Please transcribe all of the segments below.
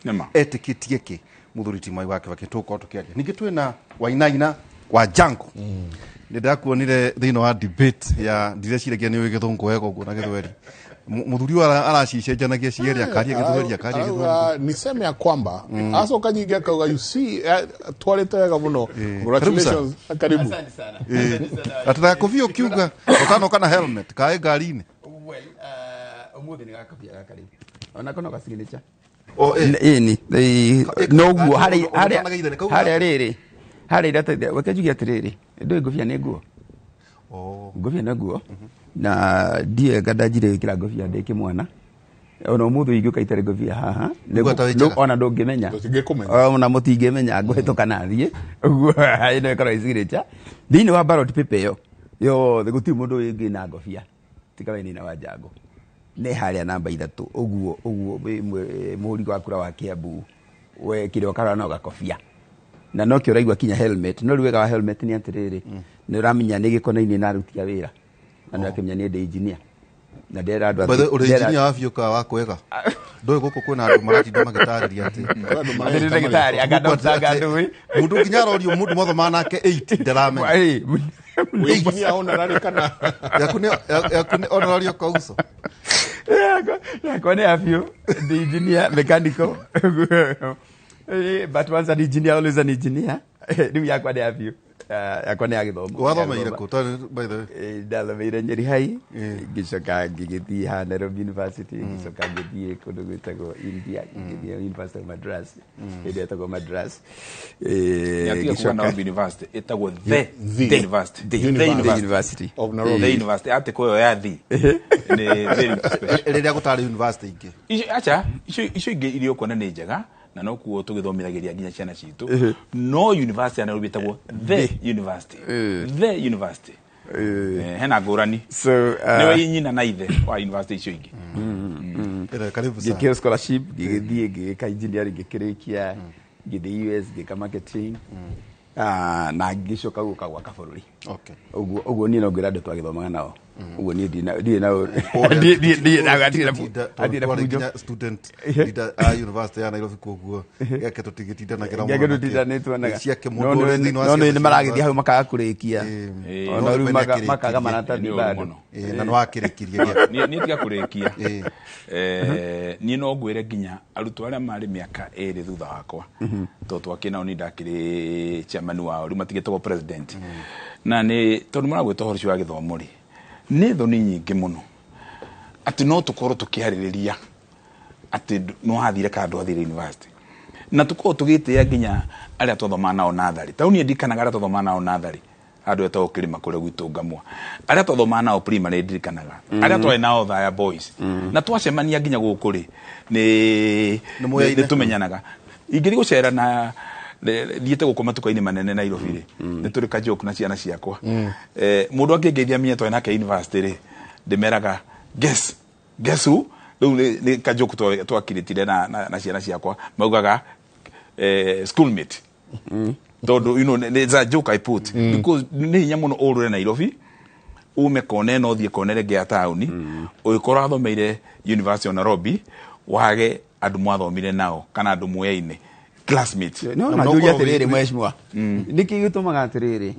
Nĩma. Etĩkĩtie kĩ mũthuri ti Mwai wa Kibaki? Tũgũkorwo tũkĩaria ningĩ twĩna Wainaina wa Jango. Nĩ ndakuonire thĩinĩ wa debate ya ndireciiragia nĩ ũĩ Gĩthũngũ wega ũguo na Gĩthweri. Mũthuri ũyũ aracicenjanagia cierĩ, akaria Gĩthweri, akaria Gĩthũngũ. Arauga niseme ya kwamba, acoka nyingĩ akauga, you see, twarĩte wega mũno. Congratulations, karibu. Asante sana. Asante sana. Atĩ ũkiuga ũtanoka na helmet kaĩ ngari-inĩ. Well, ũmũthĩ nĩ gakobia gaka rĩu. Onako no gasignature. O, eh. Ĩni, noguo harĩa harĩa Ũtanageithania, kau harĩa rĩrĩ. Harĩa iratathi, reke njuge atĩrĩrĩ, ndũĩ ngobia nĩ nguo. Oh. Ngobia nĩ nguo. Na ndiũĩ anga ndanjire gwĩkĩra ngobia ndĩ kĩmwana. Ona ũmũthĩ ingĩũka itarĩ ngobia haha, Nĩguo ta wĩ njaga. ona ndũngĩmenya. Tũtingĩkũmenya. Ona mũtingĩmenya ngũhĩtũka na thiĩ. Ũguo ĩno ĩkoragwo ĩ signature. Thĩinĩ wa ballot paper ĩyo yothe gũtirĩ mũndũ ũngĩ na ngobia tiga Wainaina wa Njango. Nĩ harĩa namba 3 ũguo ũguo mũhũri wa kura wa Kiambu wekire ũkarora no gakobia na nokĩo ũraigua kinya helmet. No rĩu wega wa helmet nĩ atĩrĩrĩ, nĩ ũramenya nĩ gĩkonainie na aruti a wĩra na nĩ ũrakĩmenya nĩ ndĩ engineer na ndĩrera andũ By the way, ũrĩ ndĩrera- engineer wa biũ ka wa kwega? Ndũĩ gũkũ kwĩna andũ maratinda magĩtarĩria atĩ Atĩ nĩ ndagĩtarĩ, anga doctor, anga ndũĩ. Mũndũ nginya arorio mũndũ mwathoma nake 8 ndaramenya. Ĩ, Wĩ engineer honorary kana? Yaku nĩ honorary kauco. Yakwa nĩ ya biũ, ndĩ engineer mechanical. But once an engineer, always an engineer. Rĩu yakwa nĩ ya biũ. Ah, yakwa nĩ ya gĩthomo. Wathomeire kũ by the way? Ndathomeire Nyeri High, ngĩcoka ngĩgĩthiĩ ha Nairobi University, ngĩcoka ngĩthiĩ kũndũ gwĩtagwo India, ngĩthiĩ University of Madras, hĩndĩ ĩtagwo Madras. Nĩatiga kuga Ngĩcoka- Nairobi University, ĩtagwo the The. University. The The The University. University. Of Nairobi. The University atĩ kũyo ya the nĩ very special. Rĩrĩa gũtarĩ university ingĩ. Icio acha, icio ingĩ iria ũkuona nĩ njega na nokuo tũgĩthomithagĩria nginya ciana citũ, no university ya Nairobi ĩtagwo the university. The university. Hena ngũrani. So, nĩwe nyina na ithe wa university icio ingĩ. Karibu sana. Ngĩkĩo scholarship, ngĩgĩthiĩ ngĩgĩka engineering, ngĩkĩrĩkia, ngĩthiĩ US ngĩka marketing. Ah, na ngĩcoka gũka gwaka bũrũri. Ũguo ũguo niĩ no ngwĩra andũ twagĩthomaga nao ũguo, niĩ ndirĩ na Ũrĩa ndirĩ na hatirĩ na tũtigĩtinda- hatirĩ na twarĩ bunjo. nginya student leader a university ya Nairobi, koguo geke tũtigĩtindanagĩra Geke mũno nakĩo. tũtindanĩtwonaga. Ciake No mũndũ ũrĩ thĩinĩ wa no ciaca nĩ cia maragĩthiĩ hau university. makaga kũrĩkia. Ona No rĩu nĩ akĩrĩkirie. makaga maratathi Nĩ ũru bado. mũno. Na nĩ wakĩrĩkirie gĩake. Niĩ tiga kũrĩkia. Niĩ no ngwĩre nginya arutwo arĩa marĩ mĩaka 2 thutha wakwa, tondũ twakĩ nao niĩ ndakĩrĩ chairman wao, rĩu matigĩtagwo president, na nĩ tondũ maragwĩta ũhoro ũcio wa gĩthomo rĩ, nĩ thoni nyingĩ mũno atĩ no tũkorwo tũkĩarĩrĩria atĩ nĩ wathire kana ndwathire university, na tũkorwo tũgĩtĩĩa nginya arĩa twathomaga nao natharĩ. Tarĩu niĩ ndikanaga arĩa twathomaga nao natharĩ handũ etagwo Kĩrĩma kũrĩa gwitũ Ngamua, arĩa twathomaga nao primary, ndirikanaga arĩa twarĩ nao Thaya Boys, na twacemania nginya gũkũ rĩ, nĩ Nĩ mũyaine. nĩ tũmenyanaga. Ingĩthiĩ gũcera na thiĩte gũkũ matuka-inĩ manene Nairobi rĩ, nĩ tũrĩ ka joke na ciana ciakwa. Mũndũ angĩngeithia menye twarĩ nake university rĩ, ndĩmeraga, "Guess who?" Rĩu nĩ ka joke twakirĩtire na ciana ciakwa, maugaga schoolmate, tondũ it's a joke I put because nĩ hinya mũno ũrũre Nairobi ume kona ĩno ũthiĩ kona ĩrĩa ĩngĩ ya taũni, ũgĩkorwo wathomeire University of Nairobi, wage andũ mwathomire nao kana andũ muyaine, classmates. No Na na no njũria ũkorwo atĩrĩrĩ, mheshimiwa, nĩkĩ gĩtũmaga atĩrĩrĩ,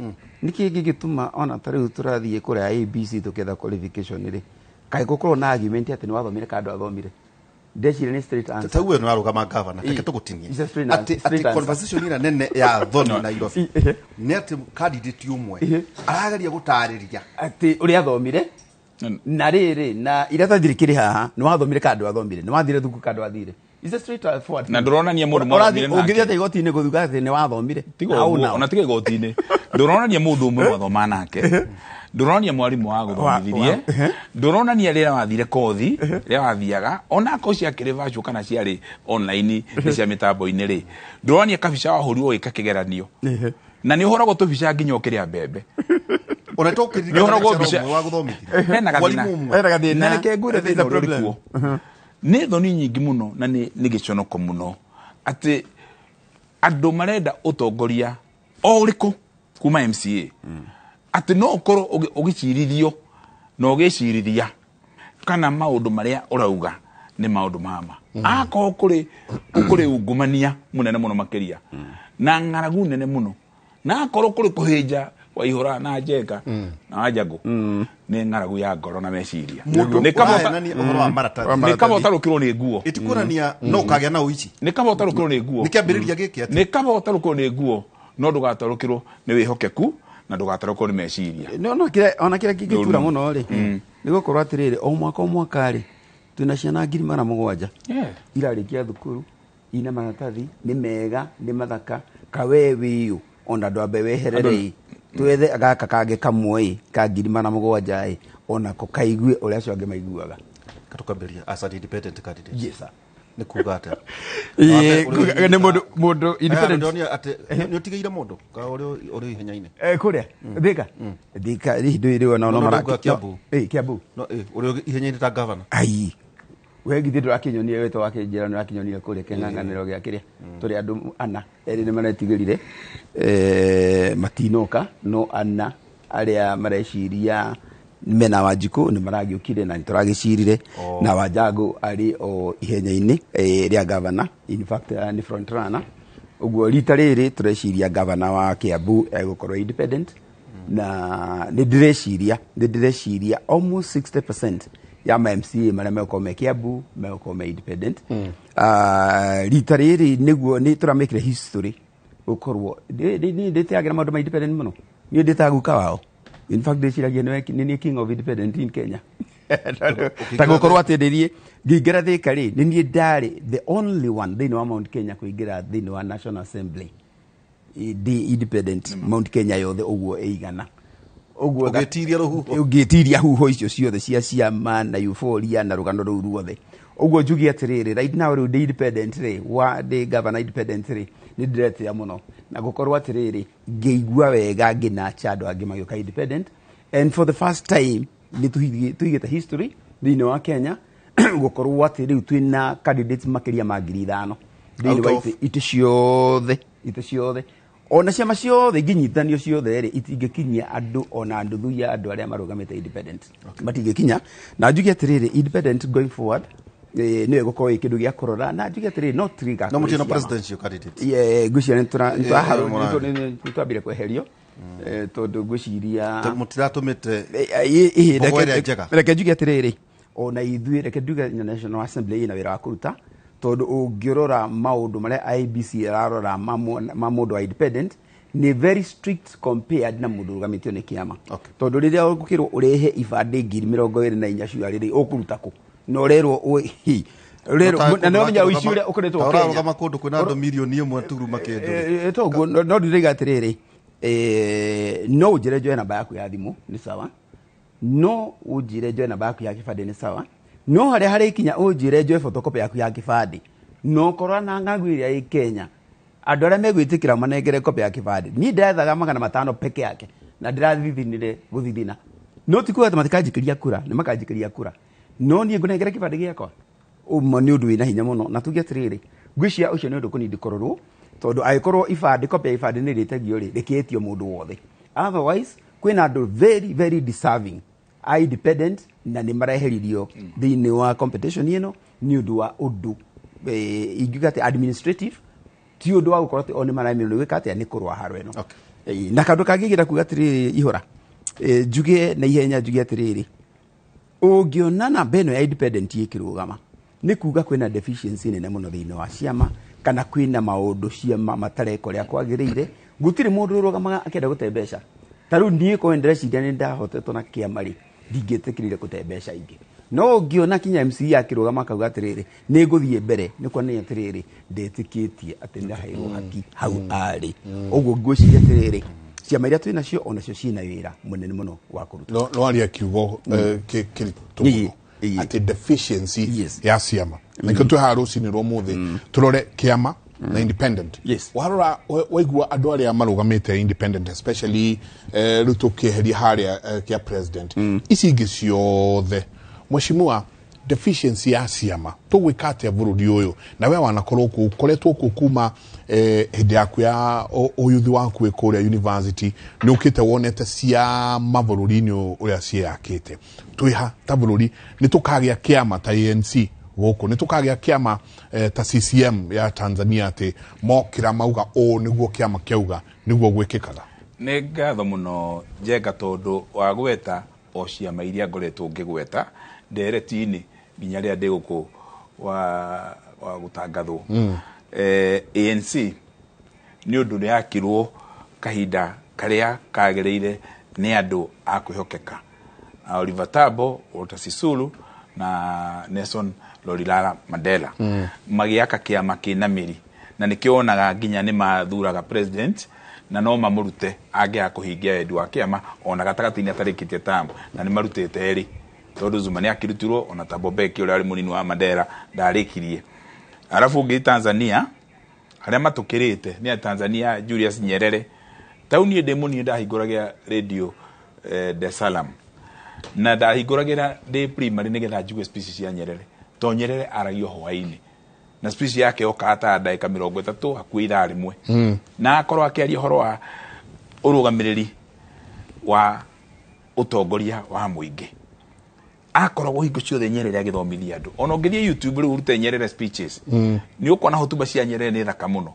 nĩkĩ gĩgĩtũma ona ta rĩu tũrathiĩ kũrĩa ABC tũkĩetha qualification rĩ, kaĩ gũkorwo na argument atĩ nĩ wathomire kana ndwathomire? Ndeciria nĩ straight answer. Ta uwe nĩ warũgama gavana, reke tũgũtinie. It's a straight atĩ answer. Straight atĩ answer. Conversation ĩrĩa nene ya thoni Nairobi nĩ atĩ candidate ũmwe arageria gũtarĩria atĩ ũrĩa athomire na rĩrĩ na iratathi rĩkĩrĩ haha, nĩ wathomire kana ndwathomire, nĩ wathire thukuru kana ndwathire. It's a straight forward. Na ndũronania mũndũ mwathomire nake. Ũngĩthiĩ atĩa igoti-inĩ gũthuga atĩ nĩ wathomire? Tiga Hau ũguo, nao. ona tiga igoti-inĩ, ndũronania mũndũ ũmwe mwathoma nake, ndũronania mwarimũ wa gũthomithirie, ndũronania rĩrĩa wathire kothi, rĩrĩa wathiaga ona akorwo ciakĩrĩ virtual kana ciarĩ online, nĩ cia mĩtambo-inĩ rĩ, ndũronania kabica wahũrirwo ũgĩka kĩgeranio, na nĩ ũhũragwo tũbica nginya ũkĩrĩa mbembe. Ona Nĩ tũkĩririkana ũhoragwo lecturer mbica- ũmwe wa gũthomithirie. Hena gathĩna. Mwarimũ ũmwe. Hena gathĩna. Na reke ngwĩre There's a thĩna ũrĩa ũrĩ problem. kuo. Nĩ thoni nyingĩ mũno na nĩ gĩconoko mũno atĩ andũ marenda ũtongoria o ũrĩkũ kuma MCA, atĩ no ũkorwo ũgĩcirithio na ũgĩcirithia kana maũndũ marĩa ũrauga nĩ maũndũ mama. Akorwo kũrĩ ungumania mũnene mũno makĩria na ng'aragu nene mũno, na akorwo kũrĩ kũhĩnja Waihũra na Njenga na Wanjangũ, nĩ ng'aragu ya ngoro na meciria. Nĩ kaba Ũrahenania ũhoro wa maratathi. Nĩ kaba ũtarũkĩrwo nĩ nguo. Ĩtikuonania no ũkagĩa na ũici. Nĩ kaba ũtarũkĩrwo nĩ nguo. Nĩ kĩambĩrĩria gĩkĩ atĩ Nĩ kaba ũtarũkĩrwo nĩ nguo, no ndũgatarũkĩrwo nĩ wĩhokeku na ndũgatarũkĩrwo nĩ meciria. No no kira ona kira kingĩtura mũno rĩ, nĩ gũkorwo atĩrĩrĩ, o mwaka o mwaka rĩ, twĩna ciana 700,000 irarĩkia thukuru ina maratathi nĩ mega, nĩ mathaka, kawe wĩyũ ona ndwambe weherere ĩ, twethe gaka kangĩ kamwe ĩ ka 700,000 ĩ, onako kaigue ũrĩa acio angĩ maiguaga. Katukambĩrĩria as an independent candidate. Yes sir. Nĩ kuga atĩa? Ĩĩ, nĩ mũndũ independent. Ndonio atĩ nĩ ũtigĩire mũndũ ka ũrĩ ũrĩ ihenya-inĩ. Kũrĩa Thika, Thika hihi ndũĩ rĩu ona No, no, mara- ndauga Kiambu. Ĩ, Kiambu. No ĩ ũrĩ ihenya-inĩ ta governor. Ai, we githĩ ndũrakĩnyonie wĩtwo wakĩnjĩra nĩũrakĩnyonire kũrĩa kĩng'ang'anĩro gĩa kĩrĩa tũrĩ andũ ana erĩ nĩ maretigĩrire, matinoka, no ana arĩa mareciria mena Wanjikũ nĩ maragĩũkire na nĩtũragĩcirire na Wanjangũ arĩ o ihenya-inĩ rĩa gavana, in fact nĩ front runner. Ũguo rita rĩrĩ tũreciria gavana wa Kiambu egũkorwo independent, na nĩ ndĩreciria almost 60% ya ma MCA marĩa megũkorwo me Kiambu megũkorwo me independent. Rita rĩrĩ nĩguo nĩ tũramĩkire history gũkorwo ndĩteagĩra maũndũ ma independent mũno. Niĩ ndĩtaga guka wao, in fact ndĩciragia nĩ niĩ king of independent in Kenya, ta gũkorwo atĩ ndĩriĩ ngĩingĩra Thika rĩ, nĩ niĩ ndarĩ the only one thĩinĩ wa Mount Kenya kũingĩra thĩinĩ wa National Assembly ndĩ independent, Mount Kenya yothe ũguo ĩigana ũguo. Ũgĩtiria rũhuho. Ũngĩtiria huho icio ciothe cia ciama na euphoria na rũgano rũu ruothe. Ũguo njuge atĩrĩrĩ, right now rĩu ndĩ independent rĩ, wa ndĩ governor independent rĩ, nĩ ndĩretĩa mũno na gũkorwo atĩrĩrĩ, ngĩigua wega ngĩnacha andũ angĩ magĩũka independent, and for the first time nĩ tũigĩte history thĩinĩ wa Kenya gũkorwo atĩ rĩu twĩna candidates makĩria ma 5,000 thĩinĩ Out wa of- itĩ ciothe ona ciama ciothe ingĩnyitanio ciothe rĩ, itingĩkinyia andũ ona nuthu ya andũ arĩa marũgamĩte independent, matingĩkinya. Na njuge atĩrĩrĩ, independent going forward nĩyo ĩgũkorwo ĩ kĩndũ gĩa kũrora, na njuge atĩrĩrĩ, no trigger No mũtirĩ na kũrĩ ciama. presidential candidate. Yeah, ngwĩciria mũrarĩ. nĩ twambire kweherio, tondũ ngwĩciria Mũtiratũmĩte Ĩhĩ, mbogo ĩrĩa njega. Reke njuge atĩrĩrĩ, ona ithuĩ reke njuge na National Assembly ĩna wĩra wa kũruta, tondũ ũngĩrora maũndũ marĩa IEBC ĩrarora ma mũndũ wa independent nĩ very strict compared na mũndũ ũrũgamĩtio nĩ kĩama. Tondũ rĩrĩa ũgũkĩrwo ũrehe ibandĩ 24,000 ciarĩ rĩ, ũkũruta kũ? Na ũrerwo ũrerwo na nĩ ũmenya ũici ũrĩa ũkoretwo Kenya. Ũrarũgama kũndũ kwĩna andũ 1 mirioni turuma kĩndũ. Toguo no ndĩraiga atĩrĩrĩ, no ũnjĩre njoe namba yaku ya thimũ nĩ sawa, no ũnjĩre njoe namba yaku ya kĩbandĩ nĩ sawa, no harĩa harĩkinya ũnjĩre njoe photocopy yaku ya kĩbandĩ, no korwo na ng'agu ĩrĩa ĩ Kenya, andũ arĩa megwĩtĩkĩra manengere copy ya kĩbandĩ, niĩ ndĩrethaga 500 peke yake na ndĩrathithinire gũthithina. No ti kuga atĩ matikanjikĩria kura, nĩ makanjikĩria kura, no niĩ ngũnengere kĩbandĩ gĩakwa ũma nĩ ũndũ wĩna hinya mũno. Na tuge atĩrĩrĩ, ngwĩciria ũcio nĩ ũndũ kũnindi kũrorwo, tondũ angĩkorwo ibandĩ, copy ya ibandĩ nĩ rĩtagio rĩ, rĩkĩtio mũndũ wothe. Otherwise kwĩna andũ very very deserving a independent na nĩ mareheririo thĩinĩ wa competition ĩno nĩ ũndũ wa ũndũ ingiuga atĩ administrative, ti ũndũ wa gũkorwo atĩ o nĩ maremirwo nĩ gwĩka atĩa, nĩ kũrũa haro ĩno. Na kaũndũ kangĩ ingĩenda kuga atĩrĩrĩ, ihũra njuge na ihenya, njuge atĩrĩrĩ, ũngĩona namba ĩno ya independent ĩkĩrũgama, nĩ kuga kwĩna deficiency nene mũno thĩinĩ wa ciama, kana kwĩna maũndũ ciama matareka ũrĩa kwagĩrĩire. Gũtirĩ mũndũ ũrũgamaga akĩenda gũte mbeca. Ta rĩu niĩ korwo ndĩreciria nĩ ndahotetwo na kĩama rĩ, ndingĩtĩkĩrire gũte mbeca ingĩ. No ũngĩona kinya MCA akĩrũgama akauga atĩrĩrĩ, nĩ ngũthiĩ mbere, nĩ kuonania atĩrĩrĩ, ndetĩkĩtie atĩ nĩaheirwo haki hau arĩ. Ũguo ngwĩciria atĩrĩrĩ, ciama iria twĩ nacio onacio ciĩna wĩra mũnene mũno wa kũruta. No aria kiugo kĩritũ mũno atĩ deficiency ya ciama, na nikĩo twĩ haha rũcinĩ rwa ũmũthĩ tũrore kĩama na independent. Warora waigua andũ arĩa marũgamĩte independent, especially rĩu tũkĩeheria harĩa kĩa president, ici ingĩ ciothe, mheshimiwa, deficiency ya ciama tũgwĩka atĩa bũrũri ũyũ? Na we wanakorwo kũ ũkoretwo kũ kuma hĩndĩ yaku ya ũyuthi waku wĩ kũrĩa university, nĩ ũkĩte wonete ciama bũrũri-inĩ ũyũ ũrĩa ciĩyakĩte. Twĩha ta bũrũri nĩ tũkagĩa kĩama ta ANC Gũkũ nĩ tũkagĩa kĩama ta CCM ya Tanzania, atĩ mokĩra mauga ũũ nĩguo kĩama kĩauga nĩguo gwĩkĩkaga? Nĩ ngatho mũno, Njenga, tondũ wa gweta o ciama iria ngoretwo ngĩgweta ndereti-inĩ nginya rĩrĩa ndĩ gũkũ wa gũtangathwo. ANC nĩ ũndũ nĩ yakirwo kahinda karĩa kagĩrĩire nĩ andũ a kwĩhokeka, Oliver Tambo, Walter Sisulu na Nelson Rolihlahla Mandela, magĩaka kĩama kĩna mĩri, na nĩkĩo wonaga nginya nĩ mathuraga president na no mamũrute angĩaga kũhingia wendi wa kĩama ona gatagatĩ-inĩ atarĩkĩtie term, na nĩ marutĩte erĩ, tondũ Zuma nĩ akĩrutirwo, ona Thabo Mbeki ũrĩa warĩ mũnini wa Mandela ndarĩkirie. Arabu ũngĩ Tanzania, harĩa matũkĩrĩte nĩ a Tanzania, Julius Nyerere. Tau niĩ ndĩ mũnini ndahingũragĩra radio Dar es Salaam, na ndahingũragĩra ndĩ primary nĩgetha njigue speech cia Nyerere, to Nyerere aragio hwaĩ-inĩ na speech yake yokaga ta ndagĩka 30, hakuhĩ ithaa rĩmwe, na akorwo akĩaria ũhoro wa ũrũgamĩrĩri wa ũtongoria wa mũingĩ. Akoragwo hingo ciothe Nyerere agĩthomithia andũ. Ona ũngĩthiĩ YouTube rĩu ũrute Nyerere speeches, nĩ ũkuona hotuba cia Nyerere nĩ thaka mũno,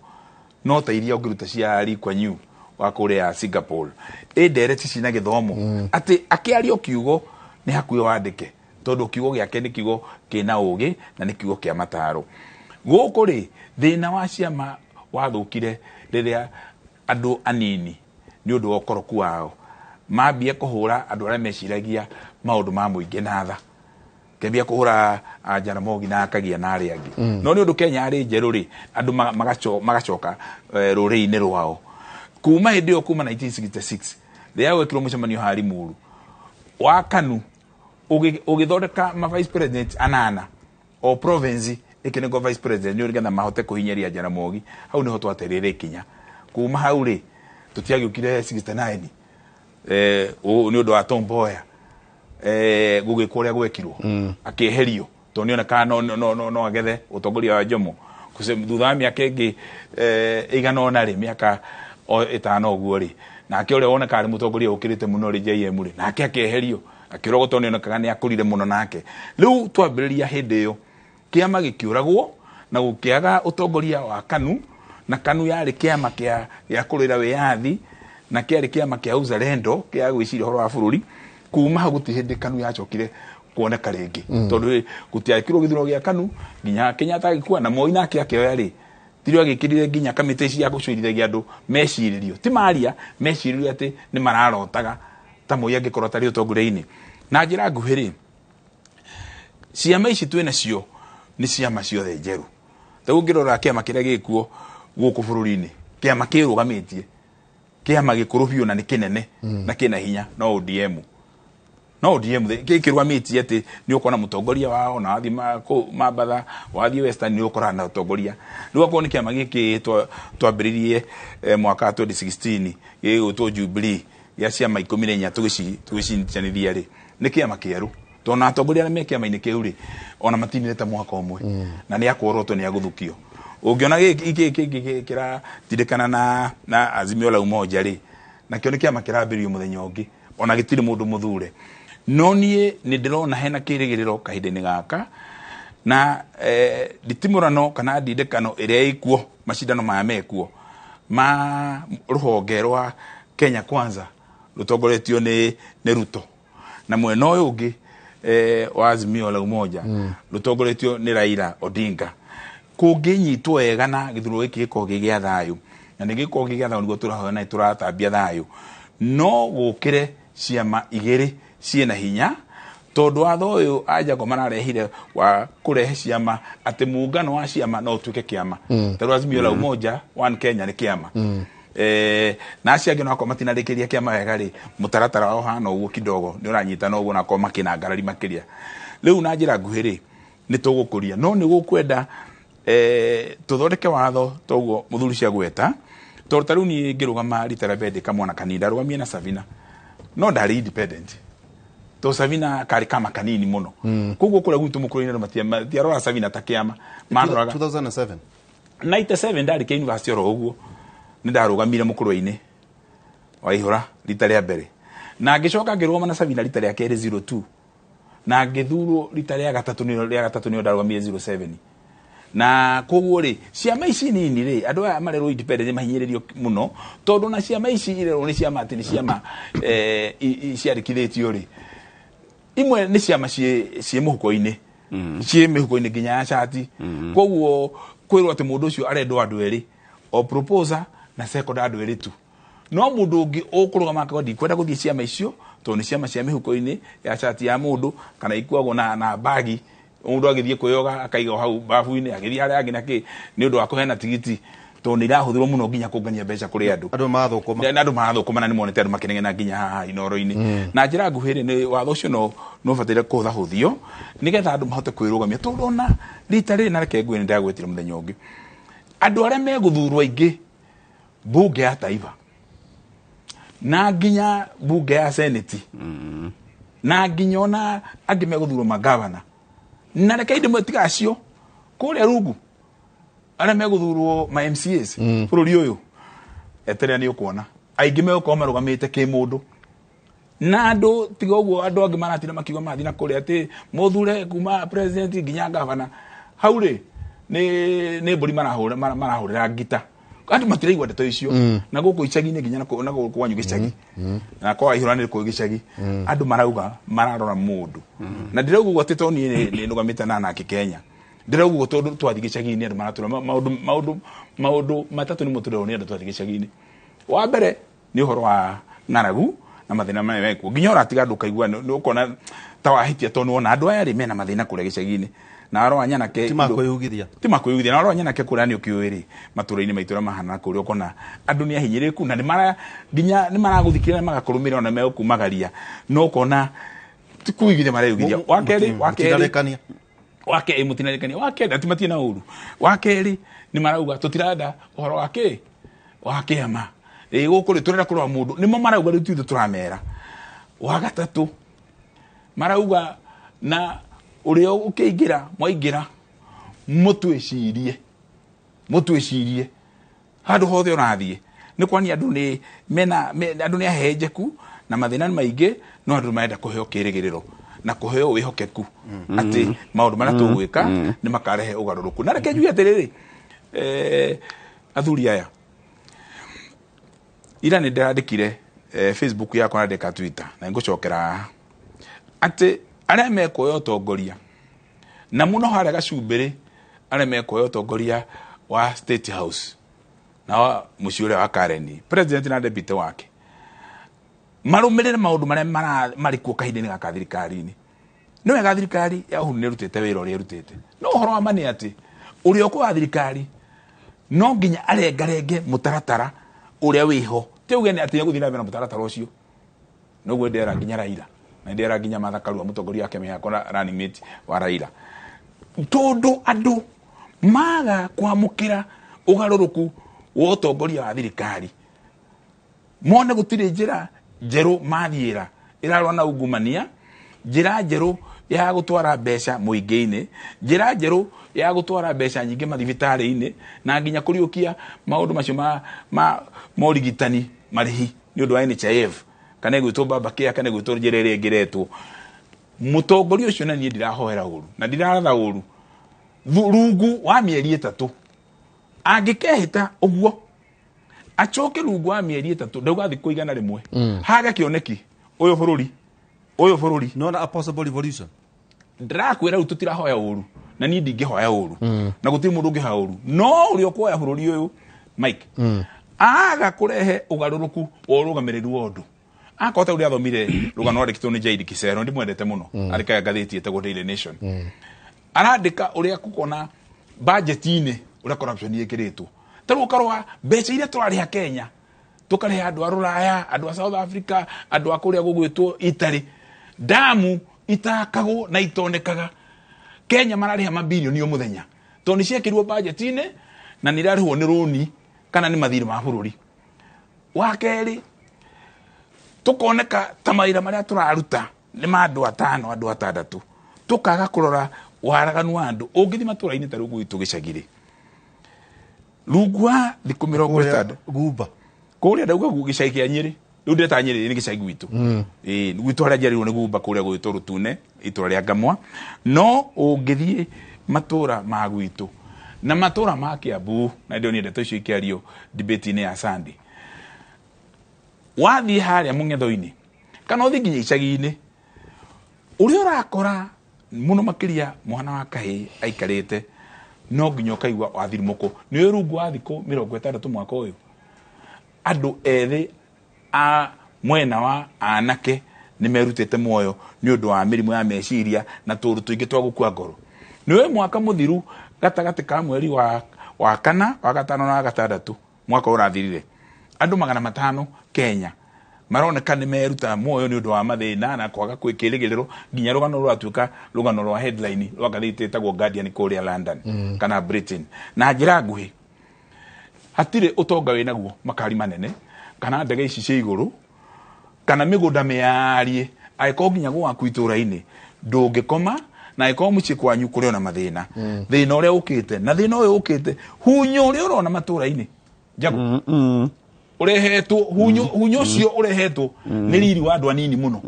no ta iria ũngĩruta cia Lee Kuan Yew wa kũrĩa Singapore, ĩ ndereti cina gĩthomo, atĩ akĩaria o kiugo nĩ hakuhĩ wandĩke, tondũ kiugo gĩake nĩ kiugo kĩna ũgĩ na nĩ kiugo kĩa mataro. Gũkũ rĩ, thĩna wa ciama wathũkire rĩrĩa andũ anini, nĩ ũndũ wa ũkoroku wao, mambie kũhũra andũ arĩa meciragia maũndũ ma mũingĩ na tha, kĩambia kũhũra a Jaramogi na akagia na arĩa angĩ. No nĩ ũndũ Kenya arĩ njerũ rĩ, andũ magacoka rũrĩrĩ-inĩ rwao kuma hĩndĩ ĩyo, kuma 1966 rĩrĩa gwekirwo mũcemanio ha Limuru wa KANU, ũgĩthondeka ma vice president anana, o province ĩkĩnengwo vice president, nĩ nĩgetha mahote kũhinyĩria Jaramogi. Hau nĩho twaterere ikinya. Kuma hau rĩ, tũtiagĩũkire 69 nĩ ũndũ wa Tom Mboya gũgĩkwo ũrĩa gwekirwo, akĩeherio tondũ nĩonekaga no agethe ũtongoria wa Jomo. Thutha wa mĩaka ĩngĩ ĩigana ũna rĩ, mĩaka o 5 ũguo rĩ, nake ũrĩa wonekaga arĩ mũtongoria ũkĩrĩte mũno rĩ, JM rĩ, nake akĩeherio akĩrogwo tondũ nĩonekaga nĩ akũrire mũno. Nake rĩu twambĩrĩria hĩndĩ ĩyo kĩama gĩkĩũragwo na gũkĩaga ũtongoria wa KANU, na KANU yarĩ kĩama gĩa kũrũĩra wĩyathi na kĩarĩ kĩama kĩa uzalendo, kĩa gwĩciria ũhoro wa bũrũri. Kuma hau gũtirĩ hĩndĩ KANU yacokire kuoneka rĩngĩ, tondũ gũtiekirwo gĩthurano gĩa KANU nginya Kenyatta agĩkua, na Moi nake akĩoya rĩ, tirio agĩkĩrire nginya kamĩtĩ cia gũcuirithagia andũ mecirĩrio, ti maria mecirĩrio atĩ nĩ mararotaga ta Moi angĩkorwo atarĩ ũtongoria-inĩ. Na njĩra nguhĩ rĩ, ciama ici twĩ nacio nĩ ciama ciothe njerũ. Ta rĩu ũngĩrora kĩama kĩrĩa gĩkuo gũkũ bũrũri-inĩ, kĩama kĩrũgamĩtie, kĩama gĩkũrũ biũ na nĩ kĩnene na kĩna hinya, no ODM, no ODM kĩrũgamĩtie, atĩ nĩ ũkona mũtongoria wao, na wathiĩ kũu Mambatha, wathiĩ Western, nĩ ũkorana na ũtongoria. Rĩu akorwo nĩ kĩama gĩkĩ twambĩrĩirie mwaka wa 2016 gĩgwĩtwo Jubilee, gĩa ciama 14 tũgĩcinjanithia rĩ, nĩ kĩama kĩerũ, tondũ na atongoria arĩa me kĩama-inĩ kĩu rĩ, ona matinĩte mwaka ũmwe na nĩ akworotwo, nĩ agũthukio. Ũngĩona gĩkĩ kĩngĩ kĩratindĩkana na Azimio la Umoja rĩ, nakĩo nĩ kĩama kĩrambĩrĩrio mũthenya ũngĩ, ona gĩtirĩ mũndũ mũthure. No niĩ nĩ ndĩrona hena kĩrĩgĩrĩro kahinda-inĩ gaka na nditimũrano kana ndindĩkano ĩrĩa ĩkuo, macindano maya mekuo ma rũhonge rwa Kenya Kwanza rũtongoretio nĩ Ruto, na mwena ũyũ ũngĩ wa Azimio la Umoja rũtongoretio nĩ Raila Odinga, kũngĩnyitwo wega na gĩthurano gĩkĩ gĩkorwo gĩ gĩa thayũ, na nĩ gĩkorwo gĩ gĩa thayũ nĩguo tũrahoya na tũratambia thayũ, no gũkĩre ciama igĩrĩ ciĩna hinya, tondũ watho ũyũ Anjango mararehire wa kũrehe ciama, atĩ muungano wa ciama no ũtuĩke kĩama, tondũ Azimio la Umoja One Kenya nĩ kĩama, na acio angĩ nokorwo matinarĩkĩria kĩama wega rĩ, mũtaratara wao hana ũguo kidogo nĩ ũranyitana ũguo, nakorwo makĩna ngarari makĩria. Rĩu na njĩra nguhĩ rĩ, nĩ tũgũkũria, no nĩ gũkwenda tũthondeke watho toguo mũthuri cia gweta, tondũ ta rĩu niĩ ngĩrũgama rita rĩa mbere ndĩ kamwana kanini, ndarũgamie na Sabina, no ndarĩ independent, to Sabina karĩ kama kanini mũno. Koguo kũrĩa gwitũ mũkũrũ-inĩ andũ matiarora Sabina ta kĩama, maroraga 2007. 97 ndarĩ kĩa university oro ũguo, nĩ ndarũgamire mũkũrũ-inĩ wa ihũra rita rĩa mbere, na ngĩcoka ngĩrũgama na Sabina rita rĩa kerĩ 02. Na ngĩthurwo rita rĩa gatatũ, nĩrĩo rĩa gatatũ nĩrĩo ndarũgamire 07. Na koguo rĩ, ciama ici nini rĩ, andũ aya marerwo independent nĩ mahinyĩrĩrio mũno, tondũ na ciama ici irerwo nĩ ciama atĩ nĩ ciama ciandĩkithĩtio rĩ, imwe nĩ ciama ciĩ mũhuko-inĩ, ciĩ mĩhuko-inĩ nginya ya cati. Koguo kwĩrwo atĩ mũndũ ũcio arendwo andũ erĩ, o proposer na second, andũ erĩ tu. No mũndũ ũngĩ ũkũrũgama akauga, "Ndikwenda gũthiĩ ciama icio tondũ nĩ ciama cia mĩhuko-inĩ ya cati ya mũndũ, kana ikuagwo na bagi, mũndũ agĩthiĩ kwĩyoga akaiga o hau babu-inĩ, agĩthiĩ harĩa angĩ na kĩ, nĩ ũndũ wa kũheana tigiti, tondũ nĩ irahũthĩrwo mũno nginya kũngania mbeca kũrĩ andũ." Andũ marathũkũma. Na andũ marathũkũma, na nĩ monete andũ makĩnegena nginya haha Inooro-inĩ. Na njĩra nguhĩ rĩ, nĩ watho ũcio no ũbataire kũhũthahũthio nĩgetha andũ mahote kwĩrũgamia, tondũ ona rita rĩrĩ, na reke ngwĩre, nĩ ndagwĩtire mũthenya ũngĩ, andũ arĩa megũthurwo aingĩ bunge ya taifa na nginya bunge ya senate na nginya ona angĩ megũthurwo magavana, na reke indĩ tiga acio kũrĩa rungu arĩa megũthurwo ma MCAs bũrũri ũyũ, eterera nĩ ũkuona aingĩ megũkorwo marũgamĩte kĩmũndũ. Na andũ tiga ũguo, andũ angĩ maratinda makiuga mathiĩ na kũrĩa atĩ mũthure kuma president nginya gavana, hau rĩ nĩ mbũri marahũrĩra ngita. Andũ matiraigua ndeto icio na gũkũ icagi-inĩ, nginya na gũkũ kwanyu gĩcagi na kwa ihũra nĩ kũu gĩcagi, andũ marauga mararora mũndũ. Na ndĩrauga ũguo atĩ tondũ niĩ nĩ nũgamĩte na nake Kenya, ndĩrauga ũguo tondũ twathiĩ gĩcagi-inĩ andũ maratũra maũndũ matatũ nĩmo tũrerwo nĩ andũ twathiĩ gĩcagi-inĩ. Wa mbere nĩ ũhoro wa ng'aragu na mathĩna marĩa mekuo, nginya ũratiga andũ ũkaigua nĩ ũkona ta wahĩtia, tondũ nĩwona andũ aya rĩ mena mathĩna kũrĩa gĩcagi-inĩ. Na arora nyanake Ti makwĩyugithia. Ti makwĩyugithia. Na arora nyanake kũrĩa nĩ ũkĩũĩ rĩ, matũra-inĩ maitũ ũrĩa mahana kũrĩa, ũkona andũ nĩ ahinyĩrĩrĩku na nĩ mara nginya nĩ maragũthikĩrĩria, magakũrũmĩrĩra, ona megũkumagaria, no ũkona ti kwĩyugithia mareyugithia. Wa kerĩ Mũtinarekania. Wa kerĩ, mũtinarekania. Wa kerĩ, ati matirĩ na ũru. Wa kerĩ nĩ marauga tũtirenda ũhoro wa kĩ wa kĩama ĩ gũkũ rĩ, tũrenda kũrora mũndũ. Nĩmo marauga rĩu, ti ithuĩ tũramera. Wa gatatũ marauga na ũrĩa ũkĩingĩra, mwaingĩra mũtwĩcirie, mũtwĩcirie handũ hothe ũrathiĩ. Nĩ kwani andũ nĩ mena andũ nĩ ahehenjeku na mathĩna nĩ maingĩ, no andũ marenda kũheo kĩrĩgĩrĩro na kũheo wĩhokeku atĩ maũndũ marĩa tũgwĩka nĩ makarehe ũgarũrũku. Na reke njuge atĩrĩrĩ, athuri aya, ira nĩ ndĩrandĩkire Facebook yakwa na ndĩka Twitter, na ngũcokera haha atĩ arĩa mekuoya ũtongoria, na mũno harĩa gacumbĩrĩ, arĩa mekuoya ũtongoria wa State House na wa mũciĩ ũrĩa wa Karen, president na deputy wake, marũmĩrĩre maũndũ marĩa marĩ kuo kahinda-inĩ gaka thirikari-inĩ. Nĩ wega thirikari ya Uhuru nĩ ĩrutĩte wĩra ũrĩa ĩrutĩte, no ũhoro wa ma nĩ atĩ ũrĩa ũkoya thirikari no nginya arengarenge mũtaratara ũrĩa wĩho, ti auge nĩ atĩ nĩegũthiĩ na mbere na mũtaratara ũcio. Noguo ndera nginya Raila na ndera nginya Martha Karua, mũtongoria wa kĩama gĩakwa na running mate wa Raila, tondũ andũ maga kwamũkĩra ũgarũrũku wa ũtongoria wa thirikari, mone gũtirĩ njĩra njerũ mathiĩra ĩrarũa na ungumania, njĩra njerũ ya gũtwara mbeca mũingĩ-inĩ, njĩra njerũ ya gũtwara mbeca nyingĩ mathibitarĩ-inĩ, na nginya kũriũkia maũndũ macio ma morigitani marĩhi nĩ ũndũ wa NHIF, kana ĩgwĩtwo Baba Care, kana ĩgwĩtwo njĩra ĩrĩa ĩngĩretwo. Mũtongoria ũcio, na niĩ ndirahoera ũru na ndiraratha ũru, rungu wa mĩeri 3 angĩkehĩta ũguo acoke rungu wa mĩeri 3, ndauga thikũ 100, hage kĩoneki ũyũ bũrũri ũyũ bũrũri. Nona a possible revolution. Ndĩrakwĩra rĩu, tũtirahoya ũru, na niĩ ndingĩhoya ũru, na gũtirĩ mũndũ ũngĩhoya ũru, no ũrĩa ũkuoya bũrũri ũyũ, Mike, aga kũrehe ũgarũrũku wa ũrũgamĩrĩri wa ũndũ akorwo ta ũrĩa athomire rũgano rwandĩkĩtwo nĩ Jaidi Kisero, ndimwendete mũno, andĩkaga ngathĩti ĩtagwo Daily Nation, arandĩka ũrĩa kũkona budget-inĩ ũrĩa corruption ĩkĩrĩtwo. Ta rĩu ũkarora mbeca iria tũrarĩha Kenya, tũkarĩha andũ a rũraya, andũ a South Africa, andũ a kũrĩa gũgwĩtwo Italy, damu itakagwo na itonekaga Kenya, mararĩha mabilioni o mũthenya tondũ nĩ ciekĩrirwo budget-inĩ na nĩ irarĩhwo nĩ rũni kana nĩ mathirĩ ma bũrũri. Wa kerĩ, tũkoneka ta mawĩra marĩa tũraruta nĩ ma andũ atano, andũ atandatũ, tũkaga kũrora waraganu wa andũ. Ũngĩthiĩ matũra-inĩ ta rĩu gwitũ gĩcagi-rĩ, rungu wa thikũ 60 Gumba. Kũrĩa ndauga gĩcagi kĩa Nyĩrĩ. Rĩu ndĩreta Nyĩrĩ nĩ gĩcagi gwitũ. Ĩĩ, gwitũ harĩa njiarĩirwo nĩ Gumba kũrĩa gwĩtwo Rũtune, itũra rĩa Ngamwa. No ũngĩthiĩ matũra ma gwitũ na matũra ma Kiambu, na ndĩronire ndeto icio ikĩario debate-inĩ ya Sunday, wathiĩ harĩa mũng'etho-inĩ kana ũthiĩ nginya icagi-inĩ, ũrĩa ũrakora mũno makĩria mwana wa kahĩĩ aikarĩte, no nginya ũkaigua wathirimũkũ. Nĩ rungu wa thikũ 60 mwaka ũyũ, andũ ethĩ a mwena wa anake nĩ merutĩte muoyo nĩ ũndũ wa mĩrimũ ya meciria na tũũndũ tũingĩ twa gũkua ngoro. Nĩ mwaka mũthiru gatagatĩ ka mweri wa kana, wa gatano na wa gatandatũ mwaka ũrathirire, andũ 500 Kenya maroneka nĩ meruta muoyo nĩ ũndũ wa mathĩna na kwaga kĩrĩgĩrĩro, nginya rũgano rũratuĩka rũgano rwa headline rwa ngathĩti ĩtagwo Guardian kũrĩa London kana Britain. Na njĩra nguhĩ, hatirĩ ũtonga wĩnaguo makari manene kana ndege ici cia igũrũ kana mĩgũnda mĩariĩ, angĩkorwo nginya gwaku itũra-inĩ ndũngĩkoma, na angĩkorwo mũciĩ kwanyu kũrĩ ona mathĩna, thĩna ũrĩa ũkĩte na thĩna ũyũ ũkĩte, hunyo ũrĩa ũrona matũra-inĩ Jago, ũrehetwo hunyo, hunyo ũcio ũrehetwo nĩ riri wa andũ anini mũno,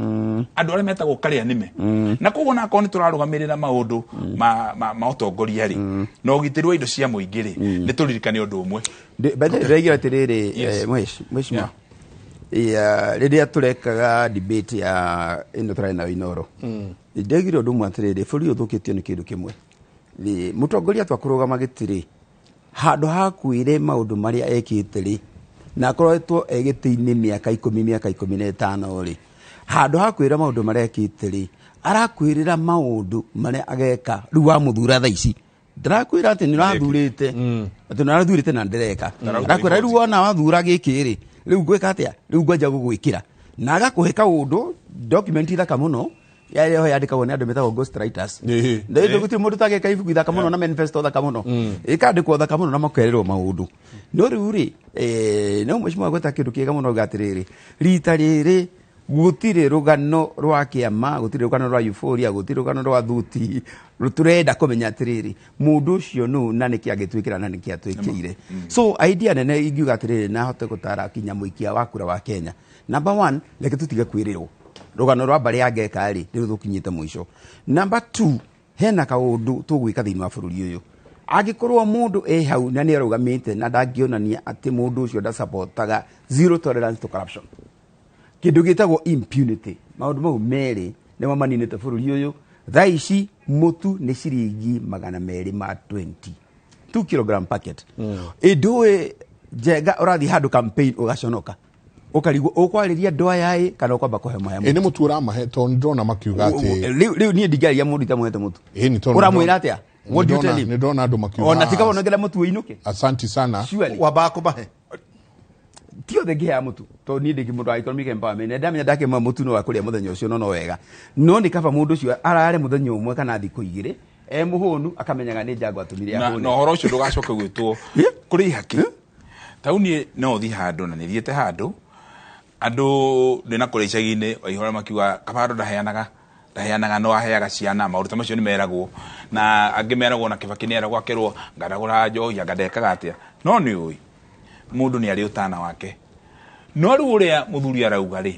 andũ arĩa metagwo karĩa nĩme. Na koguo nakorwo nĩ tũrarũgamĩrĩra maũndũ ma ũtongoria rĩ, na ũgitĩri wa indo cia mũingĩ rĩ, nĩ tũririkane ũndũ ũmwe. Ndĩraigua atĩrĩrĩ, mheshimiwa, rĩrĩa tũrekaga debate ya ĩno tũrarĩ nayo Inooro, ndĩraigire ũndũ ũmwe atĩrĩrĩ, bũrũri ũyũ ũthũkĩtio nĩ kĩndũ kĩmwe. Mũtongoria twakũrũgama gĩtĩ-rĩ, handũ ha kwĩre maũndũ marĩa ekĩte rĩ, na akoretwo e gĩtĩ-inĩ mĩaka 10, mĩaka 15 rĩ, handũ ha kwĩra maũndũ marĩa ekĩte rĩ, arakwĩrĩra maũndũ marĩa ageka rĩu wamũthura thaa ici. Ndĩrakwĩra atĩ nĩ ũrathurĩte, atĩ nĩ ũrathurĩte na ndĩreka. Arakwĩra rĩu wona wathura gĩkĩ rĩ, rĩu ngwĩka atĩa? Rĩu ngwanja gũgwĩkĩra. Na agakũhe kaũndũ, document thaka mũno, yarĩa ho yandĩkagwo nĩ andũ metagwo ghost writers. Ndĩ gũtirĩ mũndũ ũtangĩka ibuku ithaka mũno na manifesto thaka mũno. Ĩkandĩkwo thaka mũno na makerĩrwo maũndũ. No rĩu rĩ, no mheshimiwa gweta kĩndũ kĩega mũno auga atĩrĩrĩ, rita rĩrĩ gũtirĩ rũgano rwa kĩama, gũtirĩ rũgano rwa euphoria, gũtirĩ rũgano rwa thuti. Tũrenda kũmenya atĩrĩrĩ, mũndũ ũcio nũ na nĩkĩ angĩtwĩkĩra na nĩkĩ atwĩkĩire. So idea nene ingiuga atĩrĩrĩ, na hote gũtara kinya mũikia wa kura wa Kenya. Number 1, reke tũtige kwĩrĩrwo rũgano rwa mbarĩ ya ngeka rĩ, rĩu tũkinyĩte mũico. Number 2, hena kaũndũ tũgwĩka thĩinĩ wa bũrũri ũyũ. Angĩkorwo mũndũ e hau na nĩ arũgamĩte na ndangĩonania atĩ mũndũ ũcio ndasapotaga zero tolerance to corruption, kĩndũ gĩtagwo impunity, maũndũ mau merĩ nĩmo maninĩte bũrũri ũyũ. Thaa ici mũtu nĩ ciringi 220, 2 kilogram packet. Ĩndũĩ Njenga ũrathiĩ handũ campaign ũgaconoka, ũkarigwo ũkwarĩria andũ aya ĩ kana ũkwamba kũhe mahe mũtu. Ĩ nĩ mũtu ũramahe, tondũ ndĩrona makiuga atĩ Rĩu niĩ ndingĩarĩria mũndũ itamũhete mũtu. Ũramwĩra atĩa? What do you tell him? Nĩ ndĩrona andũ makiuga ona tiga wonongera mũtu ũinũke. Asante sana. Wambaga kũmahe? Ti othe ngĩheaga mũtu, tondũ niĩ ndĩ mũndũ wa economic empowerment, na ndamenya ndakĩmũhe mũtu no akũrĩa mũthenya ũcio, no wega. No nĩ kaba mũndũ ũcio arare mũthenya ũmwe kana thikũ igĩrĩ e mũhũnu, akamenyaga nĩ Jango atũmire ahũne. Na ũhoro ũcio ndũgacoke gwĩtwo kũrĩ ihaki. Tau niĩ no ũthiĩ handũ, na nĩ thiĩte handũ, andũ ndĩna kũrĩa icagi-inĩ waihũra makiuga Kabando ndaheanaga, no aheaga ciana. Maũndũ ta macio nĩ meragwo, na angĩ meragwo na Kibaki nĩ eragwo akerwo ngadagũra njohi, anga ndekaga atĩa. No nĩ ũĩ mũndũ nĩ arĩ ũtana wake. No rĩu ũrĩa mũthuri arauga rĩ,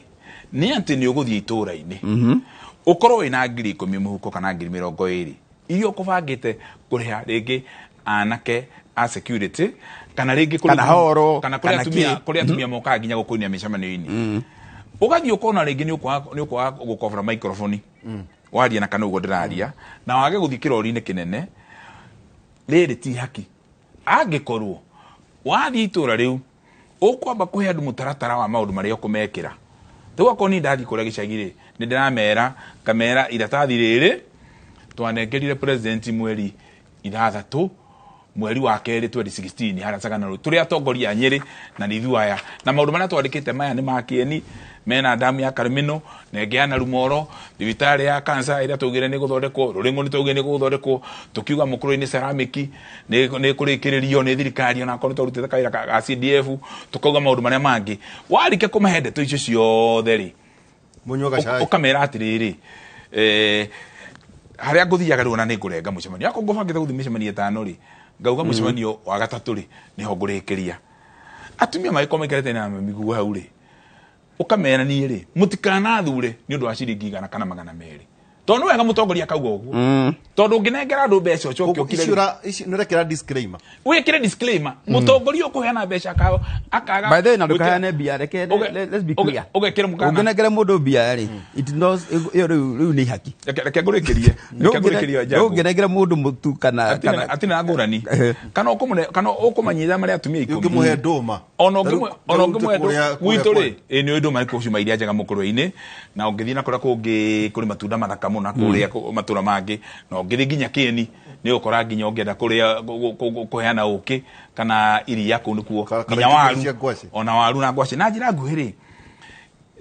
nĩ atĩ nĩ ũgũthiĩ itũra-inĩ ũkorwo wĩna 10,000 mũhuko kana 20,000 iria ũkũbangĩte kũrĩha rĩngĩ anake a security kana rĩngĩ kana horo, kana kũrĩa atumia, kũrĩa atumia mokaga nginya gũkũinia mĩcemanio-inĩ. Ũgathiĩ ũkona rĩngĩ nĩ ũkwaga gũkobora microphone waria na kana ũguo ndĩraria, na wage gũthiĩ kĩrori-inĩ kĩnene. Rĩrĩ ti haki. Angĩkorwo wathiĩ itũra rĩu ũkwamba kũhe andũ mũtaratara wa maũndũ marĩa ũkũmekĩra. Rĩu akorwo niĩ ndathiĩ kũrĩa gĩcagi rĩ, nĩ ndĩramera ngamera iratathi rĩrĩ twanengerire president mweri 6 mweri wa kerĩ 2016 harĩa Sagana Road, tũrĩ atongoria a Nyĩrĩ na nĩ ithuĩ aya, na maũndũ marĩa twandĩkĩte maya nĩ ma kĩeni, mena damu ya Karĩmĩno na ĩngĩ ya Narumoro, thibitarĩ ya cancer ĩrĩa twaugire nĩ gũthondekwo, Rũrĩng'ũ nĩ twaugire nĩ gũthondekwo, tũkiuga Mũkũrwe-inĩ ceramic nĩ kũrĩkĩrĩrio nĩ thirikari, ona akorwo nĩ twarutĩte kawĩra ga CDF, tũkauga maũndũ marĩa mangĩ. Warĩkia kũmahe ndeto icio ciothe rĩ, Mũnyuaga cai. Ũkamera atĩrĩrĩ, harĩa ngũthiaga rĩu ona nĩ ngũrenga mũcemanio. Akorwo ngũbangĩte gũthiĩ mĩcemanio 5 rĩ, ngauga mũcemanio wa gatatũ rĩ, nĩho ngũrĩkĩria. Atumia magĩkorwo maikarĩte na mĩguo hau rĩ, Ũkamera niĩ rĩ, mũtikanathure nĩ ũndũ wa ciringi 100 kana 200. Tondũ nĩ wega mũtongoria akauga ũguo. Tondũ ũngĩnengera andũ mbeca ũcoke ũkire Icio ici nĩ ũrekĩra disclaimer. Wĩkĩre disclaimer. Mũtongoria ũkũheana mbeca akaga By the way, na ndũkaheane mbia, reke let's be clear. Ũgekĩra mũkana. Ũngĩnengera mũndũ mbia rĩ, it does ĩyo rĩu nĩ ihaki. Reke ngũrĩkĩrie. Reke ngũrĩkĩrie Njangu. Ndũngĩnengera mũndũ mũtu kana Atina ngũrani. Kana ũkũmũne kana ũkũmanyitha marĩa atumia 10. Ũngĩmũhe ndũma. Ona ũngĩmũhe gwitũ rĩ, ĩ nĩ ndũma nĩ kũcuma iria njega mũkũrwe-inĩ, na ũngĩthiĩ na kũrĩa kũngĩ kũrĩ matunda mathaka mũno kũrĩa matũra mangĩ, na ũngĩthiĩ nginya Kĩeni nĩ ũgũkora nginya ũngĩenda kũrĩa kũheana ũkĩ kana iria kũu nĩkuo nginya waru, ona waru na ngwacĩ. Na njĩra nguhĩ rĩ,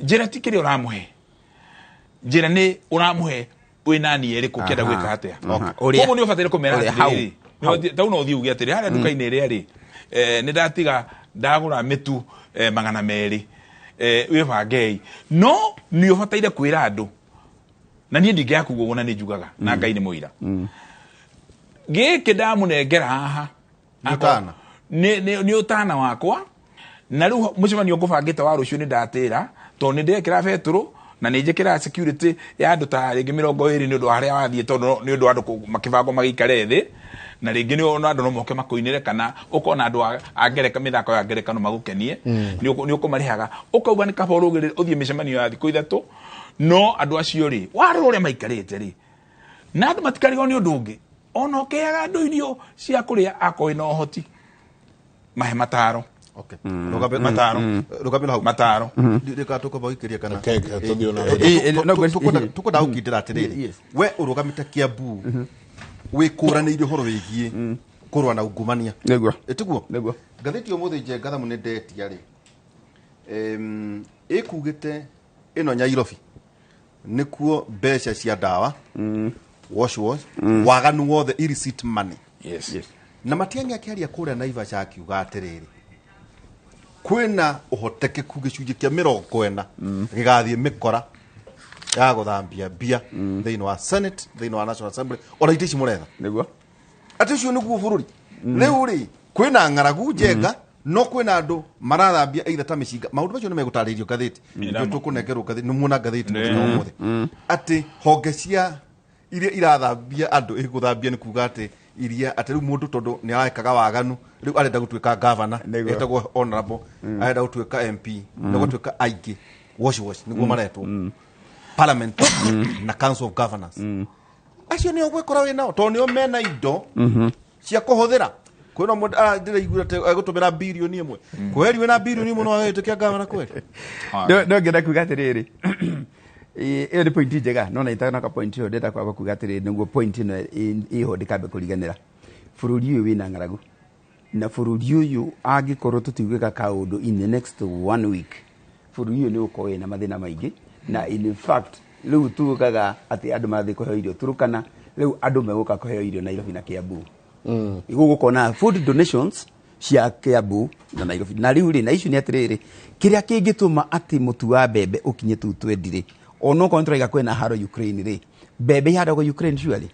njĩra ti kĩrĩa ũramũhe, njĩra nĩ ũramũhe wĩna nia ĩrĩkũ ũkĩenda gwĩka atĩa. Koguo nĩ ũbataire kũmera atĩrĩrĩ, tau no ũthiĩ uge atĩrĩ, harĩa nduka-inĩ ĩrĩa rĩ, nĩ ndatiga ndagũra mĩtu 200, wĩbangei. No nĩ ũbataire kwĩra andũ, na niĩ ndingĩaga kuuga ũguo na nĩ njugaga, na Ngai nĩ mũira. Gĩkĩ ndamũnengera haha nĩ ũtana wakwa, na rĩu mũcemanio ngũbangĩte wa rũciũ nĩ ndatĩra, tondũ nĩ ndekĩra betũrũ na nĩ njĩkĩra security ya andũ ta rĩngĩ 20 nĩ ũndũ wa harĩa wathiĩ, tondũ nĩ ũndũ wa andũ makĩbangwo magĩikare thĩ, na rĩngĩ nĩ andũ no moke makũinĩre, kana ũkona andũ a ngereka mĩthako ya ngerekano magũkenie, nĩ ũkũmarĩhaga, ũkauga nĩ kaba ũrũgĩrĩre ũthiĩ mĩcemanio ya thikũ 3, no andũ acio rĩ, warora ũrĩa maikarĩte rĩ, na andũ matikarigwo nĩ ũndũ ũngĩ, ona ũkĩheaga andũ irio cia kũrĩa akorwo wĩna ũhoti, mahe mataro. Okay. Mataro. Rũgamĩra hau. Mataro. Rĩka tũkwamba gũikĩria kana. Tũthiĩ ona mbere. Tũkwenda gũkindĩra atĩrĩrĩ. We ũrũgamĩte Kiambu, wĩkũranĩire ũhoro wĩgiĩ kũrũa na ungumania. Nĩguo. Ĩtiguo? Nĩguo. Ngathĩti ũmũthĩ Njenga Thamu nĩ ndetia rĩ, ĩkugĩte ĩno Nyairobi nĩkuo mbeca cia ndawa, wash wash, waganu wothe, illicit money. Yes. Na Matiang'i akĩaria kũrĩa Naivasha akiuga atĩrĩrĩ, kwĩna ũhotekeku gĩcunjĩ kĩa 40 gĩgathiĩ mĩkora ya gũthambia mbia thĩinĩ wa Senate, thĩinĩ wa National Assembly, ona itĩ ici mũretha. Nĩguo. Atĩ ũcio nĩguo bũrũri. Rĩu rĩ, kwĩna ng'aragu Njenga, no kwĩna andũ marathambia either ta mĩcinga. Maũndũ macio nĩ megũtarĩrio ngathĩti. Nĩkĩo tũkũnengerwo ngathĩti, nĩ muona ngathĩti mũthenya ũmũthĩ. Atĩ honge cia iria irathambia andũ, ĩgũthambia nĩ kuga atĩ iria atĩ rĩu mũndũ tondũ nĩ arekaga waganu, rĩu arenda gũtuĩka governor, etagwo honorable, arenda gũtuĩka MP, na gũtuĩka aingĩ, wash wash nĩguo maretwo. Parliament na Council of Governors. Acio nĩo gwĩkora wĩ nao, tondũ nĩo mena indo cia kũhũthĩra. Kwĩna mũndũ ndĩraigua atĩ egũtũmĩra birioni 1. Kweri wĩna birioni 1 no agĩtĩkia governor kweri. No ngĩenda kuga atĩrĩrĩ, ĩyo nĩ point njega, no na itanaka point ĩyo ndĩrenda kwamba kuga atĩrĩrĩ, nĩguo point ĩno ĩho ndĩkambe kũriganĩra. Bũrũri ũyũ wĩna ng'aragu, na bũrũri ũyũ angĩkorwo tũtigwĩka kaũndũ in the next 1 week, bũrũri ũyũ nĩ ũgũkorwo wĩna mathĩna maingĩ. Na in fact rĩu tugaga atĩ andũ marathiĩ kũheo irio Turkana, rĩu andũ megũka kũheo irio Nairobi na Kiambu. Gũgũkorwo na food donations cia Kiambu na Nairobi. Na rĩu rĩ, na icio nĩ atĩrĩrĩ, kĩrĩa kĩngĩtũma atĩ mũtu wa mbembe ũkinye tũu twendi rĩ, onokorwo nĩ tũraiga kwĩna haro Ukraine rĩ, mbembe ihandagwo Ukraine surely,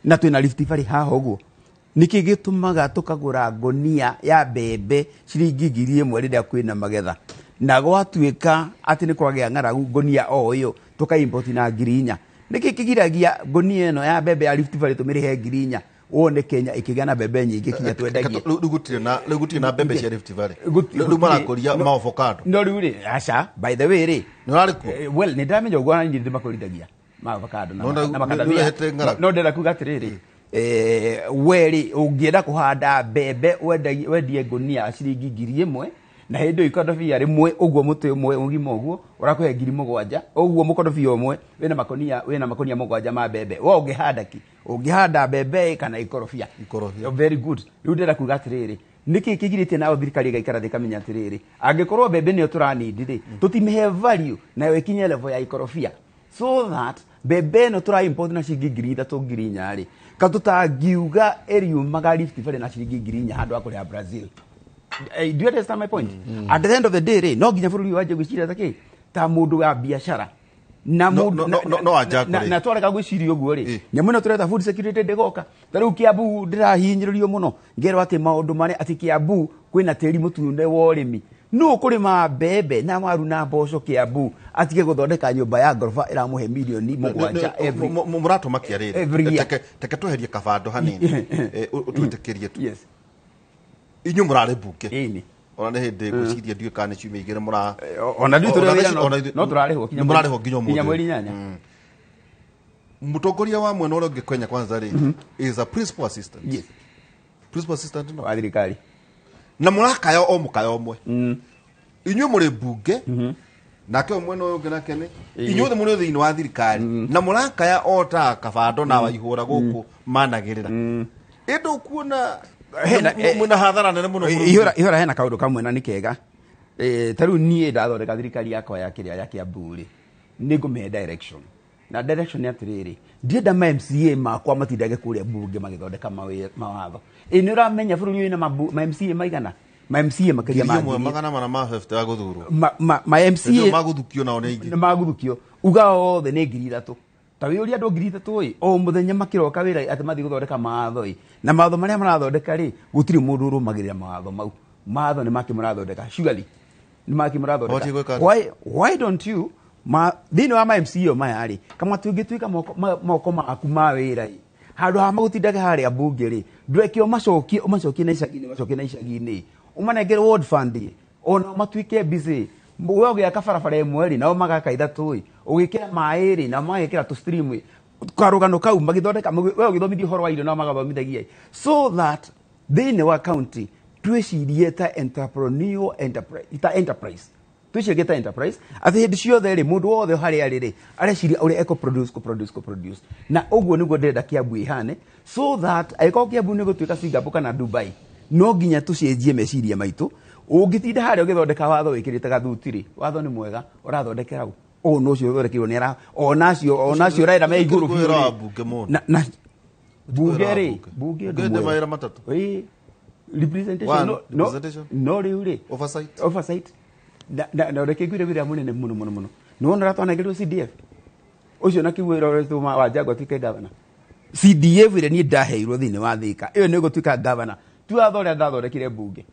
na twĩna Rift Valley haha ũguo, nĩkĩ gĩtũmaga tũkagũra ngonia ya mbembe ciringi 1000 rĩrĩa kwĩna magetha, na gwatuĩka atĩ nĩ kwagĩa ng'aragu ngonia o ĩyo tũka import na 4,000? Nĩkĩ kĩgiragia ngonia ĩno ya mbembe ya Rift Valley tũmĩrĩhe 4,000, wone Kenya ĩkĩgĩa na mbembe nyingĩ kinya twendagie? Rĩu gũtirĩ na mbembe cia Rift Valley. Rĩu marakũria ma avocado. No rĩu rĩ, aca, by the way rĩ, Nĩ ũrarĩ kuo? Well, nĩ ndĩramenya ũguo, na niĩ ndĩmakũrithagia ma avocado na makandamia. Nĩ ũrehete ng'aragu. No ndĩrenda kuga atĩrĩrĩ, we rĩ, ũngĩenda kũhanda mbembe wendie ngũnia ciringi 1000, na hĩndĩ ĩyo ikondobia rĩmwe ũguo mũtĩ ũmwe ũgima ũguo ũrakũhe 7,000, ũguo mũkondobia ũmwe wĩna makonia 7 ma mbembe. We ũngĩhanda kĩ? Ũngĩhanda mbembe kana ikorobia? Ikorobia. Very good. Rĩu ndĩrenda kuga atĩrĩrĩ, nĩkĩ kĩgirĩtie nayo thirikari ĩgaikara thĩ ĩkamenya atĩrĩrĩ, angĩkorwo mbembe nĩyo tũranindi rĩ, tũtimĩhe value nayo ĩkinye level ya ikorobia, so that mbembe ĩno tũra import na ciringi 3,000 4,000 rĩ, ka tũtangiuga ĩriumaga Rift Valley na ciringi 4,000 handũ ha kũrĩha Brazil. Do you understand my point? At the end of the day rĩ, no nginya bũrũri ũyũ wanjie gwĩciria ta kĩ? Ta mũndũ wa biacara. Na mũndũ No anja kũrĩ. na twarega gwĩciria ũguo rĩ, nyamũ ĩno tũreta food security ndĩgoka. Ta rĩu Kiambu ndĩrahinyĩrĩrio mũno, ngerwo atĩ maũndũ marĩa atĩ Kiambu kwĩna tĩri mũtune wa ũrĩmi. Nũ ũkũrĩma mbembe na waru na mboco Kiambu atige gũthondeka nyũmba ya ngoroba ĩramũhe milioni 7 every Mũratũmakia rĩrĩ. Every year. Teke tweherie kabando hanini. Ũtwĩtĩkĩrie tu. Yes. Inyuĩ mũrarĩ mbunge. Ĩni. Ona nĩ hĩndĩ ngwĩciria ndiũĩ kana nĩ ciumia igĩrĩ mũra Ona ithuĩ tũrĩ Ona wĩra ici- ona ithuĩ- no tũrarĩhwo nĩ mũrarĩhwo nginya ũmũthĩ. nginya mweri 8. Mũtongoria wa mwena ũrĩa ũngĩ Kenya Kwanza rĩ is a principal assistant. Yes. Principal assistant no. Wa thirikari. Na mũrakaya o mũkayo ũmwe. Inyuĩ mũrĩ mbunge nake ũyũ mwena ũyũ ũngĩ nake nĩ inyuothe mũrĩ thĩinĩ wa thirikari na mũrakaya o ta kabando na waihũra gũkũ managĩrĩra ĩndĩ ũkuona mwĩna hathara nene mũno bũrũri. Ihũra hena kaũndũ kamwe na nĩ kega. Ta rĩu niĩ ndathondeka thirikari yakwa ya kĩrĩa ya Kiambu rĩ, nĩ ngũmĩhe direction. Na direction nĩ atĩrĩrĩ, ndienda ma MCA makwa matindage kũrĩa mbunge magĩthondeka mawatho. Ĩ nĩ ũramenya bũrũri ũyũ wĩna ma MCA maigana? Ma MCA makĩria ma 1450 ngiri ya gũthurwo. Ma MCA Hĩndĩ ĩyo magũthukio nao nĩ aingĩ. Nĩ maguthukio uga othe nĩ 3,000. Ta wĩũrie andũ 3,000 ĩ, o mũthenya makĩroka wĩra atĩ mathiĩ gũthondeka mawatho ĩ, na mawatho marĩa marathondeka rĩ, gũtirĩ mũndũ ũrũmagĩrĩra mawatho mau. Mawatho nĩ make mũrathondeka, surely nĩ make mũrathondeka. Mabatiĩ gwĩka atĩa? Why don't you ma thĩinĩ wa ma MCA maya rĩ, kamwe tũngĩtuĩka moko maku ma wĩra ĩ, handũ ha magũtindage harĩa mbunge rĩ, ndũreke ũmacokie, ũmacokie na icagi-inĩ, ũmacokie na icagi-inĩ, ũmanengere ward fund ĩ, ona matuĩke busy. We ũgĩaka barabara ĩmwe rĩ, nao magaka 3 ĩ, ũgĩkĩra maĩ rĩ, nao magekĩra tũ stream ĩ, karũgano kau magĩthondeka, we ũgĩthomithia ũhoro wa irio, nao magathomithagia ĩ. So that thĩinĩ wa county twĩcirie ta entrepreneurial enterprise, ta enterprise. Twĩcirie ta enterprise atĩ hĩndĩ ciothe rĩ, mũndũ wothe harĩa arĩ rĩ, areciria ũrĩa ekũ produce, kũ produce, kũ produce. Na ũguo nĩguo ndĩrenda Kiambu ĩhane, so that angĩkorwo Kiambu nĩ gũtuĩka Singapore kana Dubai, no nginya tũcenjie meciria maitũ. Ũngĩtinda harĩa ũgĩthondeka watho wĩkĩrĩte gathuti rĩ, watho nĩ mwega, ũrathondekera ũ? Ũũ nĩ ũcio ũthondekeirwo nĩ ara, ona acio ũrera me igũrũ biũ Wĩra wa rĩ. mbunge mũno. Na mbunge Wĩra wa rĩ, mbunge. mbunge ũndũ Mbunge ndĩ mwega. mawĩra matatũ. Ĩĩ. Representation, One, no, no, representation. no rĩu rĩ. Oversight. Oversight. Na reke ngwĩre wĩra mũnene mũno mũno mũno. Nĩ wona ũrĩa twanengerirwo CDF? Ũcio na kĩguo wĩra ũrĩa wa Jaguar atuĩke governor. CDF ĩrĩa niĩ ndaheirwo thĩinĩ wa Thika, ĩyo nĩ ĩgũtuĩka governor. Ti watho ũrĩa ndathondekire mbunge.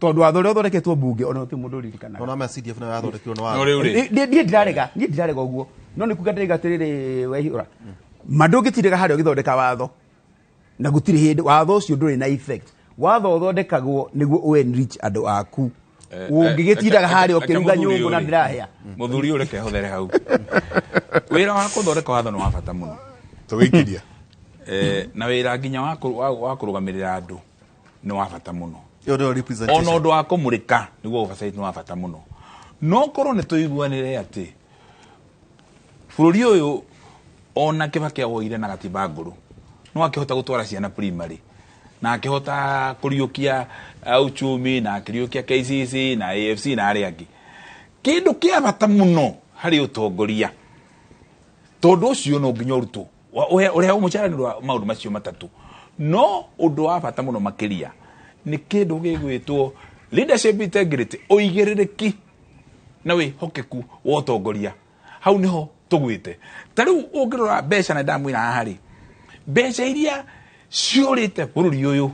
Tondũ watho ũrĩa ũthondeketwo mbunge ona gũtirĩ mũndũ ũririkanaga. Ona ma CDF nayo yathondekirwo nĩ No watho. rĩu rĩ. Niĩ ndirarega, niĩ ndirarega ũguo. No nĩ kuga ndĩraiga atĩrĩrĩ Waihũra. Ma ndũngĩtindĩka harĩa ũgĩthondeka watho. Na gũtirĩ hĩndĩ watho ũcio ndũrĩ na effect. Watho ũthondekagwo nĩguo ũ enrich andũ aku. Ũngĩgĩtindaga harĩa ũkĩruga nyũngũ na ndĩrahĩa. Mũthuri ũyũ reke hũthere hau. Wĩra wa kũthondeka watho nĩ wa bata mũno. Tũgĩikiria. Na wĩra nginya wa kũrũgamĩrĩra andũ nĩ wa bata mũno. Ĩyo nĩyo representation. Ona ũndũ wa kũmũrĩka nĩguo oversight nĩ wa bata mũno. No korwo nĩ tũiguanĩre atĩ bũrũri ũyũ ona Kibaki awoire na gatiba ngũrũ no akĩhota gũtwara ciana primary na akĩhota kũriũkia uchumi na akĩriũkia KCC na AFC na arĩa angĩ. Kĩndũ kĩa bata mũno harĩ ũtongoria tondũ ũcio no nginya ũrutwo ũrĩa mũcara nĩ ũndũ wa maũndũ macio matatũ. No ũndũ wa bata mũno makĩria nĩ kĩndũ gĩgwĩtwo leadership integrity, ũigĩrĩrĩki na wĩhokeku wa ũtongoria. Hau nĩho tũgwĩte. Ta rĩu ũngĩrora mbeca na ndamwĩra haha rĩ, mbeca iria ciũrĩte bũrũri ũyũ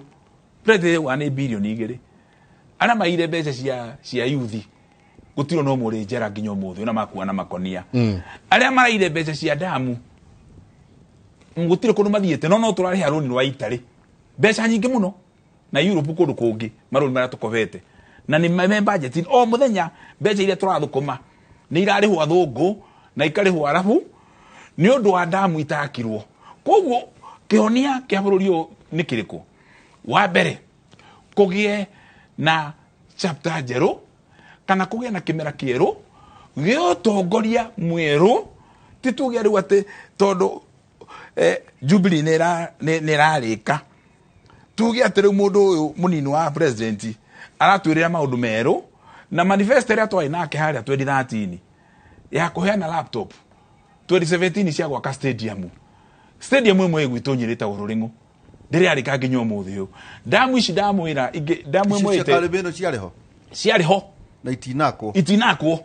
president wa nĩ bilioni 2. Arĩa maire mbeca cia youth gũtirĩ no mũrĩ njera nginya ũmũthĩ ona makua na makonia. Arĩa maraire mbeca cia damu gũtirĩ kũndũ mathiĩte, no tũrarĩha rũni rwa Italy mbeca nyingĩ mũno na Europe kũndũ kũngĩ marũni marĩa tũkobete na nĩ me budget o mũthenya mbeca iria tũrathũkũma nĩ irarĩhwo athũngũ na ikarĩhwo arabu nĩ ũndũ wa damu itakirwo. Koguo kĩhonia kĩa bũrũri ũyũ nĩ kĩrĩkũ? Wa mbere kũgĩe na chapter njerũ kana kũgĩe na kĩmera kĩerũ gĩa ũtongoria mwerũ. Ti tuge rĩu atĩ tondũ Jubilee nĩ ĩrarĩka tuge atĩ rĩu mũndũ ũyũ mũnini wa president aratwĩrĩra maũndũ merũ na manifesto ĩrĩa twarĩ nake harĩa 2013 ya kũheana laptop 2017 cia gwaka stadium. Stadium ĩmwe ĩgwitũ Nyĩrĩ ĩtagwo Rũrĩng'ũ ndĩrarĩka nginya ũmũthĩ ũyũ. Damu ici ndamwĩra ingĩ, damu ĩmwe Ici cia ĩte- Karĩmĩno ciarĩ ho? Ciarĩ ho. Na itinakwo. Itinakwo.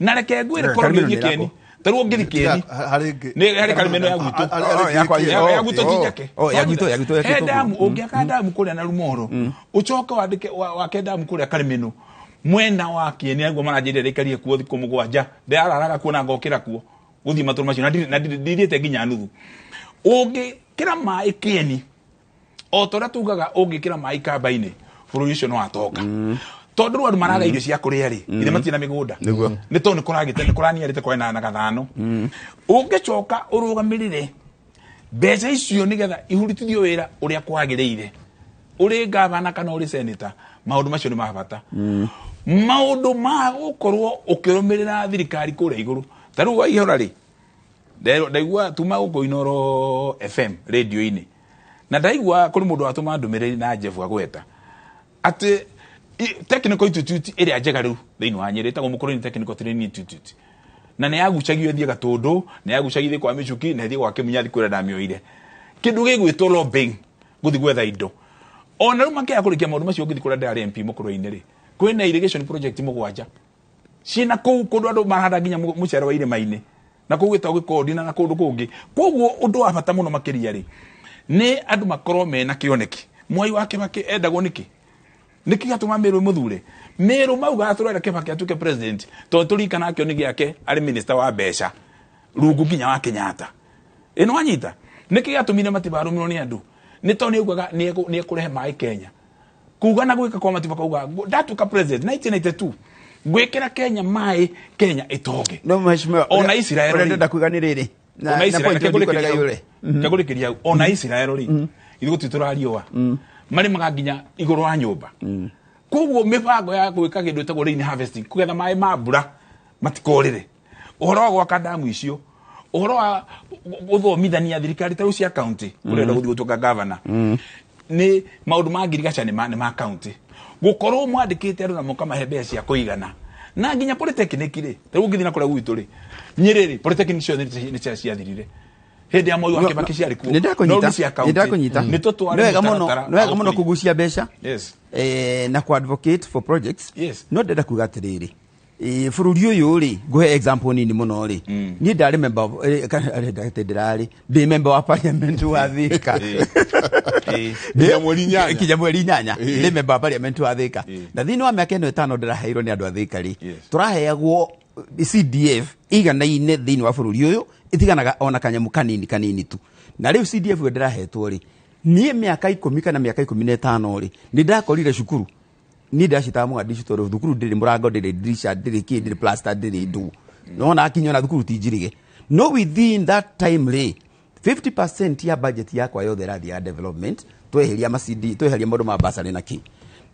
Na reke ngwĩre korwo Karĩmĩno nĩ ũthiĩ nĩ Keni. ĩrakwo. Ta rĩu ũngĩthiĩ Keni. Harĩ ĩngĩ. Nĩ harĩ Karĩmĩno ya gwitũ. Yakwa Ya gwitũ ti njake. Ya gwitũ, ya gwitũ, ya He gwitũ. damu, ũngĩaka damu kũrĩa na Rumoro, ũcoke wandĩke wake damu kũrĩa Karĩmĩno. Mwena wa Kieni aguo maranjĩrire ndĩikarie kuo thikũ 7, ndĩrararaga kuo na ngokĩra kuo gũthiĩ matũra macio na ndirĩte nginya nuthu. Ũngĩkĩra maĩ Kieni o ta ũrĩa tugaga ũngĩkĩra maĩ kamba-inĩ bũrũri ũcio no watonga. Tondũ rĩu andũ maraga irio cia kũrĩa rĩ, ithe matirĩ na mĩgũnda. Nĩ tondũ nĩ kũragĩte nĩ kũraniarĩte kwarĩ na gathano. Ũngĩcoka ũrũgamĩrĩre mbeca icio nĩgetha ihuritithio wĩra ũrĩa kwagĩrĩire, ũrĩ gavana kana ũrĩ senator, maũndũ macio nĩ ma bata. Maũndũ ma gũkorwo ũkĩrũmĩrĩra thirikari kũrĩa igũrũ, ta rĩu waihũra rĩ, ndaigua tuma gũkũ Inooro FM radio-inĩ, na ndaigua kũrĩ mũndũ watũma ndũmĩrĩri na Jeff agweta atĩ Technical Institute ĩrĩa njega rĩu thĩinĩ wa Nyĩrĩ ĩtagwo Mũkũrũini Technical Training Institute, na nĩ yagucagio ĩthiĩ Gatũndũ, nĩ yagucagio ĩthiĩ kwa Mĩcuki, na ĩthiĩ gwa Kĩmunya thikũ ĩrĩa ndamĩoire. Kĩndũ gĩgwĩtwo lobbying, gũthiĩ gwetha indo. Ona rĩu makĩaga kũrĩkia maũndũ macio, ũngĩthiĩ kũrĩa ndĩrarĩ MP Mũkũrũini rĩ, kwĩna irrigation project 7 ciĩna kũu kũndũ andũ marahanda nginya mũcere wa irĩma-inĩ, na kũu gwĩtagwo gĩkondi na kũndũ kũngĩ. Koguo ũndũ wa bata mũno makĩria rĩ, nĩ andũ makorwo mena kĩoneki. Mwai wa Kĩbakĩ endagwo nĩkĩ? Nĩkĩ gĩatũma Meru ĩmũthure? Meru maugaga tũrenda Kĩbakĩ atuĩke president tondũ tũririkanaga kĩoneki gĩake arĩ minister wa mbeca rungu nginya wa Kenyatta. Ĩno wanyita? Nĩkĩ gĩatũmire Matiba arũmĩrwo nĩ andũ? Nĩ tondũ nĩ augaga nĩ ekũrehe maĩ Kenya. Kuga na gwĩka kwa Matiba kauga ndatuĩka president 1992 ngwĩkĩra Kenya maĩ, Kenya ĩtonge. No mheshimiwa, Ona Israel ũrĩa rĩ. ndĩrenda kuga nĩ rĩrĩ, na Ona na Israel, point reke ĩyo ndikwendaga ngũrĩkĩrie hau. yũre. Reke ngũrĩkĩrie hau. Ona Israel rĩ, ithuĩ gũtirĩ tũrariũa, marĩmaga nginya igũrũ wa nyũmba. Koguo mĩbango ya gwĩka kĩndũ ĩtagwo rain harvesting, kũgetha maĩ ma mbura matikorĩre, ũhoro wa gwaka damu icio, ũhoro wa gũthomithania thirikari ta rĩu cia county, ũrenda gũthiĩ gũtuĩka governor, nĩ maũndũ ma ngirigaca nĩ ma county, gũkorwo mwandĩkĩte andũ na mũkamahe mbeca cia kũigana, na nginya polytechnic rĩ, ta rĩu ũngĩthiĩ na kũrĩa gwitũ rĩ, Nyĩrĩ rĩ, polytechnic ciothe nĩ ciathirire hĩndĩ ya Moi wa Kĩbakĩ, ciarĩ kuo. Nĩ ndakũnyita. No rĩu cia county. Nĩ ndakũnyita. Nĩ tũtware Nĩ wega mũno, mũtaratara nĩ wega wa mũno gũkũria. kũgucia mbeca na ku advocate for projects. No ndĩrenda kuga atĩrĩrĩ, bũrũri ũyũ rĩ, ngũhe example nini mũno rĩ, niĩ ndarĩ member kana ndĩ ndĩrarĩ ndĩ member wa parliament wa Thika. Nginya mweri 8. Nginya mweri 8 ndĩ member wa parliament wa Thika, na thĩinĩ wa mĩaka ĩno 5 ndĩraheirwo nĩ andũ a Thika rĩ, tũraheagwo CDF iganaine thĩinĩ wa bũrũri ũyũ, ĩtiganaga ona kanyamũ kanini kanini tu. Na rĩu CDF ĩyo ndĩrahetwo rĩ, niĩ mĩaka 10 kana mĩaka 15 rĩ, nĩ ndakorire cukuru niĩ ndacitaga Mogadishu, tondũ thukuru ndĩrĩ mũrango, ndĩrĩ dirisha, ndĩrĩ kĩ, ndĩrĩ plaster, ndĩrĩ ndũ nona akinya ona thukuru ti njirige. No within that time rĩ, 50% ya budget yakwa yothe ĩrathiĩ ya development, tweheria ma CD, tweheria maũndũ ma bursary na kĩ,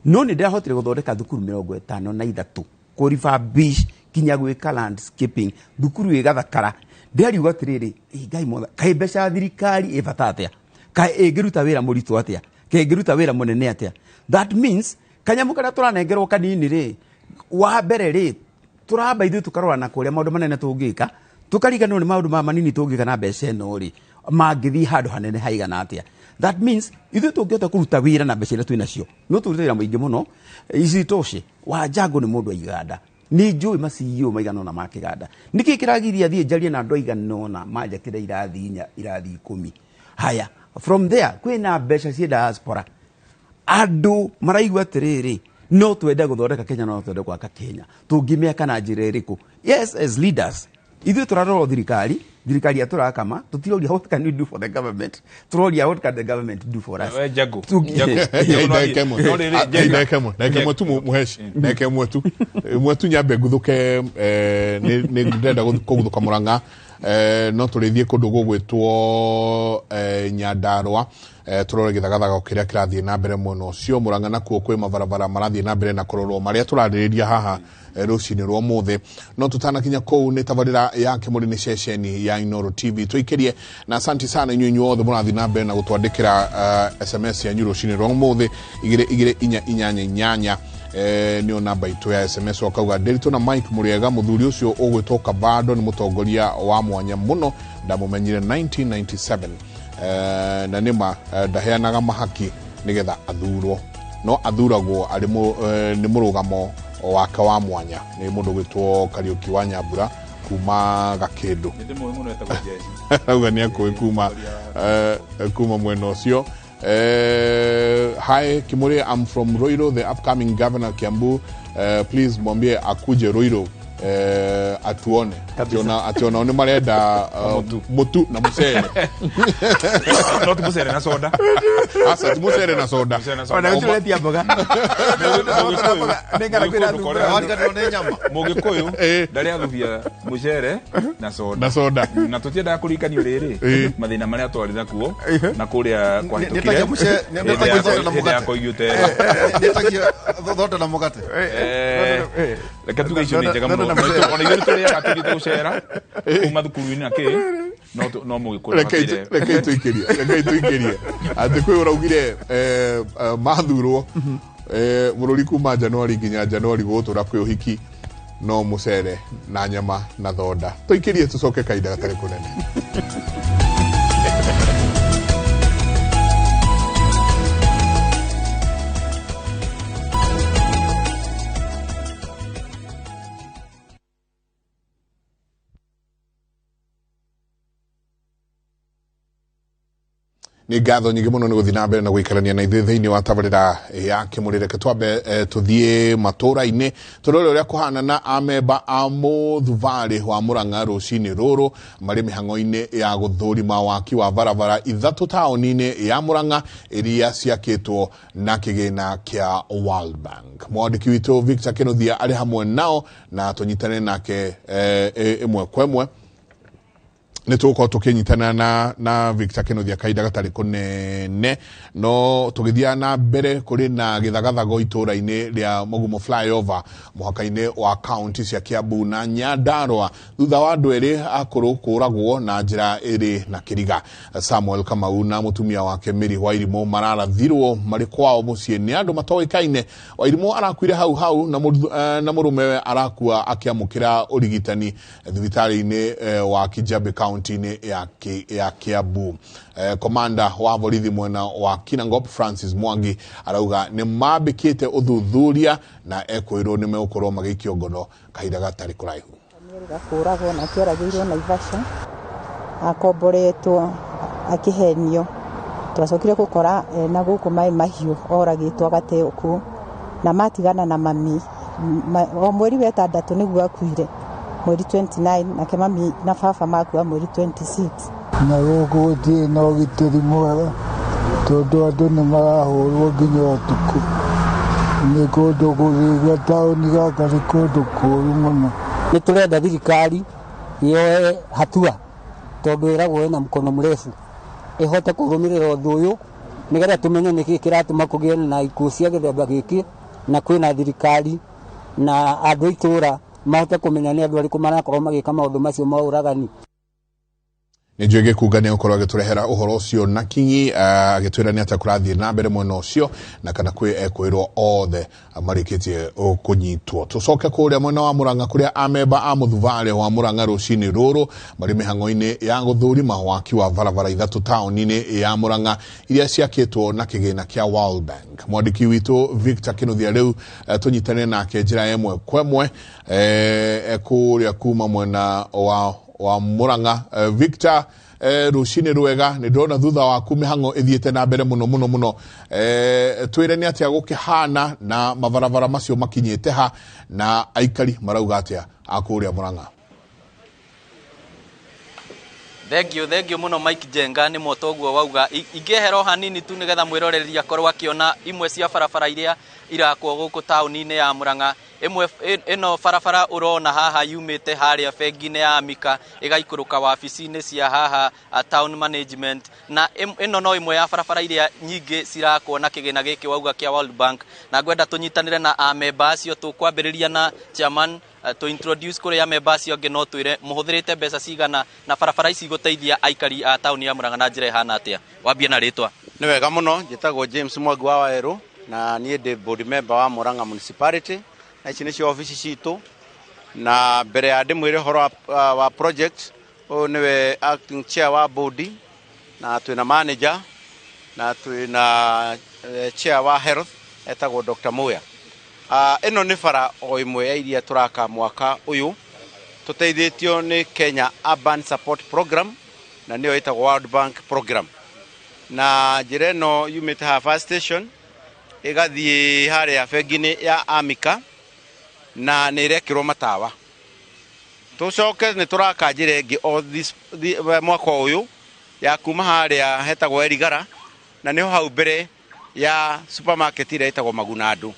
no nĩ ndĩrahotire gũthondeka thukuru 53, kũ refurbish kinya gwĩka landscaping, thukuru ĩgathakara. Ndĩrariuga atĩrĩrĩ, ĩ Ngai mothe, kaĩ mbeca ya thirikari ĩ bata atĩa? Kaĩ ĩngĩruta wĩra mũritũ atĩa? Kaĩ ĩngĩruta wĩra mũnene atĩa? That means kanyamũ karĩa tũranengerwo kanini rĩ, wa mbere rĩ, tũramba ithuĩ tũkarora na kũrĩa maũndũ manene tũngĩka, tũkariganĩrwo nĩ maũndũ maya manini tũngĩka na mbeca ĩno rĩ, mangĩthiĩ handũ hanene haigana atĩa. That means ithuĩ tũngĩhota kũruta wĩra na mbeca iria twĩ nacio, no tũrute wĩra mũingĩ mũno. Isitoshe, Wanjango nĩ mũndũ wa iganda, nĩ njũĩ ma CEO maigana ũna ma kĩganda. Nĩkĩ kĩragiria thiĩ njarie na andũ aigana ũna manjakĩre irathi 4, irathi 10? Haya, from there kwĩna mbeca ciĩ diaspora, andũ maraigua atĩrĩrĩ, no twende gũthondeka Kenya, no twende gwaka Kenya, tũngĩmĩaka na njĩra ĩrĩkũ? Yes, as leaders ithuĩ tũrarora thirikari, thirikari ya tũrakama, tũtiroria what can we do for the government, tũroria what can the government do for us. We Jago. Jago. Ndagĩka ĩmwe. No rĩrĩ, Njenga. Ndagĩka ĩmwe, ndagĩka ĩmwe tu, mũheshi, ndagĩka ĩmwe tu, ĩmwe tu, nyambe nguthuke, nĩ ndĩrenda kũguthũka Mũrang'a, no tũrĩthiĩ kũndũ gũgwĩtwo Nyandarũa, tũrore gĩthagathago kĩrĩa kĩrathiĩ na mbere mwena ũcio Mũrang'a, nakuo kwĩ mabarabara marathiĩ na mbere na kũrorwo marĩa tũrarĩrĩria haha rũcinĩ rwa ũmũthĩ. No tũtanakinya kũu, nĩ tabarĩra ya Kĩmũrĩ, nĩ ceceni ya Inooro TV tũikĩrie, na asanti sana inyuĩ inyuothe mũrathiĩ na mbere na gũtwandĩkĩra SMS yanyu rũcinĩ rwa ũmũthĩ. 22488 nĩyo namba itũ ya SMS. Wakauga Ndĩritũ na Mike Mũrĩega, mũthuri ũcio ũgwĩtwo Kabando nĩ mũtongoria wa mwanya mũno, ndamũmenyire 1997, na nĩma ndaheanaga mahaki nĩgetha athurwo, no athuragwo arĩ nĩ mũrũgamo wake wa mwanya. Nĩ mũndũ gwĩtwo Kariũki wa Nyambura kuma Gakĩndũ. Nĩ ndĩmũĩ mũno, etagwo Jeshi. Auga nĩ akũĩ kuma mwena ũcio. Hi Kimuri, I'm from Ruiru, the upcoming governor Kiambu. Please mwambie akuje Ruiru atuone ationa nĩ marenda mutu na mucere. No ti mucere na soda. Asa ti mucere na soda. Ona gũtirĩ mboga. Mũgĩkũyũ ndarĩ athubia mucere na soda. Na soda. Na tũtiendaga kũrikanio rĩrĩ mathĩna marĩa twarĩ nakuo na kũrĩa kwahĩtũkire. Hĩndĩ ya koigiũte. Nĩetagia thonda na mũgate. Reke tuge icio nĩ njega mũno. Ona ithuĩ tũrĩaga tũthiĩte gũcera kuma thukuru-inĩ na kĩ no mũgĩkũyũ. Reke tũikĩrie, reke tũikĩrie. Atĩ kwĩ ũraugire mathurwo bũrũri kuma Januari nginya Januari gũgũtũra kwĩ ũhiki no mucere na nyama na thonda. Tũikĩrie tũcoke kahinda gatarĩ kũnene. Nĩ ngatho nyingĩ mũno nĩ gũthiĩ na mbere na gũikarania na ithuĩ thĩinĩ wa tabarĩra ya Kĩmũrĩ. Reke twambe tũthiĩ matũũra-inĩ tũrore ũrĩa kũhana na amemba a mũthubarĩ wa Murang'a rũcinĩ rũrũ marĩ mĩhang'o-inĩ ya gũthũrima waki wa barabara ithatũ taũni-inĩ ya Murang'a iria ciakĩtwo na kĩgĩna kĩa World Bank. Mwandĩki witũ Victor Kĩnuthia arĩ hamwe nao na tũnyitane nake ĩmwe kwa ĩmwe. Nĩ tũgũkorwo tũkĩnyitana na Victor Kĩnuthia kahinda gatarĩ kũnene, no tũgĩthiaga na mbere kũrĩ na gĩthagathago itũũra-inĩ rĩa Mugumo flyover mũhaka-inĩ wa kaunti cia Kiambu na Nyandarua thutha wa andũ erĩ akũrũ kũragwo na njĩra ĩrĩ na kĩriga. Samuel Kamau na mũtumia wake Mary Wairimũ mararathirwo marĩ kwao mũciĩ nĩ andũ matoĩkaine. Wairimũ arakuire hau hau na mũrũmewe arakua akĩamũkĩra ũrigitani thibitarĩ-inĩ wa Kijabe kaunti-inĩ ya Kiambu. Komanda wa borithi mwena wa Kinangop Francis Mwangi arauga nĩ mambĩkĩte ũthuthuria na ekwĩrwo nĩ megũkorwo magĩikio ngono kahinda gatarĩ kũraihu. Kũragwo na kĩoragĩirwo Naivasha akomboretwo akĩhenio twacokire gũkora na gũkũ maĩ mahiũ oragĩtwo agateo kũu na matigana na mami o mweri wa ĩtandatũ nĩguo akuire mweri 29 nake mami na baba makua mweri 26. Na gũkũ gũtirĩ na ũgitĩri mwega tondũ andũ nĩ marahũrwo nginya ũtukũ. Nĩ kũndũ kũrĩ taũni gaka nĩ kũndũ kũũru mũno. Nĩ tũrenda thirikari yoe hatua tondũ ĩragwo ĩna mkono mrefu ĩhote kũrũmĩrĩra ũndũ ũyũ nĩgetha tũmenye nĩkĩ kĩratũma kũgĩe na ikuũ cia gĩthemba gĩkĩ na kwĩna thirikari na andũ a itũũra mahote kũmenya nĩ andũ arĩkũ marakorwo magĩka maũndũ macio ma ũragani. Nĩ njũĩ Gĩkunga nĩ egũkorwo agĩtũrehera ũhoro ũcio na kinyi agĩtwĩra nĩ atĩa kũrathiĩ na mbere mwena ũcio na kana kwĩ ekwĩrwo othe marĩkĩtie kũnyitwo. Tũcoke kũrĩa mwena wa Murang'a kũrĩa amemba a mũthubarĩ wa Murang'a rũcinĩ rũrũ marĩ mĩhang'o-inĩ ya gũthũrima waki wa barabara ithatũ taũni-inĩ ya Murang'a iria ciakĩtwo na kĩgĩna kĩa World Bank. Mwandĩki witũ Victor Kĩnuthia rĩu tũnyitane nake njĩra ĩmwe kwa ĩmwe kũrĩa kuma mwena wa Murang'a. Victor, rũcinĩ rwega, nĩ ndĩrona thutha waku mĩhang'o ĩthiĩte na mbere mũno mũno mũno. Twĩre nĩ atĩa gũkĩhana na mabarabara macio makinyĩte ha na aikari marauga atĩa a kũrĩa Murang'a? Thank you mũno Mike Jenga nĩ moto ũguo wauga. Ingĩehera o hanini tu nĩgetha mwĩroreri akorwo akĩona imwe cia barabara iria irakwo gũkũ taũni-inĩ ya Murang'a. Ĩmwe ĩno barabara ũrona haha yumĩte harĩa bengi-inĩ ya Amika ĩgaikũrũka wabici-inĩ cia haha town management, na ĩno no ĩmwe ya barabara iria nyingĩ cirakwo na kĩgĩna gĩkĩ wauga kĩa World Bank. Na ngwenda tũnyitanĩre na amemba acio, tũkwambĩrĩria na chairman to introduce kũrĩ amemba acio angĩ, no twĩre mũhũthĩrĩte mbeca cigana na barabara ici gũteithia aikari a taũni ya Murang'a na njĩra ĩhana atĩa. Wambie na rĩtwa. Nĩ wega mũno, njĩtagwo James Mwangi wa Waerũ na niĩ ndĩ board member wa Murang'a Municipality na ici nĩcio obici citũ. Na mbere ya ndĩmwĩre ũhoro wa project, ũyũ nĩwe acting chair wa board, na twĩna manager na twĩna chair wa health etagwo Dr. Muya. Ĩno nĩ bara o ĩmwe ya iria tũraka mwaka ũyũ tũteithĩtio nĩ Kenya Urban Support Program na nĩyo ĩtagwo World Bank Program. Na njĩra ĩno yumĩte haha fire station ĩgathiĩ harĩa bengi-inĩ ya Amika na nĩ ĩrekĩrwo matawa. Tũcoke nĩ tũraka njĩra ĩngĩ o mwaka ũyũ ya kuma harĩa hetagwo Erigara, na nĩho hau mbere ya supermarket ĩrĩa ĩtagwo Magunandu.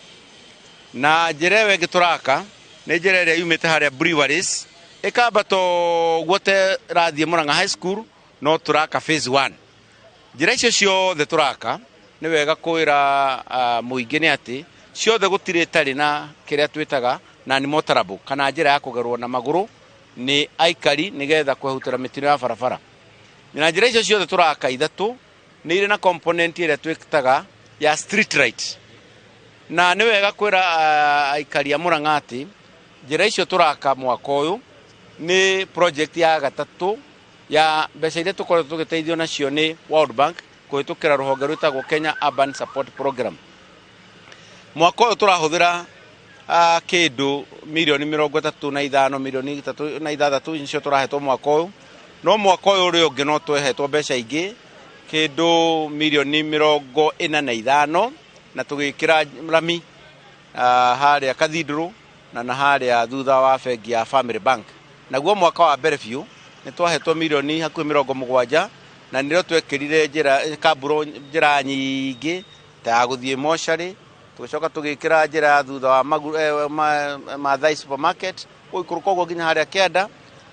Na njĩra ĩyo ĩngĩ tũraka nĩ njĩra ĩrĩa yumĩte harĩa Breweries ĩkambata ũguo te ĩrathiĩ Murang'a High School, no tũraka phase 1. Njĩra icio ciothe tũraka nĩ wega kwĩra mũingĩ nĩ atĩ ciothe gũtirĩ ĩtarĩ na kĩrĩa twĩtaga non motorable, kana njĩra ya kũgerwo na magũrũ nĩ aikari nĩgetha kwehutĩra mĩtino ya barabara. Na njĩra icio ciothe tũraka ithatũ nĩ irĩ na component ĩrĩa twĩtaga ya street light. Na nĩ wega kwĩra aikari a Murang'a atĩ njĩra icio tũraka mwaka ũyũ nĩ project ya gatatũ ya mbeca iria tũkoretwo tũgĩteithio nacio nĩ World Bank kũhĩtũkĩra rũhonge rwĩtagwo Kenya Urban Support Program. Mwaka ũyũ tũrahũthĩra kĩndũ mirioni 35, mirioni 36 nĩcio tũrahetwo mwaka ũyũ. No mwaka ũyũ ũrĩa ũngĩ no twehetwo mbeca ingĩ kĩndũ mirioni 45, na tũgĩkĩra rami harĩa Cathedral na harĩa thutha wa bengi ya Family Bank. Naguo mwaka wa mbere biũ nĩ twahetwo mirioni hakuhĩ 70, na nĩrĩo twekĩrire njĩra kamburo njĩra nyingĩ ta ya gũthiĩ mocarĩ, tũgĩcoka tũgĩkĩra njĩra ya thutha wa Maathai supermarket gũikũrũka ũguo nginya harĩa kĩanda,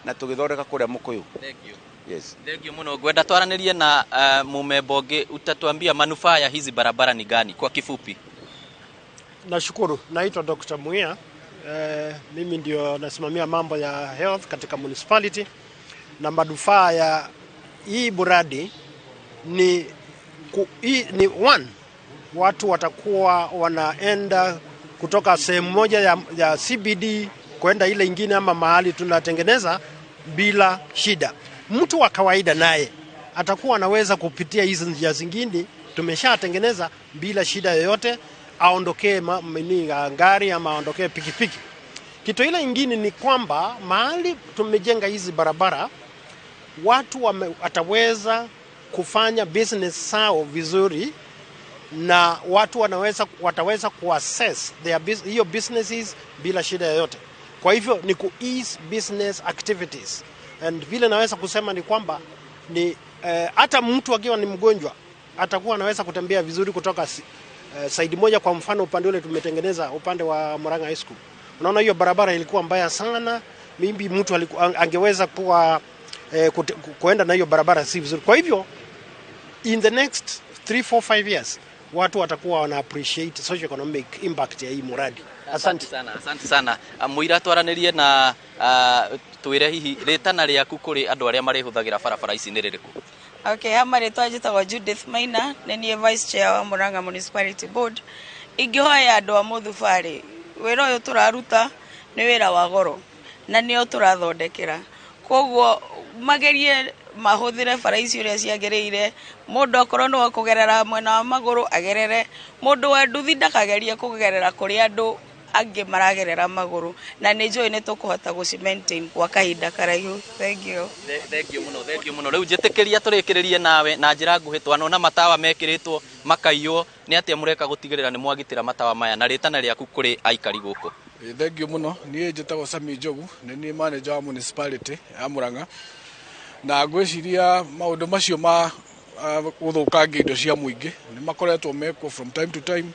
na tũgĩthondeka kũrĩa Mũkũyũ. Thank you. Yes. Thank you muno. Ngwenda twaranĩrie na mumemba ũngĩ, utatuambia manufaa ya hizi barabara ni gani kwa kifupi? Nashukuru. Naitwa Dr. Muia. Mimi ndio nasimamia mambo ya health katika municipality, na manufaa ya hii mradi ni one, watu watakuwa wanaenda kutoka sehemu moja ya CBD kwenda ile ingine ama mahali tunatengeneza bila shida. Mtu wa kawaida naye atakuwa anaweza kupitia hizi njia zingine tumeshatengeneza bila shida yoyote, aondokee gari ama aondokee pikipiki. Kitu ile ingine ni kwamba mahali tumejenga hizi barabara, watu wataweza kufanya business zao vizuri, na watu wataweza kuassess their hiyo businesses bila shida yoyote. Kwa hivyo ni ku ease business activities. And vile naweza kusema ni kwamba ni hata mtu akiwa ni mgonjwa atakuwa anaweza kutembea vizuri kutoka side moja. Kwa mfano upande ule tumetengeneza upande wa Murang'a High School, unaona hiyo barabara ilikuwa mbaya sana, maybe mtu angeweza kuwa kuenda na hiyo barabara si vizuri. Kwa hivyo in the next 3, 4, 5 years watu watakuwa wana appreciate socio economic impact ya hii muradi. Asante sana, asante sana. Muira twaranirie na twire hihi ritana riaku kuri andu aria marihuthagira barabara ici ni ririku? Okay, hama ritwa njitagwo Judith Maina, nĩ niĩ vice chair wa Murang'a Municipality Board. Ingĩhoya andũ a Mũthubarĩ, wĩra ũyũ tũraruta nĩ wĩra wa goro na nĩo tũrathondekera, koguo magerie mahũthĩre bara ici ũrĩa ciagĩrĩire. Mũndũ akorwo nĩ wa kũgerera mwena wa magũrũ agerere, mũndũ wa nduthi ndakagerie kũgerera kũrĩa andũ angĩ maragerera magũrũ, na nĩ njũĩ nĩ tũkũhota gũci maintain kwa kahinda karaihu. Thank you. Thank you muno, thank you muno. Rĩu njĩtĩkĩria tũrĩkĩrĩrie nawe na njĩra nguhĩ, twanona matawa mekĩrĩtwo makaiywo, nĩ atĩa mũreka gũtigĩrĩra nĩ mwagitĩra matawa maya, na rĩtana rĩaku kũrĩ aikari gũkũ? Thank you muno. Niĩ njĩtagwo Sami Njogu, nĩ niĩ manager wa municipality ya Murang'a, na ngwĩciria maũndũ macio ma gũthũkangia indo cia mũingĩ nĩ makoretwo mekwo from time to time.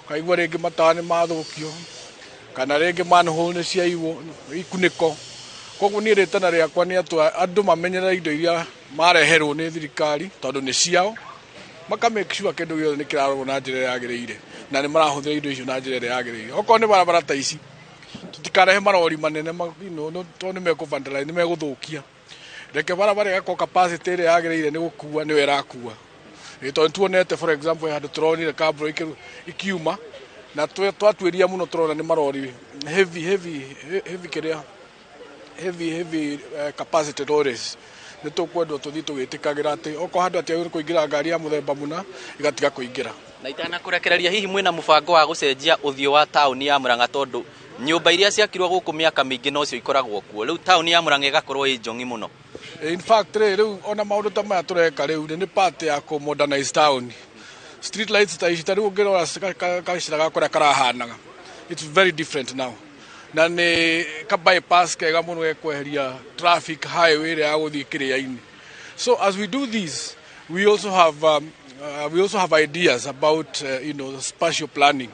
Ũkaigua rĩngĩ matawa nĩ mathũkio, kana rĩngĩ manhole nĩ ciaiywo ikunĩko. Koguo niĩ rĩtana rĩakwa nĩ atĩ andũ mamenyerere indo iria mareherwo nĩ thirikari, tondũ nĩ ciao, maka make sure kĩndũ gĩothe nĩ kĩrarorwo na njĩra ĩrĩa yagĩrĩire, na nĩ marahũthĩra indo icio na njĩra ĩrĩa yagĩrĩire. Okorwo nĩ barabara ta ici, tũtikarehe marori manene, tondũ nĩ mekũ vandalize, nĩ megũthũkia. Reke barabara ĩgakorwo capacity ĩrĩa yagĩrĩire nĩ gũkua nĩyo ĩrakua. Tondũ tuonete for example handũ tũronire kambura ikiuma, na twatuĩria mũno tũrona nĩ marori heavy, heavy, heavy kĩrĩa heavy, heavy capacity lorries. Nĩ tũkwendwo tũthiĩ tũgĩtĩkagĩra atĩ okorwo handũ hatiagĩrĩirwo kũingĩra ngari ya mũthemba mũna, ĩgatiga kũingĩra. Na itanakũrekereria, hihi mwĩna mũbango wa gũcenjia ũthiũ wa taũni ya Murang'a, tondũ nyũmba iria ciakirwo gũkũ mĩaka mĩingĩ nocio ikoragwo kuo, rĩu taũni ya Murang'a ĩgakorwo ĩ njong'i mũno? In fact rĩ, rĩu ona maũndũ ta maya tũreka rĩu nĩ part ya kũ modernize town. Street lights ta ici, ta rĩu ũngĩrora gacĩra gakwa ũrĩa karahanaga, it's very different now, na nĩ ka bypass kega mũno gekweheria traffic highway ĩrĩa ya gũthiĩ kĩrĩa-inĩ. So as we do this, we also have ideas about spatial planning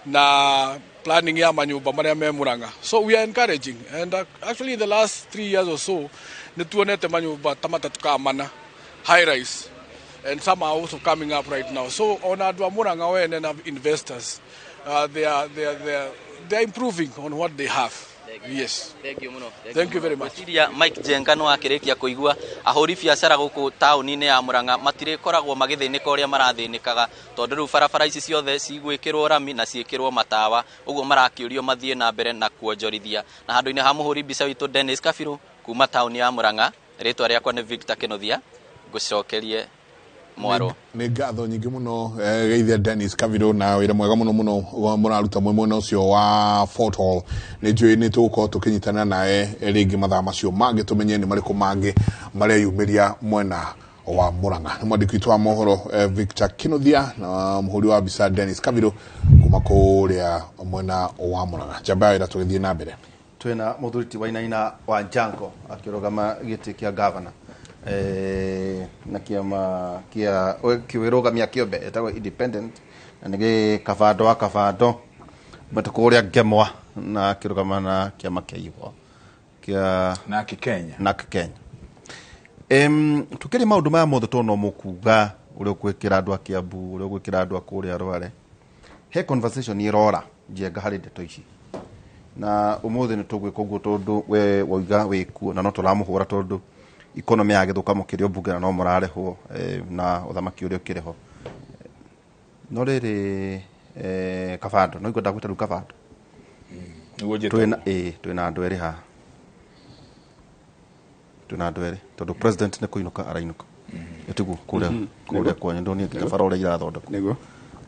na planning ya manyũmba marĩa me Murang'a. So we are encouraging, and actually in the last 3 years or so nĩ tuonete manyũmba ta matatũ ka mana high rise, and some are also coming up right now. So ona andũ a Murang'a wene na investors, they are improving on what they have. Yes. Thank you muno. Thank you very much. Gwĩciria Mike Njenga nĩ wakĩrĩkia kũigua ahũri biacara gũkũ taũni-inĩ ya Murang'a matirĩkoragwo magĩthĩnĩka ũrĩa marathĩnĩkaga, tondũ rĩu barabara ici ciothe cigwĩkĩrwo rami na ciĩkĩrwo matawa, ũguo marakĩũrio mathiĩ na mbere na kuonjorithia. Na handũ-inĩ ha mũhũri mbica witũ Dennis Kabiru kuma taũni ya Murang'a, rĩtwa rĩakwa nĩ Victor Kĩnuthia, ngũcokerie mwarwo. Nĩ ngatho nyingĩ mũno, geithia Dennis Kavirũ na wĩra mwega mũno mũno mũraruta mwĩ mwena ũcio wa Fort Hall. Nĩ njũĩ nĩ tũgũkorwo tũkĩnyitana nawe rĩngĩ mathaa macio mangĩ, tũmenye nĩ marĩkũ mangĩ mareyumĩria mwena wa Murang'a. Nĩ mwandĩki witũ wa mohoro Victor Kinuthia na mũhũri wa mbica Dennis Kavirũ kuma kũrĩa mwena wa Murang'a. Njamba ya wĩra, tũgĩthiĩ na mbere. Twina muthuri ti Wainaina wa Njango akĩrũgama gĩtĩ kĩa gavana na kĩama kĩa kĩwĩrũgamia kĩombe ĩtagwo independent, na nĩ gĩ Kabando wa Kabando but kũrĩa Ngemwa, na akĩrũgama na kĩama kĩa ihũa kĩa Nake Kenya. NAK Kenya. Tukĩrĩ maũndũ maya mothe, tondũ no mũkuga ũrĩa ũgwĩkĩra andũ a Kiambu, ũrĩa ũgwĩkĩra andũ a kũrĩa Rware, he conversation ĩrora Njenga harĩ ndeto ici, na ũmũthĩ nĩ tũgwĩka ũguo tondũ we wauga wĩkuo na no tũramũhũra tondũ economy yagĩthũka mũkĩrĩ mbunge na no mũrarĩhwo na ũthamaki ũrĩa ũkĩrĩ ho. No rĩrĩ, Kabando no igua ndagwĩta rĩu Kabando. Nĩguo njĩtagwo. Twĩna andũ erĩ haha, twĩna andũ erĩ tondũ president nĩ kũinũka arainũka, ĩtiguo kũrĩa kwanyu ndonire nginya bara ũrĩa irathondekwo. Nĩguo.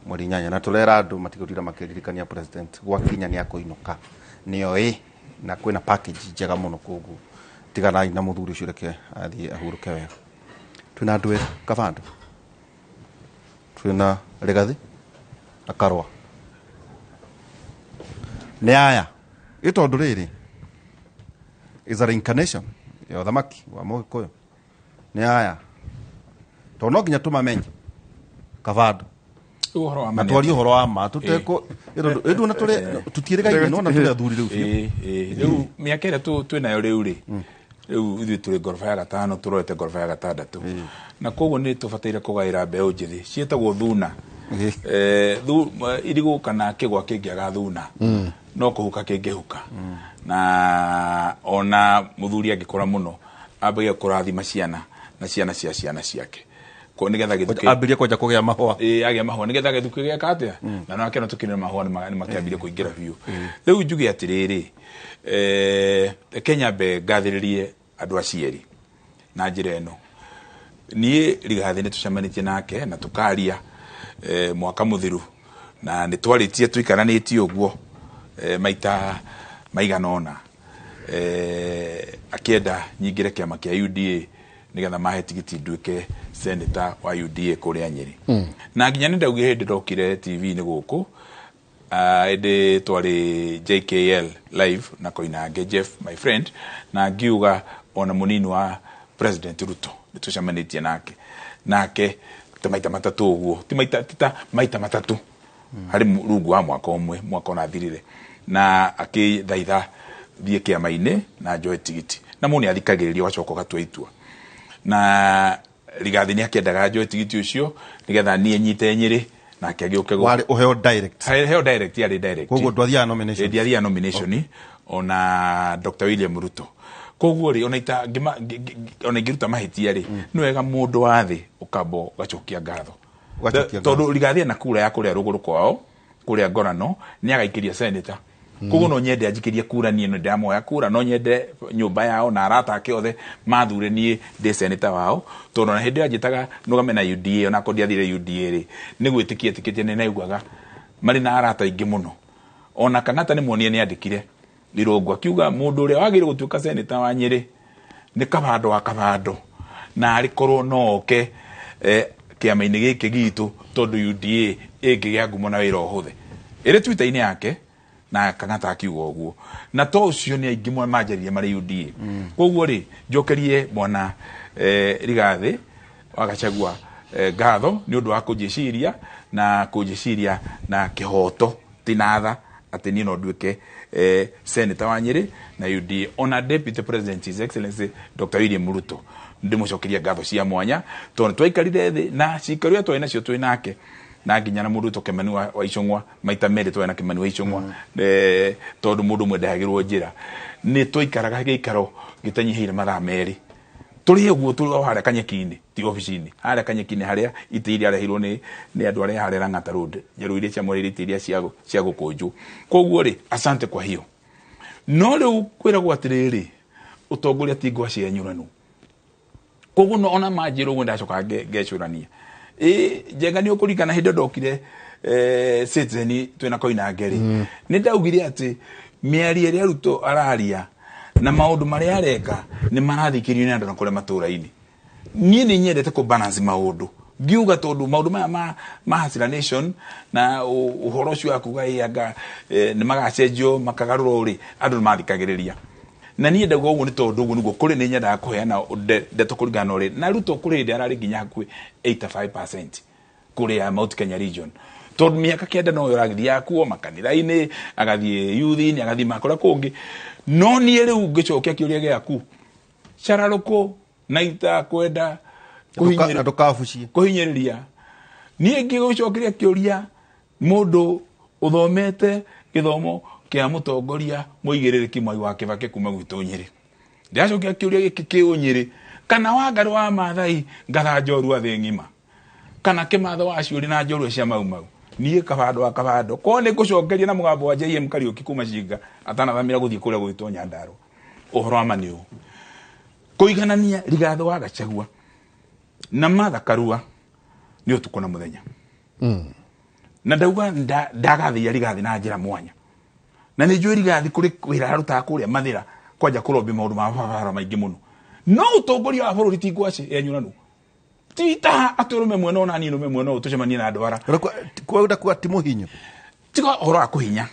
Mweri 8, na tũrera andũ matigũtinda makĩririkania president gwakinya nĩ akũinũka, nĩoĩ na kwĩna package njega mũno, koguo tiganai na mũthuri ũcio, reke athiĩ ahurũke wega. Twĩna andũ erĩ Kabando, twĩna Rigathi na Karũa, nĩ aya ĩ tondũ rĩrĩ is a reincarnation ya ũthamaki wa Mũgĩkũyũ, nĩ aya tondũ no nginya tũmamenye Kabando. Rĩu ũhoro wa na ma nĩ twarie atĩ- ũhoro wa ma tũtekũ ĩndũ na tũrĩ tũtiĩrĩgaine no na tũrĩ athuri rĩu biũ. Ĩĩ, rĩu mĩaka ĩrĩa twĩ nayo rĩu rĩ, rĩu ithuĩ tũrĩ ngoroba ya gatano, tũrorete ngoroba ya gatandatũ, na koguo nĩ tũbataire kũgaĩra mbeũ njĩthĩ ciĩtagwo thuna. Irigũ kana kĩgwa kĩngĩaga thuna no kũhuka kĩngĩhuka, na ona mũthuri angĩkũra mũno ambagia kũrathima ciana na ciana cia ciana ciake. Ko nĩgetha gĩthukĩ Ambĩrie kwanja kũgĩa mahũa. Ĩĩ, agĩa mahũa nĩgetha gĩthukĩ gĩeka atĩa, na no akĩona tũkĩrĩ na mahũa nĩ makĩambire kũingĩra biũ. Rĩu njuge atĩrĩrĩ, reke nyambe ngathĩrĩrie andũ acieri na njĩra ĩno. Niĩ Rigathĩ nĩ tũcemanĩtie nake na tũkaria mwaka mũthiru, na nĩ twarĩtie tũikaranĩtie ũguo maita maigana ũna, akĩenda nyingĩre kĩama kĩa UDA nĩgetha mahe tigiti nduĩke senator wa UDA kũrĩa Nyĩrĩ. Na nginya nĩ ndaugire hĩndĩ ndokire TV-inĩ gũkũ, ĩndĩ twarĩ JKL live na Koinange Jeff, my friend, na ngiuga ona mũnini wa President Ruto nĩ tũcemanĩtie nake ta maita matatũ ũguo, ti maita, ti ta maita matatũ harĩ rungu wa mwaka ũmwe, mwaka ũrathirire, na akĩthaitha thiĩ kĩama-inĩ na njoe tigiti, na mũndũ nĩ athikagĩrĩria, ũgacoka ũgatua itua. Na Rigathi nĩ akĩendaga njoe tigiti ũcio nĩgetha niĩ nyite Nyĩrĩ nake agĩũke gũkũ. Warĩ ũheo direct? Heo direct, yarĩ direct. Koguo ndwathiaga nomination? Ndiathiaga nomination ona Dr. William Ruto. Koguo rĩ, ona ita ona ingĩruta mahĩtia rĩ, nĩ wega mũndũ wa thĩ ũkamba ũgacokia ngatho. Ũgacokia. Tondũ Rigathi ena kura ya kũrĩa rũgũrũ kwao kũrĩa Ngorano, nĩ agaikĩria senator, koguo no nyende anjikĩrie kura. Niĩ nĩ ndamoya kura, no nyende nyũmba yao na arata ake othe mathure niĩ ndĩ senator wao, tondũ ona hĩndĩ ĩyo anjĩtaga nũgame na UDA, ona ndiathire UDA rĩ, nĩ gwĩtĩkia ĩtĩkĩtie nĩ naiguaga marĩ na arata aingĩ mũno. Ona Kang'ata nĩ muonie nĩ andĩkire irũngũ akiuga mũndũ ũrĩa wagĩrĩire gũtuĩka senator wa Nyĩrĩ Nĩ kabando wa kabando na arĩ korwo no oke kĩama-inĩ gĩkĩ gitũ tondũ UDA ĩngĩgĩa ngumo na wĩra ũhũthe. Ĩrĩ Twitter-inĩ yake na Kang'ata akiuga ũguo, na to ũcio nĩ aingĩ manjaririe marĩ UDA. Koguo rĩ, njokerie mwana Rigathĩ wa Gachagua ngatho nĩ ũndũ wa kũnjĩciria na kũnjĩciria na kĩhoto ti na tha atĩ niĩ no nduĩke senator wa Nyĩrĩ na UDA, ona deputy president His Excellency Dr. William Ruto ndĩmũcokeria ngatho cia mwanya tondũ twaikarire thĩ na cikaro iria twarĩ nacio twĩ nake na nginya na mũndũ wĩtwo Kimani wa Ichung'wa maita merĩ twarĩ na Kimani wa Ichung'wa tondũ mũndũ ũmwe ndahagĩrwo njĩra nĩ twaikaraga gĩikaro gĩtanyihĩire mathaa merĩ tũrĩ ũguo tũrĩ o harĩa kanyeki-inĩ ti obici-inĩ harĩa kanyeki-inĩ harĩa itĩ iria arehirwo nĩ andũ arĩa harĩa Lang'ata Road njerũ iria ciamwereire itĩ iria cia gũkũnjwo. Koguo rĩ, asante kwa hiyo. No rĩu kwĩragwo atĩrĩrĩ, ũtongoria ti ngwa cia nyũranu. Koguo no ona manjĩra ũguo ndacoka ngecũrania. Njenga nĩ ũkũririkana hĩndĩ ĩyo ndokire Citizen twĩna Koinange rĩ, nĩ ndaugire atĩ mĩario ĩrĩa Ruto araria na maũndũ marĩa areka nĩ marathikĩrĩrio nĩ andũ na kũrĩa matũũra-inĩ. Niĩ nĩ nyendete kũ balance maũndũ ngiuga tondũ maũndũ maya ma Hustler Nation na ũhoro ũcio wa kuga ĩ anga nĩ magacenjio makagarũrwo rĩ, andũ nĩ mathikagĩrĩria. Na niĩ ndauga ũguo nĩ tondũ ũguo nĩguo kũrĩ nĩ nyendaga kũheana ndeto kũringana na ũrĩa. Na Ruto kũrĩ hĩndĩ ararĩ nginya hakuhĩ 85% kũrĩa Mount Kenya region. Tondũ mĩaka 9 no ĩragĩthiaga kuo makanitha-inĩ, agathiĩ youth-inĩ, agathiĩ makũrĩa kũngĩ. No niĩ rĩu ngĩcokia kĩũria gĩaku, cararũkũ na itakwenda kũhinyĩrĩria. Niĩ ngĩgũcokeria kĩũria mũndũ ũthomete gĩthomo kĩa mũtongoria mũigĩrĩrĩki Mwai wa Kĩbakĩ kuma gwitũ Nyĩrĩ. Ndĩracokia kĩũria gĩkĩ kĩ Ũnyĩrĩ, kana Wangarĩ wa Maathai ngatha njorua thĩ ng'ima, kana Kĩmatho wa Ciũri na njorua cia Mau Mau. Niĩ kabando wa kabando ko nĩ ngũcokeria na mũgambo wa JM Kariũki kuma Cinga atanathamĩra gũthiĩ kũrĩa gwĩtwo Nyandarua. Ũhoro wa ma nĩ ũũ, kũiganania Rigathĩ wa Gachagua na Martha Karua nĩ ũtukũ na mũthenya. Na ndauga ndagathĩia Rigathĩ na njĩra mwanya. Na nĩ njũĩ Rigathĩ kũrĩ wĩra arutaga kũrĩa Mathĩra kwanja kũrombi maũndũ ma barabara maingĩ mũno. No ũtongoria wa bũrũri ti ngwacĩ yenyũranu. Ti ta atĩ ũrũme mwena ũyũ na niĩ nũme mwena ũyũ tũcemanie na andũ ara. Kwenda kuga ti mũhinyu. Tiga ũhoro wa kũhinya.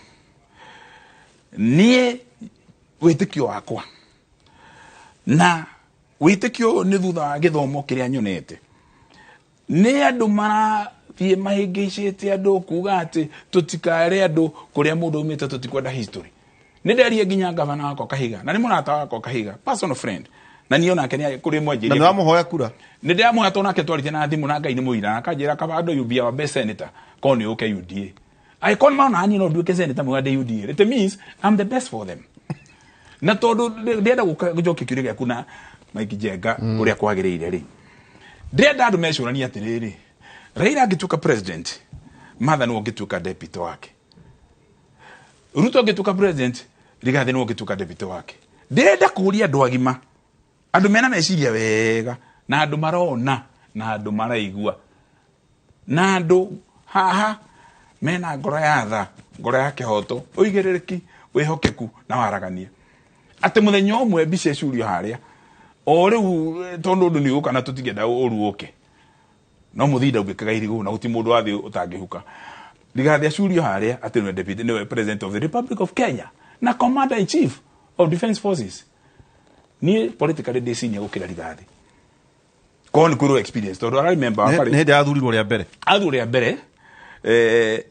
Niĩ wĩtĩkio wakwa na wĩtĩkio nĩ thutha wa gĩthomo kĩrĩa nyonete. Nĩ andũ marathiĩ mahĩngĩcĩte andũ kuga atĩ tũtikare andũ kũrĩa mũndũ aumĩte tũtikwenda history. Nĩ nderie nginya gavana wakwa Kahiga na nĩ mũrata wakwa Kahiga, personal friend. Na niĩ onake nĩ kũrĩ mwanjĩrie. Na nĩ wamũhoya kura? Nĩ ndĩramũhoya tondũ nake twarĩtie na thimũ na Ngai nĩ mũira, na akanjĩra kabando you be our best senator, korwo nĩ ũke UDA. Angĩkorwo nĩ marona niĩ no nduĩke senator mwega ndĩ UDA, it means I'm the best for them. Na tondũ ndĩrenda gũka gũcokia kĩũria gĩaku na Mike Njenga ũrĩa kwagĩrĩire rĩ, ndĩrenda andũ mecũranie atĩrĩrĩ, Raila angĩtuĩka president, Martha nĩwe ũngĩtuĩka deputy wake. Ruto angĩtuĩka president, Rigathĩ nĩwe ũngĩtuĩka deputy wake. Ndĩrenda kũũria andũ agima, andũ mena meciria wega, na andũ marona, na andũ maraigua, na andũ haha mena ngoro ya tha, ngoro ya kĩhoto, ũigĩrĩrĩki, wĩhokeku na waragania. Atĩ mũthenya ũmwe mbica ĩcurio harĩa, o rĩu tondũ ũndũ nĩ ũgũka na tũtingĩenda ũru ũke. No mũthinda ũngĩkaga irigũ na gũtirĩ mũndũ wa thĩ ũtangĩhuka. Rigathĩ acurio harĩa atĩ nĩwe deputy, nĩwe president of the Republic of Kenya na commander in chief of defense forces. Niĩ politically ndĩ senior gũkĩra Rigathĩ. Korwo nĩ kwĩrwo experience tondũ ara remember wa Nĩ hĩndĩ athurirwo rĩa mbere. Athurirwo rĩa mbere,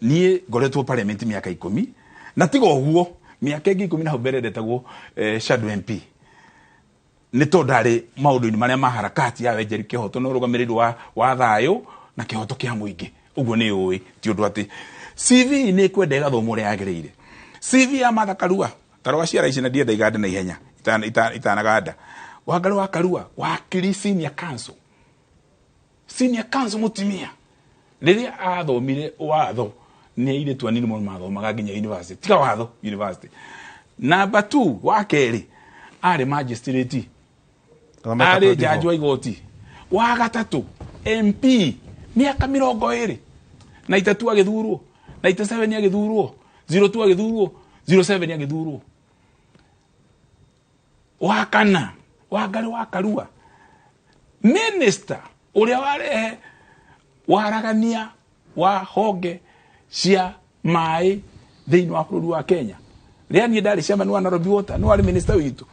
niĩ ngoretwo parliament mĩaka 10 na tiga ũguo mĩaka ĩngĩ 10 na hau mbere ndetagwo shadow MP. Nĩ tondũ ndarĩ maũndũ-inĩ marĩa ma harakati ya wenjeri kĩhoto na ũrũgamĩrĩri wa thayũ na kĩhoto kĩa mũingĩ. Ũguo nĩ ũĩ ti ũndũ atĩ CV nĩ ĩkwenda ĩgathomwo ũrĩa yagĩrĩire. CV ya Martha Karua ta rora ciara ici na ndienda igande na ihenya itanaganda. Wangarĩ wa Karua wakiri senior counsel. Senior counsel mũtumia rĩrĩa athomire watho nĩ airĩtu anini mũno mathomaga nginya university, tiga watho university. Number 2 wa kerĩ arĩ magistrate, arĩ jaji wa igoti. Wa gatatũ MP mĩaka 23 agĩthurwo, 97 agĩthurwo, 02 agĩthurwo, 07 agĩthurwo. Wa kana Wangari wa Karua minister uria warehe waragania wa honge cia mai thiini wa bururi wa Kenya. Ria nie ndari chairman wa Nairobi Water, no ari minister witu.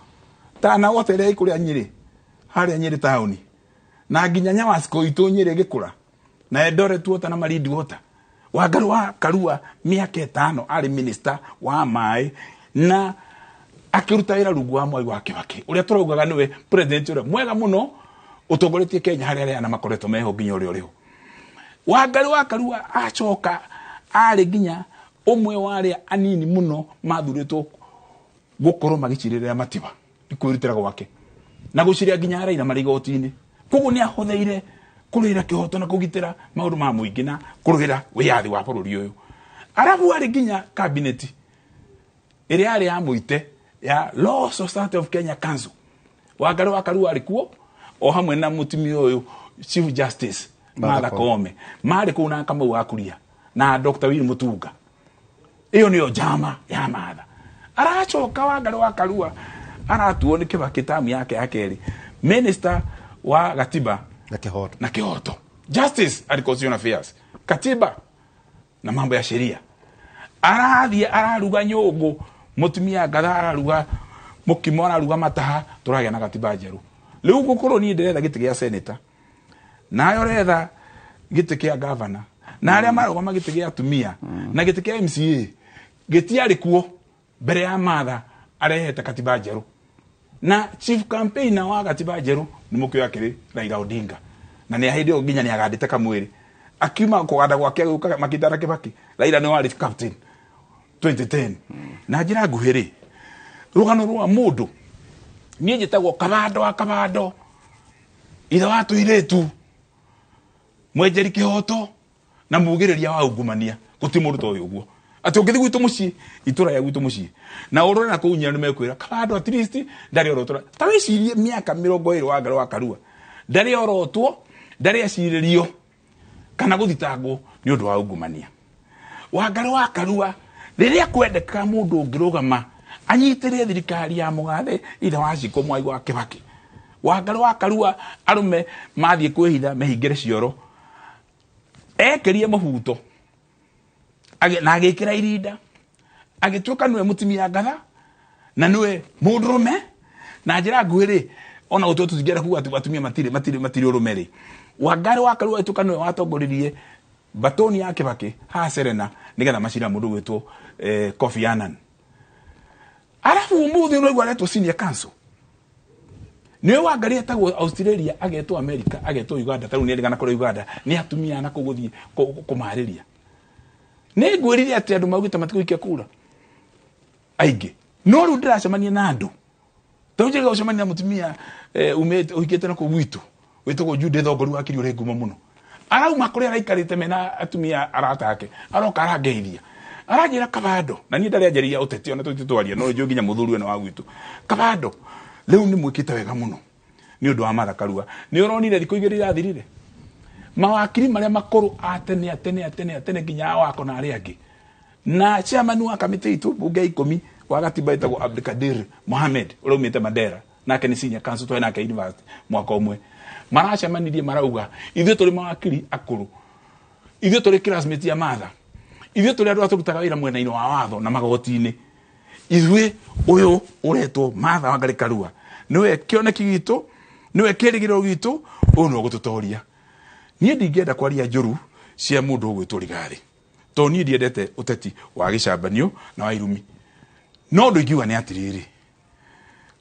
Tana Water ria ikuria Nyeri, haria Nyeri town. Na nginya Nyawasco itu Nyeri gikura. Na Eldoret Water na Malindi Water. Wangari wa Karua miaka 5 ari minister wa mai na akiruta wira rungu wa Mwai wa Kibaki. Uria turaugaga niwe president uria mwega muno utongoretie Kenya haria aria na makoretwo meho nginya uria uriho. Wangari wa Karua acoka ari nginya umwe wa aria anini muno mathuritwo gukorwo magicirĩrĩra Matiba kwirutĩra gwake na guciria nginya Raila marĩ igoti-inĩ. Koguo nĩ ahotheire kũrũĩra kĩhoto na kũgitĩra maũndũ ma mũingĩ na kũrũĩra wĩyathi wa bũrũri ũyũ. Arabu arĩ nginya cabinet ĩrĩa yarĩ ya mũite ya Law Society of Kenya Council. Wangari wa Karua arĩ kuo o hamwe na mũtumia ũyũ Chief Justice Martha Koome marĩ kũu na Kamau wa Kuria na Dr. Willy Mutunga. Iyo niyo njama ya Martha. Aracoka Wangari wa Karua aratuo nĩ Kibaki tamu yake ya kerĩ minister wa gatiba na kihoto, na kihoto, justice and constitutional affairs, katiba na mambo ya sheria. Arathie araruga nyũngũ, mũtumia ngatha araruga mũkimo, araruga mataha, tũragĩa na gatiba njerũ. Rĩu ngũkorwo niĩ ndĩretha gĩtĩ gĩa senator, nayo retha gĩtĩ kĩa governor, na arĩa marũgama gĩtĩ gĩa atumia na gĩtĩ kĩa MCA gĩtiarĩ kuo mbere ya Martha arehete katiba njerũ. Na chief campaigner wa gatiba njerũ nĩ mũkĩoya akĩrĩ Raila Odinga, na nĩ hĩndĩ ĩyo nginya nĩ agandĩte kamwĩrĩ akiuma kũganda gwake agĩũka makĩtara Kibaki. Raila nĩ warĩ captain 2010. Na njĩra nguhĩ rĩ, rũgano rwa mũndũ niĩ njĩtagwo Kabando wa Kabando, ithe wa tũirĩtu, mwenjeri kĩhoto na mugĩrĩria wa ungumania. Gũtirĩ mũndũ ta ũyũ ũguo atĩ ũngĩthiĩ gwitũ mũciĩ, itũra rĩa gwitũ mũciĩ, na ũrore na kũu nyina nĩ mekwĩra Kabando at least ndarĩ orotwo. Ta wĩcirie mĩaka 20 Wangari wa Karua ndarĩ orotwo, ndarĩ acirĩrio kana gũthitangwo nĩ ũndũ wa ungumania. Wangari wa Karua rĩrĩa kwendeka mũndũ ũngĩrũgama anyitĩrĩre thirikari ya mũgathe ithe wa Shiko Mwai wa Kibaki, Wangari wa Karua arũme mathiĩ kwĩhitha mehingĩre cioro, ekĩrie mũbuto na agĩkĩra irinda, agĩtuĩka nĩwe mũtumia ngatha na nĩwe mũndũrũme. Na njĩra nguhĩ rĩ, ona gũtua tũtingĩenda kuga atĩ atumia matirĩ ũrũme rĩ, Wangari wa Karua agĩtuĩka nĩwe watongoririe batoni ya Kibaki haha Serena nĩgetha macira mũndũ gwĩtwo Kofi Annan. Arabu ũmũthĩ ũraigua aretwo senior council. Nĩwe Wangari etagwo Australia, agetwo America, agetwo Uganda, tarĩu nĩerĩgana kũrĩa Uganda nĩ atumia na kũu gũthiĩ kũmarĩria. Nĩ ngwĩrire atĩ andũ maugĩte matigũikia kura aingĩ, no rĩu ndĩracemania na andũ tarĩu njĩkaga gũcemania na mũtumia umĩte ũhikĩte na kũu gwitũ wĩtagwo Judith Thongori wa Kiri ũrĩ ngumo mũno, arauma kũrĩa araikarĩte mena atumia arata ake, aroka arangeithia aranjĩra Kabando, na niĩ ndarĩ anjĩrĩria ũteti ona tũtĩ twaria, no njũĩ nginya mũthuri ũyũ wa gwitũ. Kabando, rĩu nĩ mwĩkĩte wega mũno nĩ ũndũ wa Martha Karua. Nĩ ũronire thikũ igĩrĩ irathirire mawakiri marĩa makũrũ a tene a tene a tene a tene nginya wako na arĩa angĩ, na chairman wa kamĩtĩ itũ bunge ya 10 wa gatiba etagwo Abdulkadir Mohamed ũrĩa umĩte Mandera, nake nĩ senior counsel twarĩ nake university mwaka ũmwe, maracemanirie marauga ithuĩ tũrĩ mawakiri akũrũ, ithuĩ tũrĩ classmate ya Martha, ithuĩ tũrĩ andũ arĩa tũrutaga wĩra mwena-inĩ wa watho na magoti-inĩ, ithuĩ ũyũ ũretwo Martha Wangari Karua nĩwe kĩoneki gitũ, nĩwe kĩrĩgĩrĩro gitũ, ũyũ nĩwe ũgũtũtoria. Niĩ ndingĩenda kwaria njũru cia mũndũ ũgwĩtwo Rigathĩ, tondũ niĩ ndiendete ũteti wa gĩcambanio na wa irumi. No ũndũ ingiuga nĩ atĩrĩrĩ,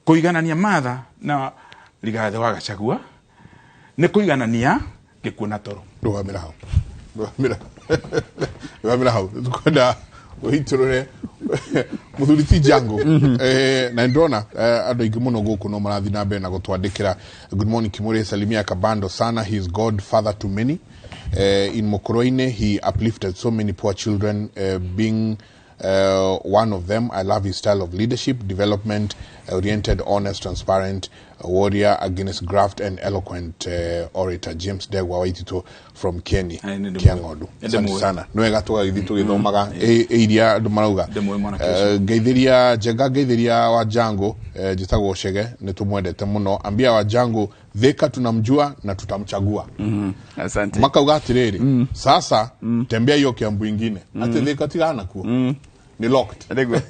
kũiganania Martha na Rigathĩ wa Gachagua nĩ kũiganania gĩkuũ na toro. Rũgamĩra hau, rũgamĩra hau, tukwenda ũitũrũre mũthuri ti Jango. Na ndona andũ aingĩ mũno gũkũ no marathiĩ na mbere na gũtwandĩkĩra. Good morning Kimuri, salimia Kabando sana, he is godfather to many. In Mokoroine he uplifted so many poor children, being one of them. I love his style of leadership, development oriented, honest, transparent. Warrior against graft and eloquent orator James Ndegwa Waititũ from Kieni Ĩ, nĩ ndĩmũĩ. Kĩang'ondu. Nĩ Asante ndĩmũĩ. sana. Nĩ wega tũgagĩthiĩ tũgĩthomaga ĩ iria andũ marauga. Ndĩmũĩ mwanake ũcio. Ngeithĩria Njenga, ngeithĩria wa Jango, njĩtagwo Chege, nĩ tũmwendete mũno. Ambia wa Jango Thika tunamjua na tutamchagua. Asante. Makauga atiriri, sasa tembea hiyo Kiambu ingine ati Thika tigana kuo ni locked. Nĩguo.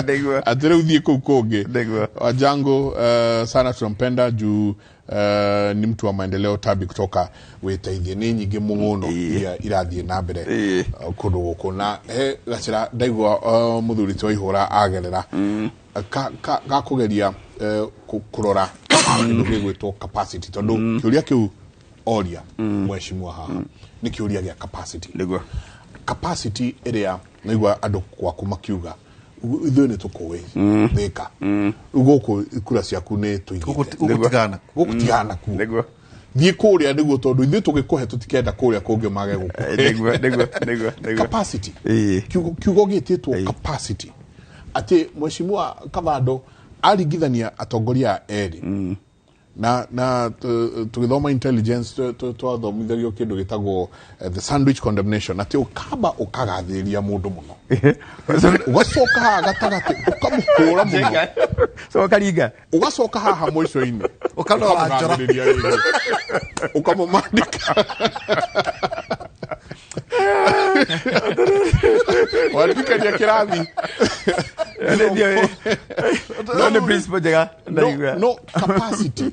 Nĩguo. Ati rĩu thiĩ kũu kũngĩ. Nĩguo. Wajango sana tunampenda juu ni mtu wa maendeleo. Tabi kutoka wĩteithie nĩ nyingĩ mũno iria irathiĩ na mbere kũndũ gũkũ na he gacĩra ndaigua mũthuri ti Waihũra agerera ga kũgeria kũrora kĩndũ gĩgwĩtwo capacity, tondũ kĩũria kĩu oria mheshimiwa haha nĩ kĩũria gĩa capacity. Nĩguo. Capacity ĩrĩa naigua andũ gwaku makiuga ithuĩ nĩ tũkũĩ Thĩka rĩu gũkũ kura ciaku nĩ tũigĩte. Gũkũ tigana. Gũkũ tigana kuo. Nĩguo. Thiĩ kũrĩa nĩguo, tondũ ithuĩ tũgĩkũhe tũtikenda kũrĩa kũngĩ mage gũkũhe. Nĩguo, nĩguo, nĩguo, nĩguo. Capacity. Ĩĩ. Kiugo gĩtĩtwo capacity, atĩ mheshimiwa Kavando aringithania atongoria aya erĩ na tũgĩthoma intelligence twathomithagio kĩndũ gĩtagwo the sandwich condemnation, atĩ ũkamba ũkagathĩrĩria mũndũ mũno, ũgacoka haha gatagatĩ ũkamũhũra mũno. Coka ringa. Ũgacoka haha mũico-inĩ Ũkanora njora. ũkamũgathĩrĩria rĩngĩ, ũkamũmandĩka wandikania kĩrathi. No nĩ principle njega. No, Ndaigua. no capacity.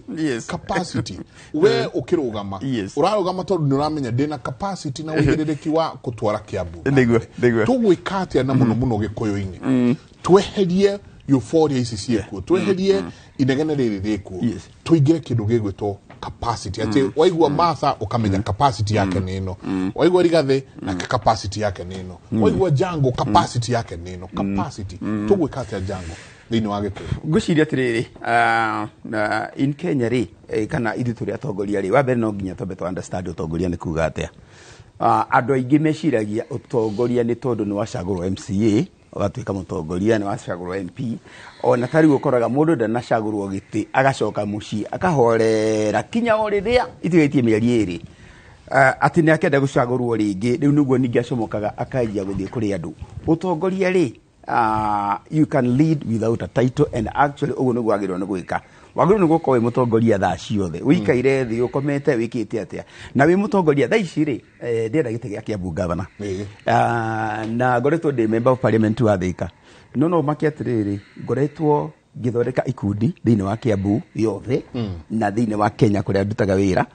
Capacity, we ukirugama urarugama tondu ni uramenya ndina capacity na uigiririaki wa gutwara Kiambu. Nĩguo, nĩguo. Tugwika atia na muno muno gikuyu-ini tweherie euphoria ici ciĩkuo, tweherie inegene rĩrĩ rĩkuo, tũingĩre kĩndũ gĩgwĩtwo capacity, atĩ waigua Martha ũkamenya capacity yake nĩ ĩno, waigua Rigathĩ nake capacity yake nĩ ĩno, waigua Jango capacity yake nĩ ĩno. Capacity, tũgwĩka atĩa Jango thĩinĩ wa Gĩkũyũ? Ngwĩciria atĩrĩrĩ, in Kenya rĩ, kana ithuĩ tũrĩ atongoria rĩ, wa mbere no nginya twambe tũ understand ũtongoria nĩ kuga atĩa. Andũ aingĩ meciragia ũtongoria nĩ tondũ nĩ wacagũrwo MCA ũgatuĩka mũtongoria, nĩ wacagũrwo MP. Ona ta rĩu ũkoraga mũndũ ndanacagũrwo gĩtĩ, agacoka mũciĩ akahorera kinya o rĩrĩa itigatie mĩeri 2 atĩ nĩ akenda gũcagũrwo rĩngĩ, rĩu nĩguo ningĩ acomokaga akanjia gũthiĩ kũrĩ andũ. Ũtongoria rĩ, you can lead without a title, and actually ũguo nĩguo wagĩrĩirwo nĩ gwĩka. Wagĩrĩirwo nĩ gũkorwo wĩ mũtongoria thaa ciothe, ũikaire thĩ ũkomete wĩkĩte atĩa na wĩ mũtongoria. Thaa ici rĩ, ndĩrenda gĩtĩ gĩa Kiambu gavana. Na ngoretwo ndĩ member of parliament wa Thika, no make atĩrĩrĩ, ngoretwo ngĩthondeka ikundi thĩinĩ wa Kiambu yothe na thĩinĩ wa Kenya kũrĩa ndutaga wĩra.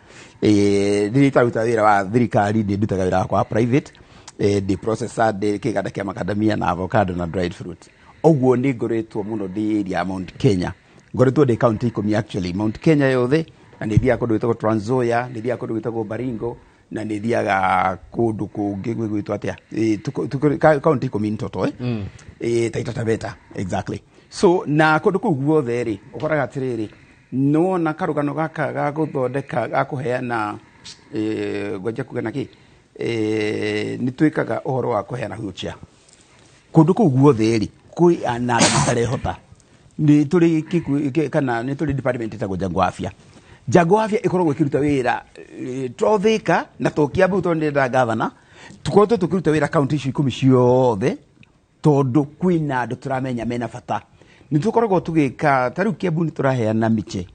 Rĩrĩa itaruta wĩra wa thirikari, ndĩ ndutaga wĩra wakwa wa private, ndĩ processor, ndĩ kĩganda kĩa macadamia na avocado na dried fruit. Ũguo nĩ ngoretwo mũno ndĩ area ya Mount Kenya, ngoretwo ndĩ county 10 actually, Mount Kenya yothe, na nĩ thiaga kũndũ gwĩtagwo Trans Nzoia, nĩ thiaga kũndũ gwĩtagwo Baringo, na nĩ thiaga kũndũ kũngĩ gwĩtwo atĩa. County 10 in total. Taita Taveta exactly. So na kũndũ kũu guothe rĩ, ũkoraga atĩrĩrĩ, nĩwona karũgano gaka ga gũthondeka ga kũheana, ngwanja kuga na kĩ, nĩ twĩkaga ũhoro wa kũheana wheelchair kũndũ kũu guothe rĩ, kwĩ na andũ matarehota. Nĩ tũrĩ kana nĩ tũrĩ department ĩtagwo Jango Afya. Jango Afya ĩkoragwo ĩkĩruta wĩra to Thika na to Kiambu, tondũ ndĩrenda gavana, tũkoretwo tũkĩruta wĩra kaunti icio 10 ciothe, tondũ kwĩna andũ tũramenya mena bata. Nĩ tũkoragwo tũgĩka, ta rĩu Kiambu nĩ tũraheana miche.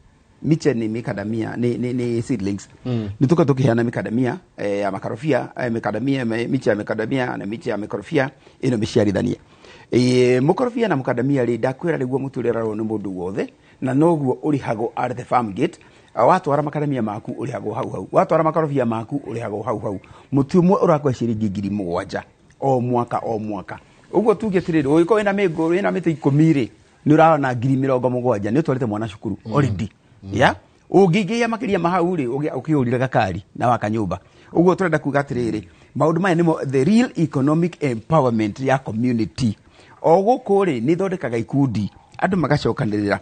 Miche nĩ mĩkandamia, nĩ seedlings. Nĩ tũkoragwo tũkĩheana mĩkandamia ya makarobia, mĩkandamia, miche ya mĩkandamia na miche ya mĩkorobia ĩno mĩciarithanie. Mũkorobia na mũkandamia rĩ, ndakwĩra nĩguo mũtĩ ũrĩa ũrarorwo nĩ mũndũ wothe, na noguo ũrĩhagwo at the farm gate. Watwara makandamia maku ũrĩhagwo hau hau, watwara makorobia maku ũrĩhagwo hau hau. Mũtĩ ũmwe ũrakũhe ciringi 7,000 o mwaka o mwaka. Ũguo tuge atĩrĩrĩ, ũngĩkorwo wĩna mĩngũ, wĩna mĩtĩ 10 rĩ, nĩ ũrona 70,000, nĩ ũtwarĩte mwana cukuru already. Ya ũngĩingĩhia makĩria ma hau rĩ, ũkĩũrire gakari na waka nyũmba. Ũguo tũrenda kuga atĩrĩrĩ, maũndũ maya nĩmo the real economic empowerment ya community. O gũkũ rĩ, nĩ ithondekaga ikundi, andũ magacokanĩrĩra,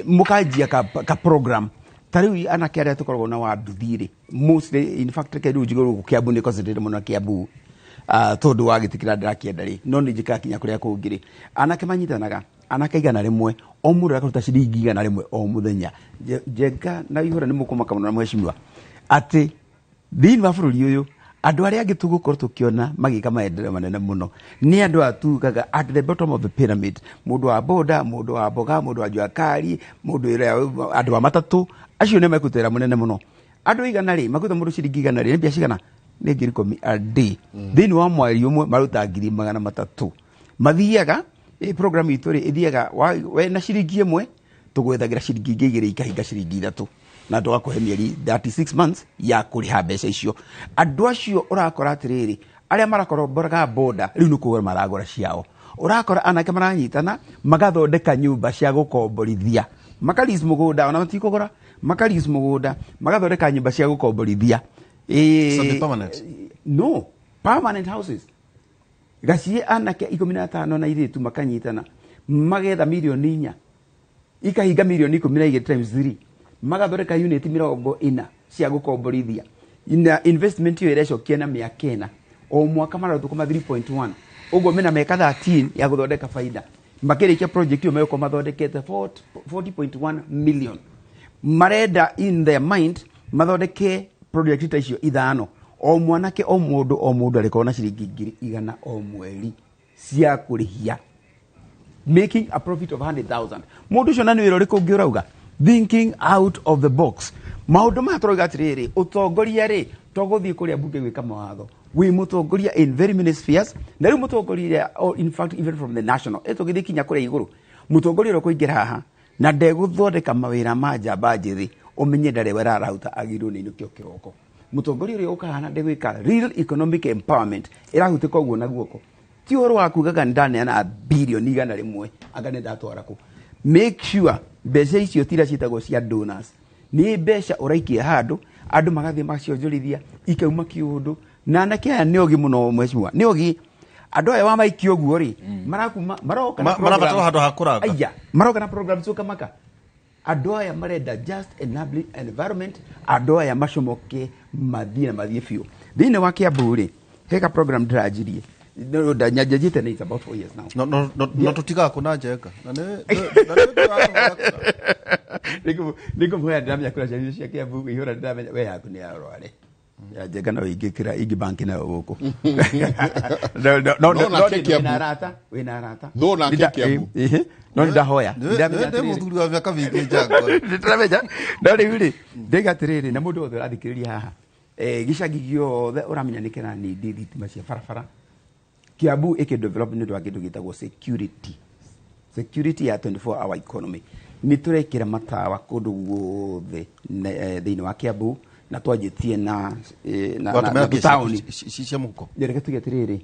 mũkanjia ka program. Ta rĩu anake arĩa tũkoragwo na wa nduthi rĩ, mostly, in fact reke rĩu njigue gũkũ Kiambu nĩ concentrate mũno na Kiambu, tondũ wa gĩtĩ kĩrĩa ndĩrakĩenda rĩ, no nĩ njĩkaga kinya kũrĩa kũngĩ rĩ, anake manyitanaga. Anake 100, o mũndũ akaruta ciringi 100 o mũthenya. Njenga na ihũra nĩ mũkũmaka mũno na mheshimiwa atĩ thĩinĩ wa bũrũri ũyũ andũ arĩa angĩ tũgũkorwo tũkĩona magĩka maendeleo manene mũno nĩ andũ aya tugaga at the bottom of the pyramid, mũndũ wa boda, mũndũ wa mboga, mũndũ wa jua kali, mũndũ ũrĩa andũ a matatũ, acio nĩ mekũruta wĩra mũnene mũno. Andũ 100 rĩ, makũruta mũndũ ciringi 100 rĩ, nĩ mbia cigana? Nĩ 10,000 a day. Thĩinĩ wa mweri ũmwe maruta 300,000. Mathiaga, program itũ rĩ, ĩthiaga, we na ciringi 1, tũgwethagĩra ciringi ingĩ 2 ikahinga ciringi 3. Na tũgakũhe mĩeri 36 months ya kũrĩha mbeca icio. Andũ acio ũrakora atĩrĩrĩ, arĩa marakoromboraga boda, rĩu nĩ kũgũra maragũra ciao. Ũrakora anake maranyitana, magathondeka nyũmba cia gũkomborithia. Makaris mũgũnda, ona matikũgũra, makaris mũgũnda, magathondeka nyũmba cia gũkomborithia. So the permanent? No, permanent houses. Gacie anake 15 na airĩtu makanyitana, magetha mirioni 4, ikahinga mirioni 12 times 3, magathondeka unit 40 cia gũkomborithia. Na investment ĩyo ĩrecokia na mĩaka 4, o mwaka marathũkũma 3.1, ũguo mena mĩaka 13 ya gũthondeka baida. Makĩrĩkia project ĩyo megũkorwo mathondekete 40.1 million. Marenda in their mind mathondeke project ta icio 5, o mwanake o mũndũ o mũndũ arĩkorwo na ciringi 100,000 o mweri cia kũrĩhia, making a profit of 100,000. Mũndũ ũcio na nĩ wĩra ũrĩkũ ũngĩ ũrauga? Thinking out of the box. Maũndũ maya tũrauga atĩrĩrĩ, ũtongoria rĩ, to gũthiĩ kũrĩa mbunge gwĩka mawatho. Wĩ mũtongoria in very many spheres, na rĩu mũtongoria, oh, in fact even from the national, tũgĩthiĩ kinya kũrĩa igũrũ, mũtongoria ũrĩa ũkũingĩra haha na ndegũthondeka mawĩra ma njamba njĩthĩ, ũmenye ndarĩ wĩra araruta, agĩrĩirwo nĩ inũkio kĩroko. Mũtongoria ũrĩa ũkaga haha na ndegwĩka real economic empowerment, ĩrahutĩka ũguo na guoko. Ti ũhoro wa kugaga nĩ ndaneana bilioni 100, anga nĩ ndatwara kũ. Make sure mbeca icio tira ciĩtagwo cia donors, nĩ mbeca ũraikia handũ, andũ magathiĩ magacionjorithia, ikauma kĩũndũ. Na anake aya nĩ ogĩ mũno mheshimiwa, nĩ ogĩ. Andũ aya wamaikia ũguo rĩ, marakuma, maroka na Marabatara program. handũ ha kũranga. Aya, maroka na program ciũkamaka. Andũ aya marenda just enabling environment, andũ aya macomoke mathiĩ na mathiĩ biũ. Thĩinĩ wa Kiambu rĩ, heka program ndĩranjirie. No, nyanjĩte na it's about 4 years now. No, no, no, no tũtigaga kũna njenga. Na nĩ tũrakũhoya kũna. Nĩngũmũhoya ndĩramenya kũra ciana cia Kiambu, ihũra ndĩramenya we yaku nĩ ya rware. Ya njenga no ingĩkĩra ingĩ banki nayo gũkũ. No, no, no, No, no, nake no, Kiambu. wĩna arata, wĩna arata. No, nake Kiambu. No nĩndahoya. Ndĩramenya Ndĩ atĩrĩrĩ. mũthuri wa mĩaka mĩingĩ njango. Ndĩramenya. No rĩu rĩ, ndĩga atĩrĩrĩ, na mũndũ wothe ũrathikĩrĩria haha, gĩcagi gĩothe ũramenya nĩ kĩranindi thitima cia barabara. Kiambu ĩkĩ develop nĩ ũndũ wa kĩndũ gĩtagwo security. Security ya 24 hour economy. Nĩ tũrekĩra matawa kũndũ guothe thĩinĩ wa Kiambu, na twanjĩtie Watũmĩra na mbia taũni. cia mũhuko. Reke tuge atĩrĩrĩ,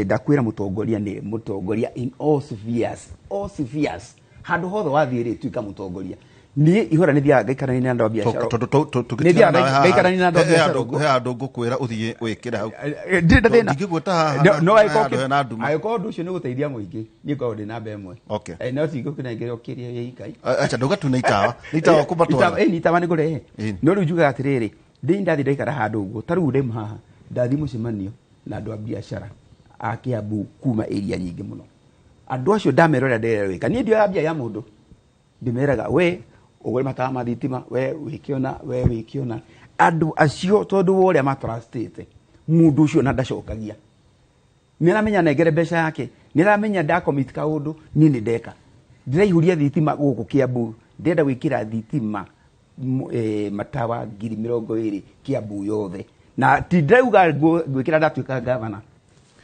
ndakwĩra mũtongoria nĩ mũtongoria in all spheres, all spheres. Handũ hothe wathiĩ rĩ, tuĩka mũtongoria. Niĩ ihũra nĩ thiaga ngaikarania na andũ a biacara. Tondũ Nĩ thiaga ngaikarania na andũ a biacara ũguo. he handũ ngũkwĩra ũthiĩ wĩkĩre hau. Ndirĩ na thĩna. Ndingĩgwĩta haha No, na no, he angĩkorwo handũ hena nduma. angĩkorwo ũndũ ũcio nĩ gũteithia mũingĩ, niĩ ngoragwo ndĩ namba ĩmwe. Okay. No tingũkĩnengerwo kĩrĩa gĩa ikai. Acha ndauga tu nĩ itawa. Nĩ itawa kũmatwara. Nĩ itawa nĩ ngũrehe. No rĩu njugaga atĩrĩrĩ, ndĩ ndathiĩ ndaikara handũ ũguo, ta rĩu ndĩ haha, ndathiĩ mũcemanio na andũ a biacara a Kiambu kuma area nyingĩ mũno. Andũ acio ndamera ũrĩa ndĩrewĩka. Niĩ ndioya mbia ya mũndũ. Ndĩmeraga, we ũgũre matawa ma thitima, we wĩke ũna, we wĩke ũna. Andũ acio tondũ wa ũrĩa matrustĩte, mũndũ ũcio ona ndacokagia. Nĩ aramenya nengere mbeca yake, nĩ aramenya ndacommit kaũndũ, niĩ nĩ ndeka. Ndĩraihũria thitima gũkũ Kiambu, ndĩrenda gwĩkĩra thitima matawa 20,000 Kiambu yothe. Na ti ndĩrauga ngwĩkĩra ndatuĩka gavana.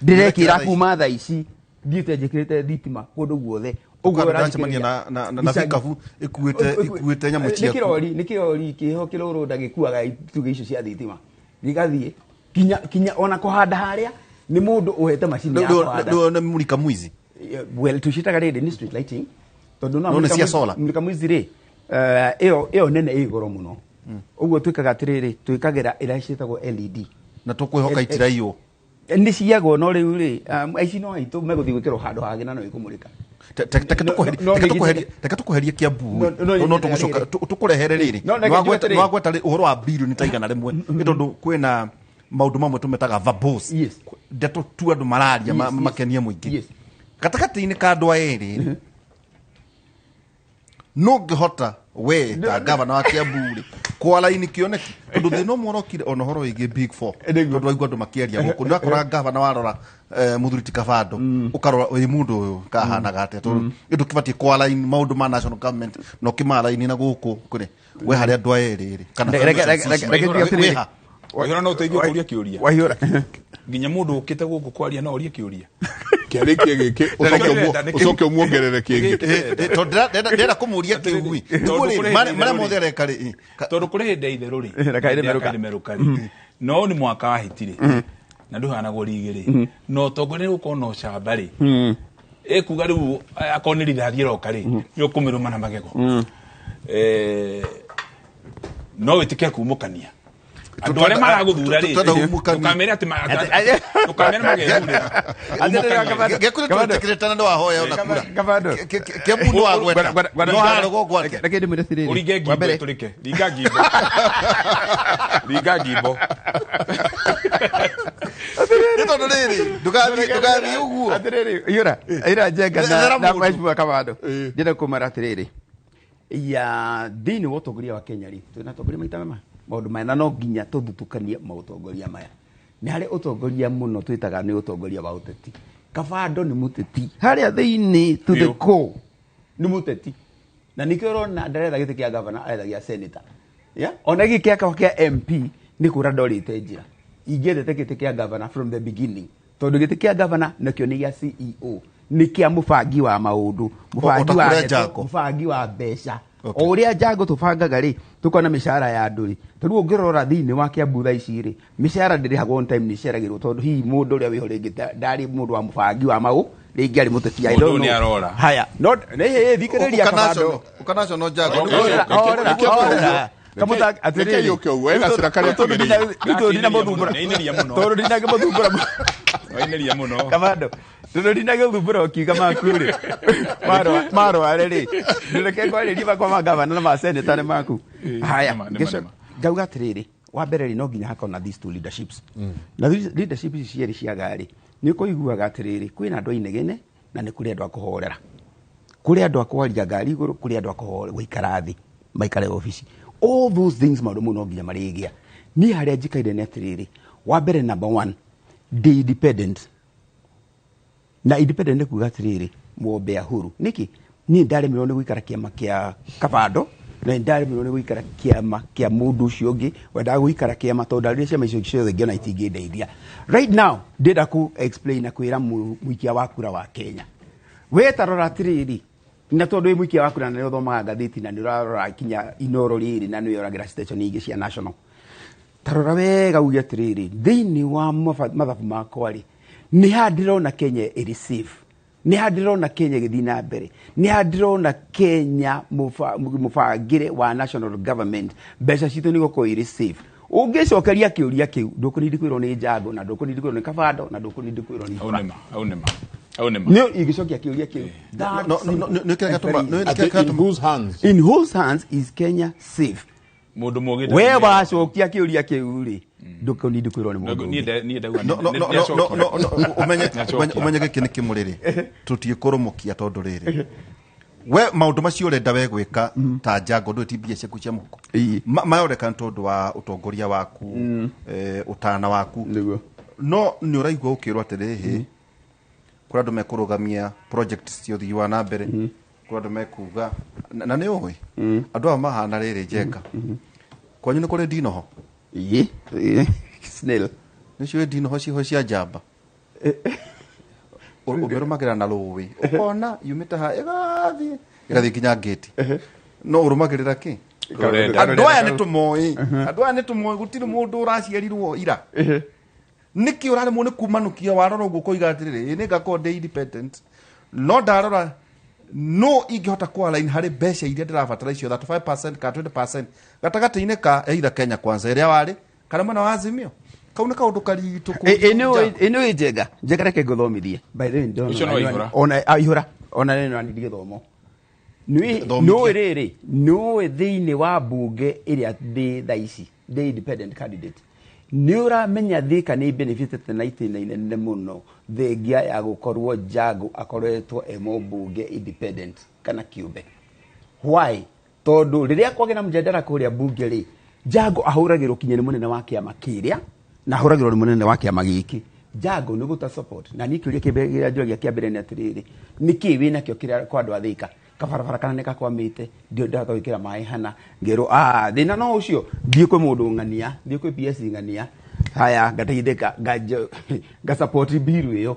Ndĩrekĩra kuma thaa ici, thiĩte njĩkĩrĩte thitima kũndũ guothe. Ũguo Ũkandũ ũrathikĩrĩria. ndacemania na Icagi. bikabu ĩkuĩte nyamũ Nĩ ciaku. kĩrori, nĩ kĩrori kĩho kĩrũrũnda gĩkuaga itugĩ icio cia thitima. Gĩgathiĩ kinya ona kũhanda harĩa nĩ mũndũ ũhete macini ya kũhanda. Rĩu nĩ mũrika mwizi. Well, tũciĩtaga rĩrĩ nĩ street lighting. Tondũ no No nĩ mũrika cia mwizi- solar. Mũrika mwizi rĩ, ĩyo nene ĩ goro mũno. Ũguo twĩkaga atĩrĩrĩ, twĩkagĩra ĩrĩa ciĩtagwo LED. Na tũkwĩhoka itiraiywo. Nĩ ciyagwo, no rĩu rĩ, aici no aitũ megũthiĩ gwĩkĩrwo handũ hangĩ na no ĩkũmũrĩka. Reke tũkweherie Kiambu. No, no, No, no no, tũgũcoka, rĩrĩ. tũkũrehere rĩrĩ. No, reke njuge atĩrĩrĩ. Nĩwagweta ũhoro wa bilioni ta 100, nĩ tondũ kwĩna maũndũ mamwe tũmetaga verbose. Ndeto tu andũ mararia makenie mũingĩ. Gatagatĩ-inĩ ka andũ aya erĩ, No ngĩhota we ta gavana wa Kiambu rĩ kwaraini kĩoneki tondũ thĩna ũmwe ũrokire ona ũhoro wĩgiĩ big four tondũ waigua andũ makĩaria gũkũ nĩ wakoraga gavana warora mũthuri ti Kabando ũkarora ĩ mũndũ ũyũ kahanaga atĩa tondũ ndũkĩbatiĩ kwaraini maũndũ ma national government na ũkĩmaraini na gũkũ kũrĩ we harĩ andũ aya erĩ rĩ kana Reke wĩha Waihũra no ũteithie kũria kĩũria Waihũra nginya mũndũ ũkĩte gũkũ kwaria no orie kĩũria kĩarĩkie gĩkĩ ũcoke ũmuongerere kĩngĩ tondũ ndĩrenda kũmũria kĩu marĩa mothe areka rĩ tondũ kũrĩ hĩndĩ ya itherũ rĩ Na kaĩrĩ merũka. kaĩrĩ merũka rĩ no nĩ mwaka wahĩtire na ndũhanagwo rigi rĩ na ũtongoria nĩ gũkorwo na ũcamba rĩ ĩkuga rĩu akorwo nĩ rithathi ĩroka rĩ nĩ ũkũmĩrũma na magego no wĩtĩkĩre kumũkania andũ arĩa maragũthura rĩ ndũkamere atĩ ndũkamere magethurĩra gĩkũrĩ twĩtĩkĩrĩte na nĩwahoya ona kura Kiambu nĩwagweta no harũgwo gwake reke ndĩmwĩre atĩrĩrĩ ũringe wa mbere ngimbo ĩtũrĩke ringa ngimbo ringa ngimbo nĩ tondũ rĩrĩ ndũgathiĩ ũguo atĩrĩrĩ ihũra ihũra njenga na Ethera na mũndũ. mheshimiwa Kabando ndĩrenda kũmara atĩrĩrĩ ya thĩinĩ wa ũtongoria wa Kenya rĩ twĩna atongoria maita mema maũndũ maya na no nginya tũthutũkanie maũtongoria maya nĩ harĩ ũtongoria mũno twĩtaga nĩ ũtongoria wa ũteti Kabando nĩ mũteti harĩa thĩinĩ to the Biũ. core nĩ mũteti na nĩkĩo ũrona ndaretha gĩtĩ kĩa gavana aretha gĩa senator yeah? ona gĩkĩ gĩakwa kĩa MP nĩ kũra ndorĩte njĩra ingĩendete gĩtĩ kĩa gavana from the beginning tondũ gĩtĩ kĩa gavana nakĩo nĩ gĩa CEO nĩ kĩa mũbangi wa maũndũ mũbangi ota wa kũrĩa ndeto, Jango. mũbangi wa mbeca Okay. o ũrĩa njango tũbangaga rĩ tũkona mĩcara ya andũ rĩ tondũ ũngĩrora thĩinĩ wa Kiambu thaa ici rĩ mĩcara ndĩrĩhagwo on time nĩ ĩceragĩrwo tondũ hihi mũndũ ũrĩa wĩho rĩngĩ ndarĩ mũndũ wa mũbangi wa maũ rĩngĩ arĩ mũteti I Mũndũ don't nĩ know. arora. haya no nĩ thikĩrĩria Kabando ũkanacono njango Orera, orera, orera. Kamuta Reke yũke ũguo, ena cira karĩa Tondũ ndinamũthumbũra. Nĩainĩria mũno. Tondũ ndinagĩmũthumbũra. Wainĩria mũno Kabando. Tondũ ndinagĩthumbũra ũkiuga maku rĩ. Marware rĩ. Ndũreke ngwarĩrie makwa ma gavana na ma senator nĩ maku. Haya, nĩma, nĩma, ngĩcoka- nĩma. ngauga atĩrĩrĩ wa mbere rĩ no nginya hakorwo na these two leaderships na these leadership ici cierĩ ciaga rĩ nĩ ũkũiguaga atĩrĩrĩ kwĩna andũ a inegene na nĩ kũrĩ andũ a kũhorera kũrĩ andũ a kwaria ngari igũrũ kũrĩ andũ a gũikara thĩ maikare obici all those things maũndũ mau no nginya marĩgĩa niĩ harĩa njikaire nĩ atĩrĩrĩ wa mbere number one ndĩ independent na independent nĩ kuga atĩrĩrĩ mwombea huru nĩkĩ niĩ ndaremerwo nĩ gũikara kĩama kĩa Kabando na nĩ ndaremerwo nĩ gũikara kĩama kĩa mũndũ ũcio ũngĩ wendaga gũikara kĩama tondũ ndarire ciama icio ciothe ngĩona itingĩndeithia right now ndĩrenda kũ explain na kwĩra mũikia wa kura wa Kenya we ta rora atĩrĩrĩ na tondũ wĩ mũikia wa kura na nĩ ũthomaga ngathĩti na nĩ ũrarora kinya inoro rĩrĩ na nĩ wĩyoragĩra station ingĩ cia national tarora wega uge atĩrĩrĩ thĩinĩ wa mathabu makwa rĩ nĩ ha ndĩrona Kenya ĩrĩ safe nĩ ha ndĩrona Kenya ĩgĩthiĩ na mbere nĩ ha ndĩrona Kenya mũbangĩre wa national government mbeca citũ nĩ gũkorwo irĩ safe ũngĩcokeria kĩũria kĩu ndũkũnindi kwĩrwo nĩ Njango na ndũkũnindi kwĩrwo nĩ Kabando na ndũkũnindi kwĩrwo nĩ Hau Ibra nĩma hau nĩma hau nĩma nĩ ingĩcokia kĩũria kĩu That No, no, no, simple nĩ kĩrĩa and gĩatũma- very nĩ easy. kĩrĩa In gĩatũma- whose hands in whose hands is Kenya safe mũndũ mũgĩ we wacokia kĩũria kĩu rĩ ndũkũnindi kwĩrwo nĩ mũndũ niĩ ũngĩ. niĩ ndauga No, no, no, no, no, no, no, ũmenye Nĩacokia. ũmenye gĩkĩ nĩ kĩmũrĩrĩ tũtiĩkũrũmũkia tondũ rĩrĩ we maũndũ macio ũrenda we gwĩka ta njango ndũĩ ti mbia ciaku cia mũhuko Ĩĩ. Mayoreka nĩ tondũ wa ũtongoria waku ũtana waku Nĩguo. no nĩ ũraigua ũkĩrwo atĩrĩhĩ kũrĩ andũ mekũrũgamia project cia ũthii wa na mbere kũrĩ andũ mekuga na nĩ ũĩ andũ aya mahana rĩrĩ njenga kwanyu nĩ kũrĩ ndinoho Ĩĩ, ĩĩ, snail. nĩ ciũĩ ndinoho ciho cia njamba ũmĩrũmagĩra na rũĩ ũkona yumĩte ha ĩgathiĩ ĩgathiĩ nginya ngĩti no ũrũmagĩrĩra kĩ Rũrenda. andũ aya nĩ tũmoĩ andũ aya nĩ tũmoĩ gũtirĩ mũndũ ũraciarirwo ira nĩkĩ ũraremwo nĩ kumanũkia warora ũguo ũkoiga atĩrĩrĩ ĩ nĩ ngakorwo ndĩ independent no ndarora no ingĩhota kũ harĩ mbeca iria ndĩrabatara icio 35% ka 20% gatagatĩ-inĩ ka either Kenya Kwanza ĩrĩa warĩ kana mwena wa Azimio kau nĩ kaũndũ karitũ Ĩ nĩ njenga njenga reke ngũthomithie by the way ndona Ũcio no aihũra. ona aihũra ona nĩ no gĩthomo nĩ Thomithia. nĩ rĩrĩ nĩ thĩinĩ wa mbunge ĩrĩa ndĩ thaa ici ndĩ independent candidate nĩ ũramenya Thika nĩ benefitete na itĩna inene mũno thengia ya gũkorwo Jago akoretwo e mũmbunge independent kana kĩũmbe Why? Tondũ rĩrĩa kwagĩa na mjadala kũrĩa bunge rĩ, Jango ahũragĩrwo kinya nĩ mũnene wa kĩama kĩrĩa na ahũragĩrwo nĩ mũnene wa kĩama gĩkĩ. Jango nĩ gũta support na niĩ kĩũria kĩrĩa njũragia kĩa mbere nĩ atĩrĩrĩ, nĩkĩ wĩnakĩo kĩrĩa kwa andũ a Thĩka? Kabarabara kana nĩ gakwamĩte, ndio ndahota gwĩkĩra maĩ hana, ngerwo thĩna no ũcio, thiĩ kwĩ mũndũ ng'ania, thiĩ kwĩ PS ng'ania, haya ngateithĩka, nga support bill ĩyo.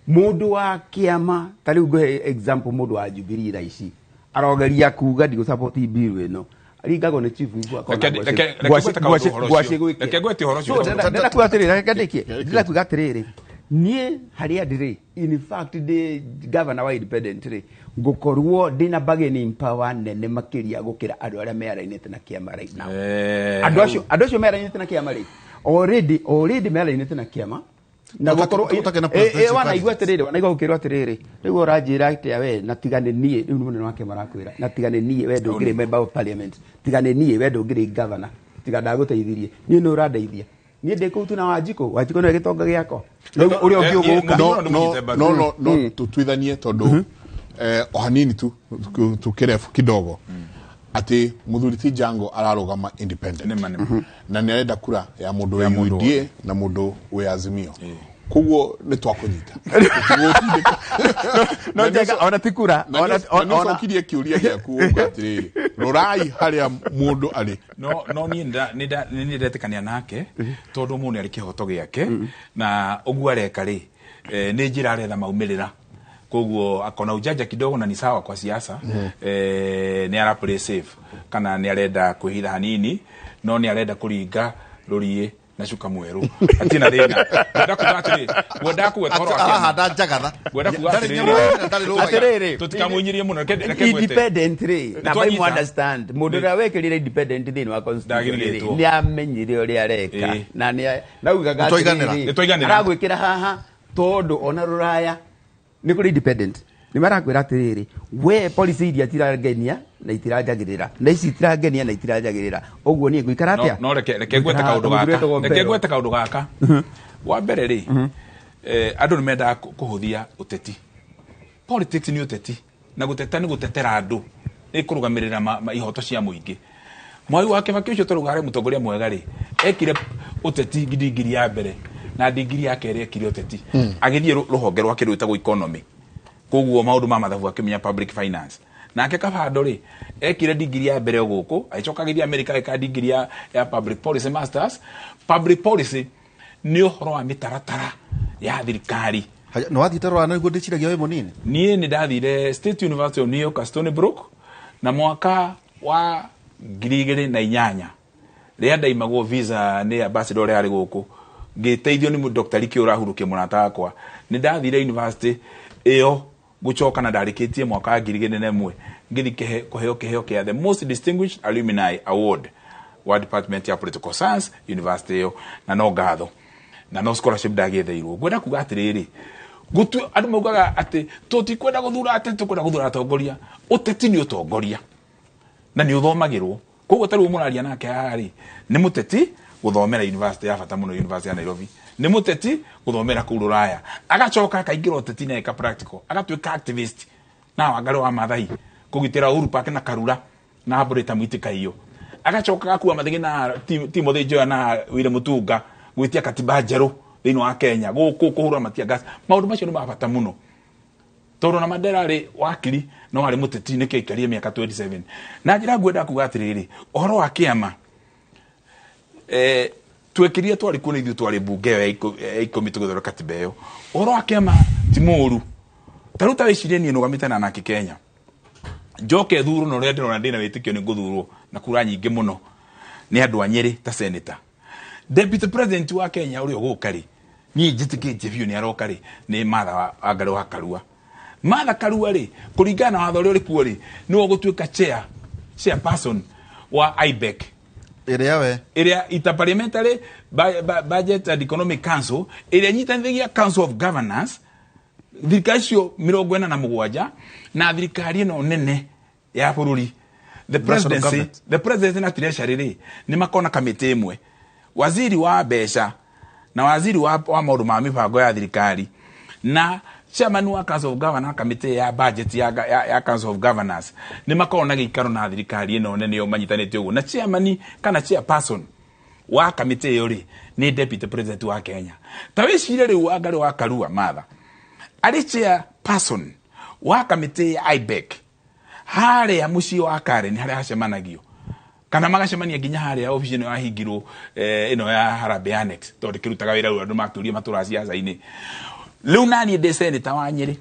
Mũndũ wa kĩama, ta rĩu ngũhe example, mũndũ wa Jubilee thaa ici arogeria kuga ndigũ support bill ĩno, ringagwo nĩ chief whip akona Reke ngwete kaũndũ ũhoro ngwacĩ ũcio. gwĩkĩra. Reke ngwete ũhoro ũcio. So, ndĩrenda kuga atĩrĩrĩ, reke ndĩkie. Ndĩrenda kuga atĩrĩrĩ, niĩ harĩa ndĩrĩ, in fact ndĩ governor wa independent rĩ, ngũkorwo ndĩna bargaining power nene makĩria gũkĩra andũ arĩa mearainĩte na kĩama right now. Andũ acio mearainĩte na kĩama rĩ, already mearainĩte na kĩama na gũkorwo Ũtakĩ na presidential wanaigua candidate. atĩrĩrĩ, wanaigua gũkĩrwo atĩrĩrĩ, rĩu ũranjĩra atĩa we, na tiga nĩ niĩ, rĩu nĩ mũnene wake marakwĩra, na tiga nĩ niĩ we ndũngĩrĩ member of parliament, tiga nĩ niĩ we ndũngĩrĩ governor, tiga ndagũteithirie, niĩ nĩ ũrandeithia, niĩ ndĩ kũu tu na Wanjikũ, Wanjikũ nĩwe gĩtonga gĩakwa, rĩu ũrĩa ũngĩ ũgũka. No no no no no tutuithanie tondu o hanini tu tukirefu kidogo ati muthuri ti Jango ararugama independent Nĩma, nĩma. Na nĩ arenda kura ya mũndũ Ya wĩ mũndũ UDA na mũndũ wĩ Azimio, koguo nĩ twakũnyita. No Njenga, ona ti kura, na nĩ ũcokirie kĩũria gĩaku ũka atĩrĩrĩ, rorai harĩa mũndũ arĩ. No niĩ nĩ ndetĩkania nake tondũ mũndũ nĩ arĩ kĩhoto gĩake na ũguo areka rĩ, nĩ njĩra aretha maumĩrĩra, koguo akona ujanja kidogo na ni sawa kwa siasa. Nĩ ara play safe kana nĩ arenda kwĩhitha hanini, no nĩ arenda kũringa rũriĩ na cuka mwerũ, hatirĩ na thĩna. Ngwenda kuga atĩrĩ, ngwenda kũgweta ũhoro wa kĩama. Arahanda njagatha. Ngwenda kuga Ndarĩ atĩrĩrĩ, nyama, ndarĩ rũgai. Atĩrĩrĩ, tũtikamũinyĩrie mũno, reke ngwete. Independent rĩ, na Nĩtwanyita. bai understand mũndũ ũrĩa wekĩrire independent thĩinĩ wa constitution rĩ, Ndagĩrĩirwo. nĩ amenyire ũrĩa areka na nĩ naugaga Nĩtwaiganĩra. atĩrĩrĩ, Nĩtwaiganĩra. aragwĩkĩra haha tondũ ona rũraya nĩ kũrĩ independent, nĩ marakwĩra atĩrĩrĩ, we policy iria itirangenia na itiranjagĩrĩra, na ici itirangenia na itiranjagĩrĩra, ũguo niĩ ngũikara atĩa? No reke ngwete kaũndũ Ngũikara gaka, mũthuri wĩtagwo reke Mbero. ngwete kaũndũ gaka. Wa mbere rĩ, andũ nĩ mendaga kũhũthia ũteti. Politics nĩ ũteti, na gũteta nĩ gũtetera andũ, nĩ kũrũgamĩrĩra ihoto cia mũingĩ. Mwai wa Kibaki ũcio tũrauga arĩ mũtongoria mwega rĩ, ekire ũteti ndigiri ya mbere na ndigiri ya kerĩ ekire ũteti, agĩthiĩ rũhonge rwake rwĩtagwo economy, koguo maũndũ ma mathabu akĩmenya public finance. Nake Kabando rĩ, ekire ndigiri ya mbere gũkũ, agĩcoka agĩthiĩ America agĩka ndigiri ya public policy masters. Public policy nĩ ũhoro wa mĩtaratara ya thirikari. Haya, nĩ wathiĩte rũraya nĩguo ndĩciragia wĩ mũnini? Niĩ nĩ ndathire State University of New York, Stony Brook, na mwaka wa 2008 rĩrĩa ndaimagwo visa nĩ ambassador ũrĩa arĩ gũkũ, ngĩteithio nĩ Dr. Riki ũrahurũkia mũrata wakwa, nĩ ndathire university ĩyo gũcoka na ndarĩkĩtie mwaka wa 2001, ngĩthiĩ kũheo kĩheo kĩa the most distinguished alumni award wa department ya political science university ĩyo, na no ngatho na no scholarship ndagĩetheirwo. Ngwenda kuga atĩrĩrĩ, gũtu andũ maugaga atĩ tũtikwenda gũthura ateti, tũkwenda gũthura atongoria. Ũteti nĩ ũtongoria na nĩ ũthomagĩrwo, koguo ta rĩu mũraria nake haha rĩ, nĩ mũteti gũthomera university ya bata mũno, university ya Nairobi, nĩ mũteti gũthomera kũu rũraya, agacoka akaingĩra ũteti na eka practical, agatuĩka activist na Wangari wa Maathai kũgitĩra Uhuru Park na Karura na Mbũrĩta Mwitĩkaiyo, agacoka agakua mathĩgĩ na Timothy Njoya na William Mutunga gwĩtia katiba njerũ thĩinĩ wa Kenya, gũkũ kũhũra matia gas. Maũndũ macio nĩ ma bata mũno tondũ na Mandela arĩ wakiri no arĩ mũteti, nĩkĩo aikarie mĩaka 27. Na njĩra ngwenda kuga atĩrĩrĩ, ũhoro wa kĩama, twekĩrire twarĩ kuo nĩ ithuĩ twarĩ mbunge ĩyo ya 10 tũgĩthondeka katiba ĩyo. Ũhoro wa kĩama ti mũũru. Ta rĩu ta wĩcirie niĩ nũgamĩte na anake Kenya, njoke thurwo, na ũrĩa ndĩrona ndĩna wĩtĩkio nĩ ngũthurwo na kura nyingĩ mũno nĩ andũ a Nyĩrĩ ta senator. Deputy president wa Kenya ũrĩa ũgũka rĩ, niĩ njĩtĩkĩtie biũ nĩ aroka rĩ, nĩ Martha Wangari wa Karua. Martha Karua rĩ, kũringana na watho ũrĩa ũrĩ kuo rĩ, nĩwe ũgũtuĩka chairperson wa IBEC, ĩrĩa we ĩrĩa Interparliamentary Budget and Economic Council, ĩrĩa ĩnyitanithagia Council of Governors, thirikari icio 47 na thirikari ĩno nene ya bũrũri, the National presidency. Government. The presidency na treasury rĩ, nĩ makona kamĩtĩ ĩmwe, waziri wa mbeca na waziri wa maũndũ ma mĩbango ya thirikari na Chairman wa Council of Governors, kamĩtĩ ya budget ya Council of Governors, nĩ makoragwo na gĩikaro na thirikari ĩno nene ĩyo manyitanĩte ũguo, na chairman kana chairperson wa kamĩtĩ ĩyo rĩ nĩ deputy president wa Kenya. Ta wĩcirie rĩu Wangari wa Karua Martha arĩ chairperson wa kamĩtĩ ya IBEC harĩa mũciĩ wa Karen, harĩa hacemanagio kana magacemania nginya harĩa obici ĩno yahingirwo, ĩno ya Harambee Annex, tondũ ndĩkĩrutaga wĩra rĩu, andũ makĩũria matũraga ciaca-inĩ. Rĩu naniĩ ndĩ senator wa Nyĩrĩ,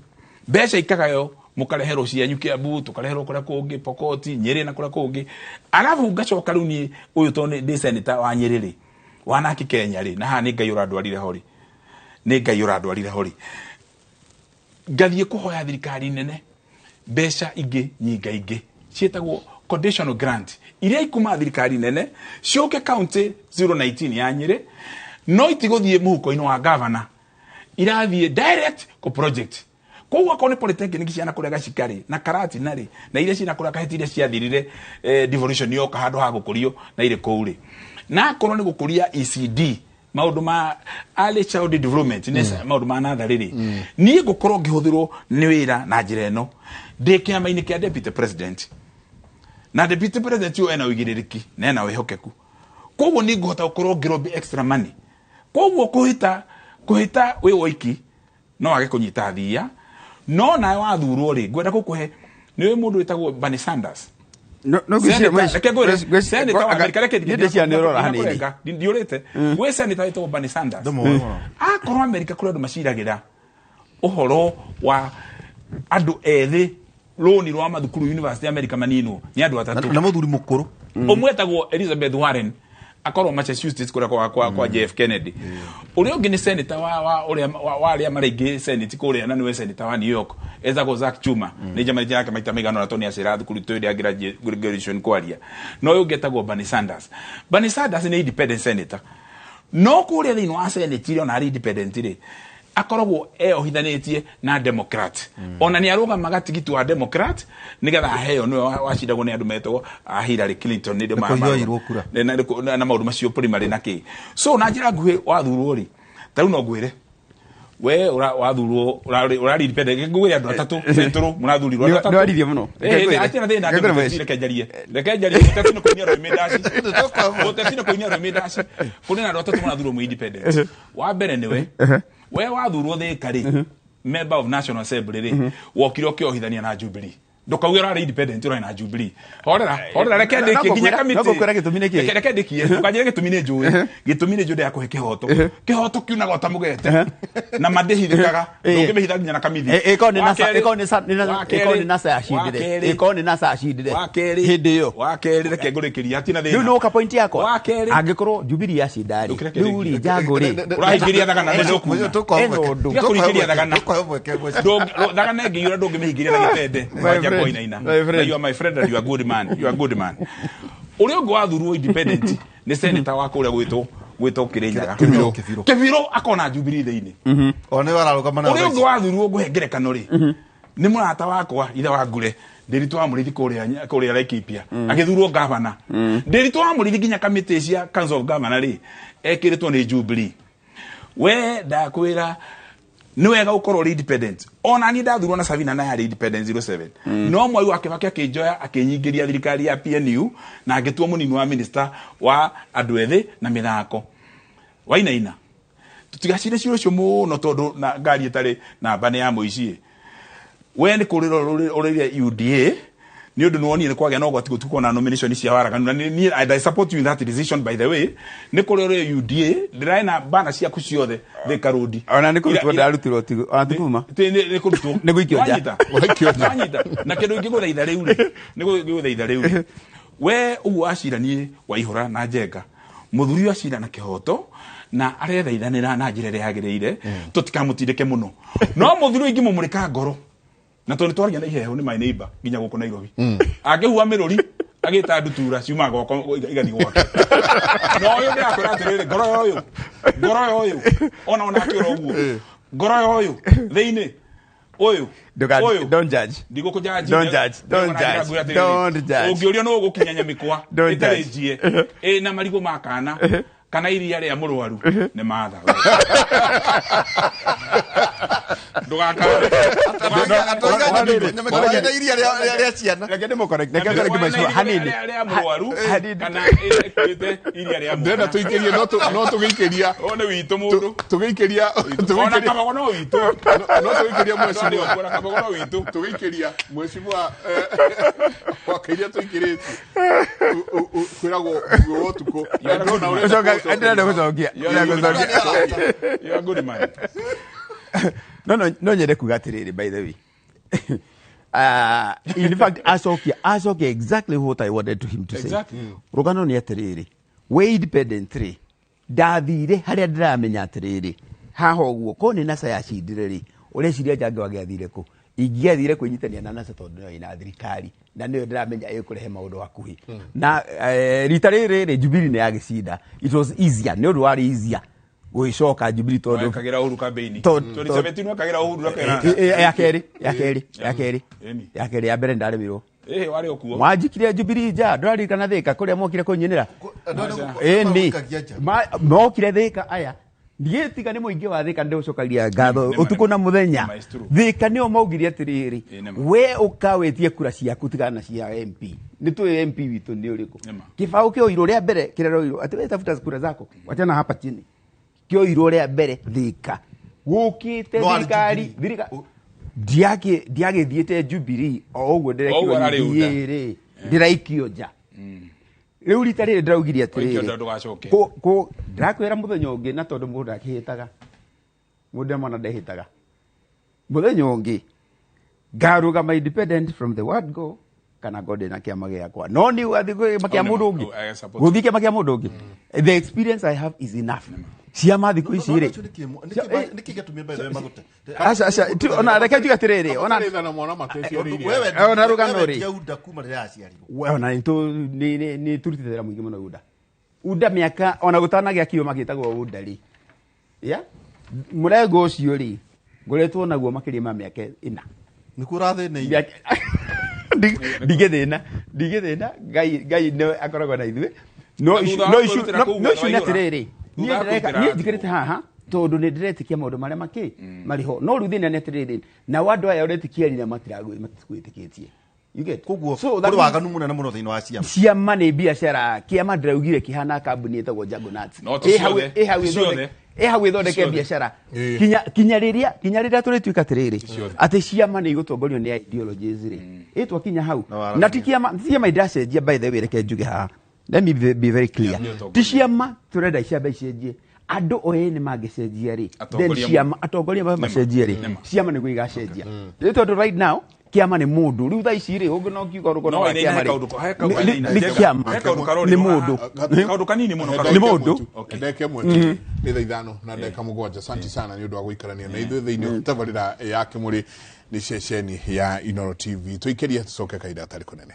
mbeca ikagayo, mũkareherwo cianyu Kiambu, tũkareherwo kũrĩa kũngĩ Pokoti, Nyĩrĩ na kũrĩa kũngĩ, arabu ngacoka rĩu niĩ ũyũ, tondũ ndĩ senator wa Nyĩrĩ rĩ, wanaki Kenya rĩ, na haha nĩ Ngai ũrandwarire ho rĩ, nĩ Ngai ũrandwarire ho rĩ, ngathiĩ kũhoya thirikari nene mbeca ingĩ nyingaingĩ ciĩtagwo conditional grant, iria ikuma thirikari nene ciũke county 019 ya Nyĩrĩ, no itigũthiĩ mũhuko-inĩ wa governor, irathiĩ direct kũ project. Koguo akorwo nĩ polytechnic ciana kũrĩa Gacikarĩ na Karatina rĩ, na iria ciana kũrĩa Kahĩti, iria ciathirire, devolution yoka handũ ha gũkũrio na irĩ kũu rĩ, na akorwo nĩ gũkũria ECD, maũndũ ma early child development, nĩ maũndũ ma natharĩ rĩ, niĩ ngũkorwo ngĩhũthĩrwo nĩ wĩra na njĩra ĩno ndĩ kĩama-inĩ kĩa deputy president, na deputy president ũyũ ena ũigĩrĩrĩki na ena wĩhokeku, koguo nĩ ngũhota gũkorwo ngĩlobby extra money. Koguo kũhĩta wĩ woiki no wage kũnyita thia, no nawe wathurwo rĩ, ngwenda gũkũhe nĩ mũndũ wĩtagwo Bernie Sanders. No no Senator, reke ngwĩre, senator wa Amerika, reke Niĩ ndĩciria nĩ ũrora hanini. Ndiũrĩte gwĩ senator wĩtagwo Bernie Sanders. Ndũmũĩ mũno. Akorwo Amerika kũrĩ andũ maciragĩra ũhoro wa andũ ethĩ, rũni rwa mathukuru University ya America maninwo nĩ andũ atatũ. Na mũthuri mũkũrũ. Ũmwe etagwo Elizabeth Warren, akorwo Massachusetts kũrĩa kwa JF Kennedy. Ũrĩa ũngĩ nĩ senator wa ũrĩa wa arĩa maraingĩ senate kũrĩa, na nĩwe senator wa New York, etagwo Zack Schumer. Nĩ njamanĩtie nake maita maigana ũna tondũ nĩ acera thukuru itũ ĩrĩa graduation kwaria. No ũyũ ũngĩ etagwo Bernie Sanders. Bernie Sanders nĩ independent senator, no kũrĩa thĩinĩ wa senate rĩ, ona arĩ independent rĩ, akoragwo eyohithanĩtie na Democrat, ona nĩ arũgamaga tigiti wa Democrat nĩgetha aheo, nĩwe wacindagwo nĩ andũ metagwo a Hillary Clinton nĩ Nĩ kũhiũirwo kura. Na maũndũ macio primary na kĩ. So na njĩra nguhĩ, wathurwo rĩ, ta rĩu no ngwĩre we wathurwo ũrarĩ independent, ngwĩre andũ atatũ central mũrathurirwo andũ atatũ. Nĩ waririe mũno. Reke ngwĩre. Atina thĩna. Reke ngwĩre Mũheci. Reke njarie. Mũteti nĩ kũinia rũĩmĩ ndaci, mũteti nĩ kũinia rũĩmĩ ndaci. Kũrĩ na andũ atatũ mũrathurwo mwĩ independent. Wa mbere nĩwe we wathurwo Thĩka rĩ, member of National Assembly rĩ, wokire ũkĩohithania na Jubilee, ndũkauge ũrarĩ independent, ũrarĩ na Jubilee. Horera, horera, reke ndĩkie nginya kamĩtĩ. No ngũkwĩra gĩtũmi nĩ kĩĩ. Reke ndĩkie, ndũkanjĩre gĩtũmi, nĩ njũĩ gĩtũmi, nĩ njũĩ. Ndĩrakũhe kĩhoto, kĩhoto kiunaga ota mũgete na mandĩhithĩkaga, ndũngĩmĩhitha nginya na kamithi. Ĩkorwo nĩ NASA, ĩkorwo nĩ NASA yacindire, ĩkorwo nĩ NASA yacindire Wa kerĩ. hĩndĩ ĩyo. Wa kerĩ, reke ngũrĩkĩria, hatirĩ na Rĩu thĩna. nĩ ũka point yakwa. Wa kerĩ. Angĩkorwo Jubilee yacinda rĩ, Ndũkĩreke rĩu rĩ, Jango rĩ, Ũrahingĩria thagana nĩ ndũkuuna. Ena ũndũ. Tiga kũringĩria thagana. Thagana ĩngĩiyũra ndũngĩmĩhingĩria na gĩtende. My Wanja friend. kũinaina. My friend. Na you are my friend and you are good man, you are good man. Ũrĩa ũngĩ wathurwo independent nĩ senator wa kũrĩa gwĩtwo Kĩrĩnyaga. Kĩbirũ. Kĩbirũ. Kĩbirũ akona Jubilee thĩinĩ. O nĩwe ararũgama nayo Ũrĩa thaa ũngĩ ici. wathurwo, ngũhe ngerekano rĩ, nĩ mũrata wakwa, ithe wa ngure, Ndĩritũ wa Mũrĩithi kũrĩa Laikipia, agĩthurwo gavana. Ndĩritũ wa Mũrĩithi nginya kamĩtĩ cia Council of Governor rĩ, ekĩrĩtwo nĩ Jubilee. We ndakwĩra nĩ wega ũkorwo ũrĩ independent. Ona niĩ ndathurwo na Sabina na yarĩ independent 07, no Mwai wa Kibaki akĩnjoya akĩnyingĩria thirikari ya PNU na ngĩtuo mũnini wa minister wa andũ ethĩ na mĩthako. Wainaina, tũtigacire cira ũcio mũno tondũ na ngari ĩtarĩ namba nĩ ya mũici. We nĩ kũrĩra ũrĩire UDA nĩ ũndũ nĩwonire nĩ kwagĩa na ũgwati gũtukwo na nomination cia waraganu, na niĩ and I support you in that decision, by the way. Nĩ kũrĩa ũrĩire UDA, ndĩrarĩ na bana ciaku ciothe Thika Road. Ona nĩ kũrutwo ndarutirwo, ona ti kuma. Nĩ kũrutwo. Nĩ gũikio nja. Wanyita? Wanyita? Na kĩndũ ingĩgũthaitha rĩu rĩ, nĩ gũgũthaitha rĩu rĩ, we ũguo wacira niĩ Waihũra na Njenga, mũthuri ũyũ acira na kĩhoto na arethaithanĩra na njĩra ĩrĩa yagĩrĩire, tũtikamũtindĩke mũno. No mũthuri ũyũ ingĩmũmũrĩka ngoro, na tondũ nĩtwaragia na iheho, nĩ my neighbor nginya gũkũ Nairobi, angĩhua mĩrũri agĩta ndutura ciumaga gwakwa igathiĩ gwake. No ũyũ ndĩrakwĩra atĩrĩrĩ, ngoro ya ũyũ, ngoro ya ũyũ, ona akĩũra ũguo, ngoro ya ũyũ thĩinĩ ũyũ. Ũyũ. Don't judge. Ndigũkũjanji. Don't judge. Don't judge. Don't judge. Ũngĩũrio nũ ũgũkinya nyamĩkwa Don't ĩtarĩ judge. njie ĩna marigũ ma kana kana iria rĩa mũrwaru nĩ matha. Ndũgakare. Nyamĩkwa iria rĩa ciana. Reke ndĩmũ-correct, reke correct mheshimiwa hanini. Rĩa mũrwaru kana ĩkuĩte iria rĩa Ndĩrenda tũikĩrie no tũgĩikĩria. Ũyũ nĩ witũ mũndũ. Tũgĩikĩria Ona Kabogo no witũ. No tũgĩikĩria mheshimiwa. Ona Kabogo no witũ. Tũgĩikĩria mheshimiwa wakairia tũikĩrĩtie. Kwĩragwo nguo ũtukũ. Ndĩrenda gũcokia. You are good man. No nyende kuga atĩrĩrĩ, by the way. In fact, acokia exactly what I wanted to him to say. Exactly. Rũgano nĩ atĩrĩrĩ, wĩ independent rĩ, ndathire harĩa ndĩramenya atĩrĩrĩ, haha ũguo, korwo nĩ NASA yacindire rĩ, ũreciria Njangi wagĩathire kũ? Ingĩathire kwĩnyitania na NASA tondũ nĩyo ĩna thirikari na nĩyo ndĩramenya ĩkũrehe maũndũ hakuhĩ. Na rita rĩrĩ rĩ, Jubilee nĩ yagĩcinda. It was easier, nĩ ũndũ warĩ easier gũgĩcoka Jubilee tondũ Wekagĩra Uhuru campaign. 2017 wekagĩra Uhuru ya kerĩ ya mbere ndaremirwo. Warĩ o kuo. Mwanjikire Jubilee nja, ndũraririkana Thĩka kũrĩa mokire kũnyinĩra. Ĩni. Mokire Thĩka aya. Ndigĩtiga nĩ mũingĩ wa Thĩka ndĩũcokagia ngatho ũtukũ na mũthenya. Thĩka nĩo maugire atĩrĩrĩ, we ũka wĩtie kura ciaku tigana na cia MP. Nĩ tũĩ MP witũ nĩ ũrĩkũ. Kĩbaũ kĩoirwo rĩa mbere kĩrĩa roirwo atĩ we tafuta kura zako. Wachana hapa chini. Kĩoirwo rĩa mbere Thĩka. Gũkĩte thirikari ndiagĩthiĩte Jubilee o ũguo ndĩrekirwo rĩ ndĩraikio nja. Rĩu rita rĩrĩ ndĩraugire atĩrĩrĩ, ndĩrakwĩra mũthenya ũngĩ, na tondũ mũndũ akĩhĩtaga, mũndũ mwana ndehĩtaga, mũthenya ũngĩ ngarũgama independent from the word go kana ngo ndĩna kĩama gĩakwa, no nĩ ũgathiĩ kĩama kĩa mũndũ ũngĩ, gũthiĩ kĩama kĩa mũndũ ũngĩ. The experience I have is enough. Ciama thikũ ici rĩ, aca ona reke njuge atĩrĩrĩ, ona rũgano rĩ, ona nĩ tũrutĩte wĩra mũingĩ mũno UDA. UDA mĩaka ona gũtanagĩa kĩo magĩtagwo UDA rĩ, mũrengo ũcio rĩ ngoretwo naguo makĩria ma mĩaka 4. Nĩkuo ũrathĩnĩire? Ndigĩthĩna, Ngai nĩwe akoragwo na ithuĩ. No issue nĩ atĩrĩrĩ, niĩ njikĩrĩte haha tondũ nĩ ndĩretĩkia maũndũ marĩa makĩ marĩ ho, no rĩu thĩna nĩ atĩrĩrĩ, nao andũ aya ũretĩkia rĩ na matigwĩtĩkĩtie. You get? Koguo kũrĩ waganu mũnene mũno thĩinĩ wa ciama. Ciama nĩ biacara. Kĩama ndĩraugire kĩhana kambuni ĩtagwo Jungle Nuts. Ĩhau ĩthondeke biacara. Kinya rĩrĩa tũrĩtuĩka atĩrĩrĩ, atĩ ciama nĩ igũtongorio nĩ ideologies rĩ, ĩ twakinya hau. Na ti ciama iracenjia, by the way, reke njuge haha. Let me be very clear. Ti ciama tũrenda ciama icenjie. Andũ o ene mangĩcenjia rĩ, then ciama atongoria macenjie rĩ, ciama nĩguo igacenjia. Rĩu tondũ right now kĩama nĩ mũndũ. Rĩu thaa ici rĩ, ũngĩ no kiuga rũgono rwa kĩama rĩ, nĩ kĩama nĩ mũndũ. Kaũndũ kanini mũno. Nĩ mũndũ. Ndagĩka ĩmwe tu. Nĩ thaa 5 na ndagĩka 7. Asante sana nĩ ũndũ wa gũikarania na ithuĩ thĩinĩ wa tabarĩra ya Kĩmũrĩ nĩ ceceni ya Inooro TV. Tũikĩrie tũcoke kahinda gatarĩ kũnene.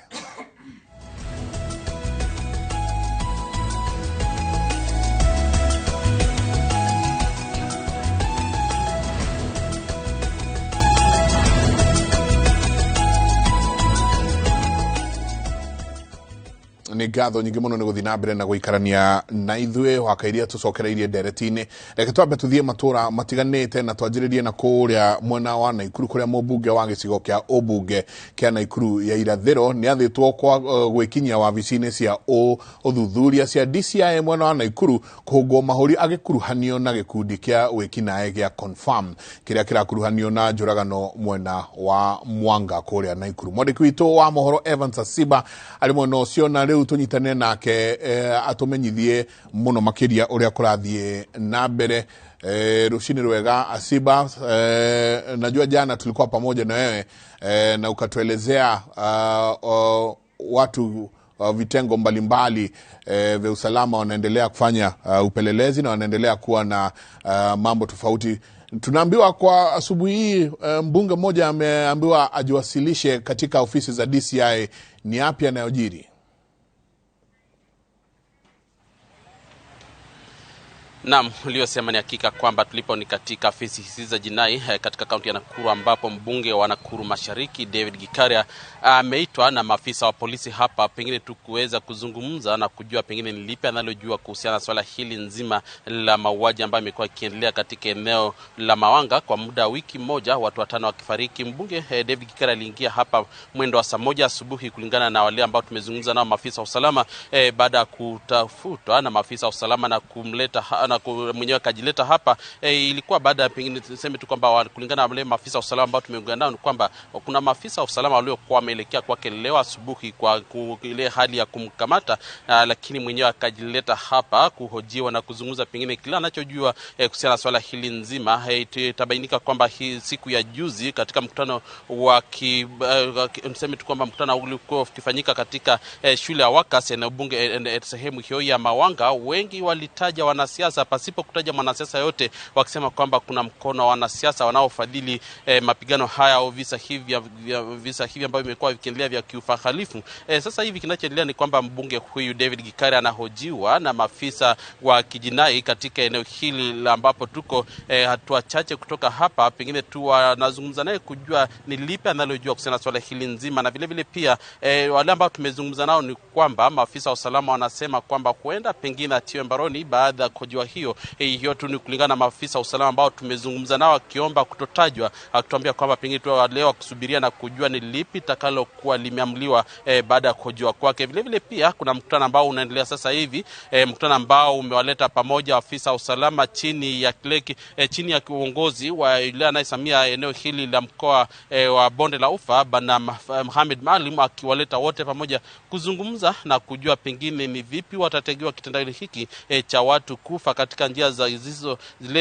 Nĩ ngatho nyingĩ mũno nĩ gũthiĩ na mbere na gũikarania na ithuĩ wakairia tũcokereirie ndereti-inĩ. Reke twambe tũthiĩ matũra matiganĩte na twanjĩrĩrie na kũrĩa mwena wa Naikuru kũrĩa mũmbunge wa gĩcigo kĩa ũmbunge kĩa Naikuru ya irathĩro nĩ athĩtwo kwa gwĩkinyia wabici-inĩ cia ũthuthuria cia DCI mwena wa Naikuru kũhũngwo mahũri agĩkuruhanio na gĩkundi kĩa wĩkinaĩ gĩa Confirm kĩrĩa kĩrakuruhanio na njũragano mwena wa Mwanga kũrĩa Naikuru. Mwandĩki witũ wa mohoro Evans Asiba arĩ mwena ũcio na rĩu tũnyitane nake atũmenyithie mũno makĩria ũrĩa kũrathiĩ na mbere. Rũcinĩ rwega Asiba, najua jana tulikuwa pamoja na wewe na ukatuelezea watu vitengo mbalimbali vya usalama wanaendelea kufanya upelelezi na wanaendelea kuwa na mambo tofauti. Tunaambiwa kwa asubuhi hii mbunge mmoja ameambiwa ajiwasilishe katika ofisi za DCI. Ni yapi yanayojiri? Naam, uliyosema ni hakika kwamba tulipo ni katika afisi hizi za jinai katika kaunti ya Nakuru, ambapo mbunge wa Nakuru Mashariki David Gikaria ameitwa na maafisa wa polisi hapa, pengine tu kuweza kuzungumza na kujua pengine ni lipi analojua kuhusiana na swala hili nzima la mauaji ambayo imekuwa ikiendelea katika eneo la Mawanga kwa muda wa wiki moja, watu 5 wakifariki. Mbunge David Gikaria aliingia hapa mwendo wa saa 1 asubuhi, kulingana na wale ambao tumezungumza nao maafisa wa usalama, baada ya kutafutwa na maafisa wa usalama na kumleta na mwenyewe akajileta hapa. Ilikuwa baada ya pengine tuseme tu kwamba kulingana na wale maafisa wa usalama ambao tumeongea nao ni kwamba kuna maafisa wa usalama waliokuwa wameelekea kwake leo asubuhi kwa ile hali ya kumkamata, lakini mwenyewe akajileta hapa kuhojiwa na kuzungumza pengine kila anachojua kuhusiana na swala hili nzima. Itabainika kwamba hii siku ya juzi katika mkutano wa mseme tu kwamba mkutano ulikuwa ukifanyika katika shule ya Wakas eneo bunge sehemu hiyo ya Mawanga, wengi walitaja wanasiasa pasipo kutaja mwanasiasa yote, wakisema kwamba kuna mkono wa wanasiasa wanaofadhili mapigano haya au visa hivi ambavyo vimekuwa vikiendelea vya kiufahalifu. Sasa hivi kinachoendelea ni kwamba mbunge huyu David Gikaria anahojiwa na maafisa wa kijinai katika eneo hili ambapo tuko hatua chache kutoka hapa, pengine tu wanazungumza naye kujua ni lipi analojua kuhusiana na swala hili nzima. Na vile vile pia wale ambao tumezungumza nao ni kwamba maafisa wa usalama wanasema kwamba huenda pengine atiwe mbaroni baada ya kuhojiwa hiyo. Hiyo tu ni kulingana na maafisa wa usalama ambao tumezungumza nao, akiomba kutotajwa, akituambia kwamba pengine tu leo kusubiria na kujua ni lipi takalokuwa limeamliwa baada ya kuhojiwa kwake. Vile vile pia kuna mkutano ambao unaendelea sasa hivi, mkutano ambao umewaleta pamoja afisa wa usalama chini ya chini ya uongozi wa yule anayesimamia eneo hili la mkoa wa Bonde la Ufa Bwana Mohamed Maalim, akiwaleta wote pamoja kuzungumza na kujua pengine ni vipi watategewa kitendawili hiki cha watu kufa katika njia za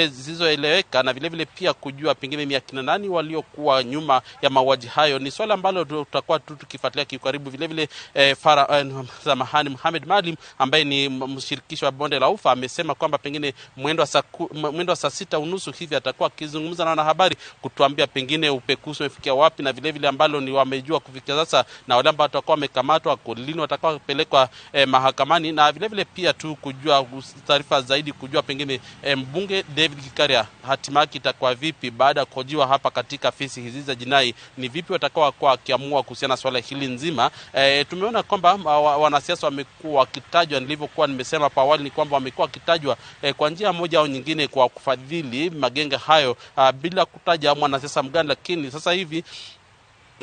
zisizoeleweka, na vile vile pia kujua pengine ni akina nani waliokuwa nyuma ya mauaji hayo. Ni swala ambalo tutakuwa tukifuatilia karibu. Vile vile samahani, Mohamed Maalim ambaye ni mshirikisho wa Bonde la Ufa amesema kwamba pengine mwendo wa saa 6:30 hivi atakuwa akizungumza na wanahabari kutuambia pengine upekuzi umefikia wapi, na vile vile ambalo ni wamejua kufikia sasa, na wale ambao watakuwa wamekamatwa lini watakuwa kupelekwa mahakamani, na vile vile pia tu kujua taarifa zaidi, kujua pengine mbunge David Gikaria hatima yake itakuwa vipi baada ya kuhojiwa hapa katika afisi hizi za jinai, ni vipi watakuwa kwa akiamua kuhusiana na swala hili nzima. Tumeona kwamba wanasiasa wamekuwa wakitajwa, nilivyokuwa nimesema hapo awali ni kwamba wamekuwa wakitajwa kwa njia moja au nyingine kwa kufadhili magenge hayo bila kutaja mwanasiasa mgani, lakini sasa hivi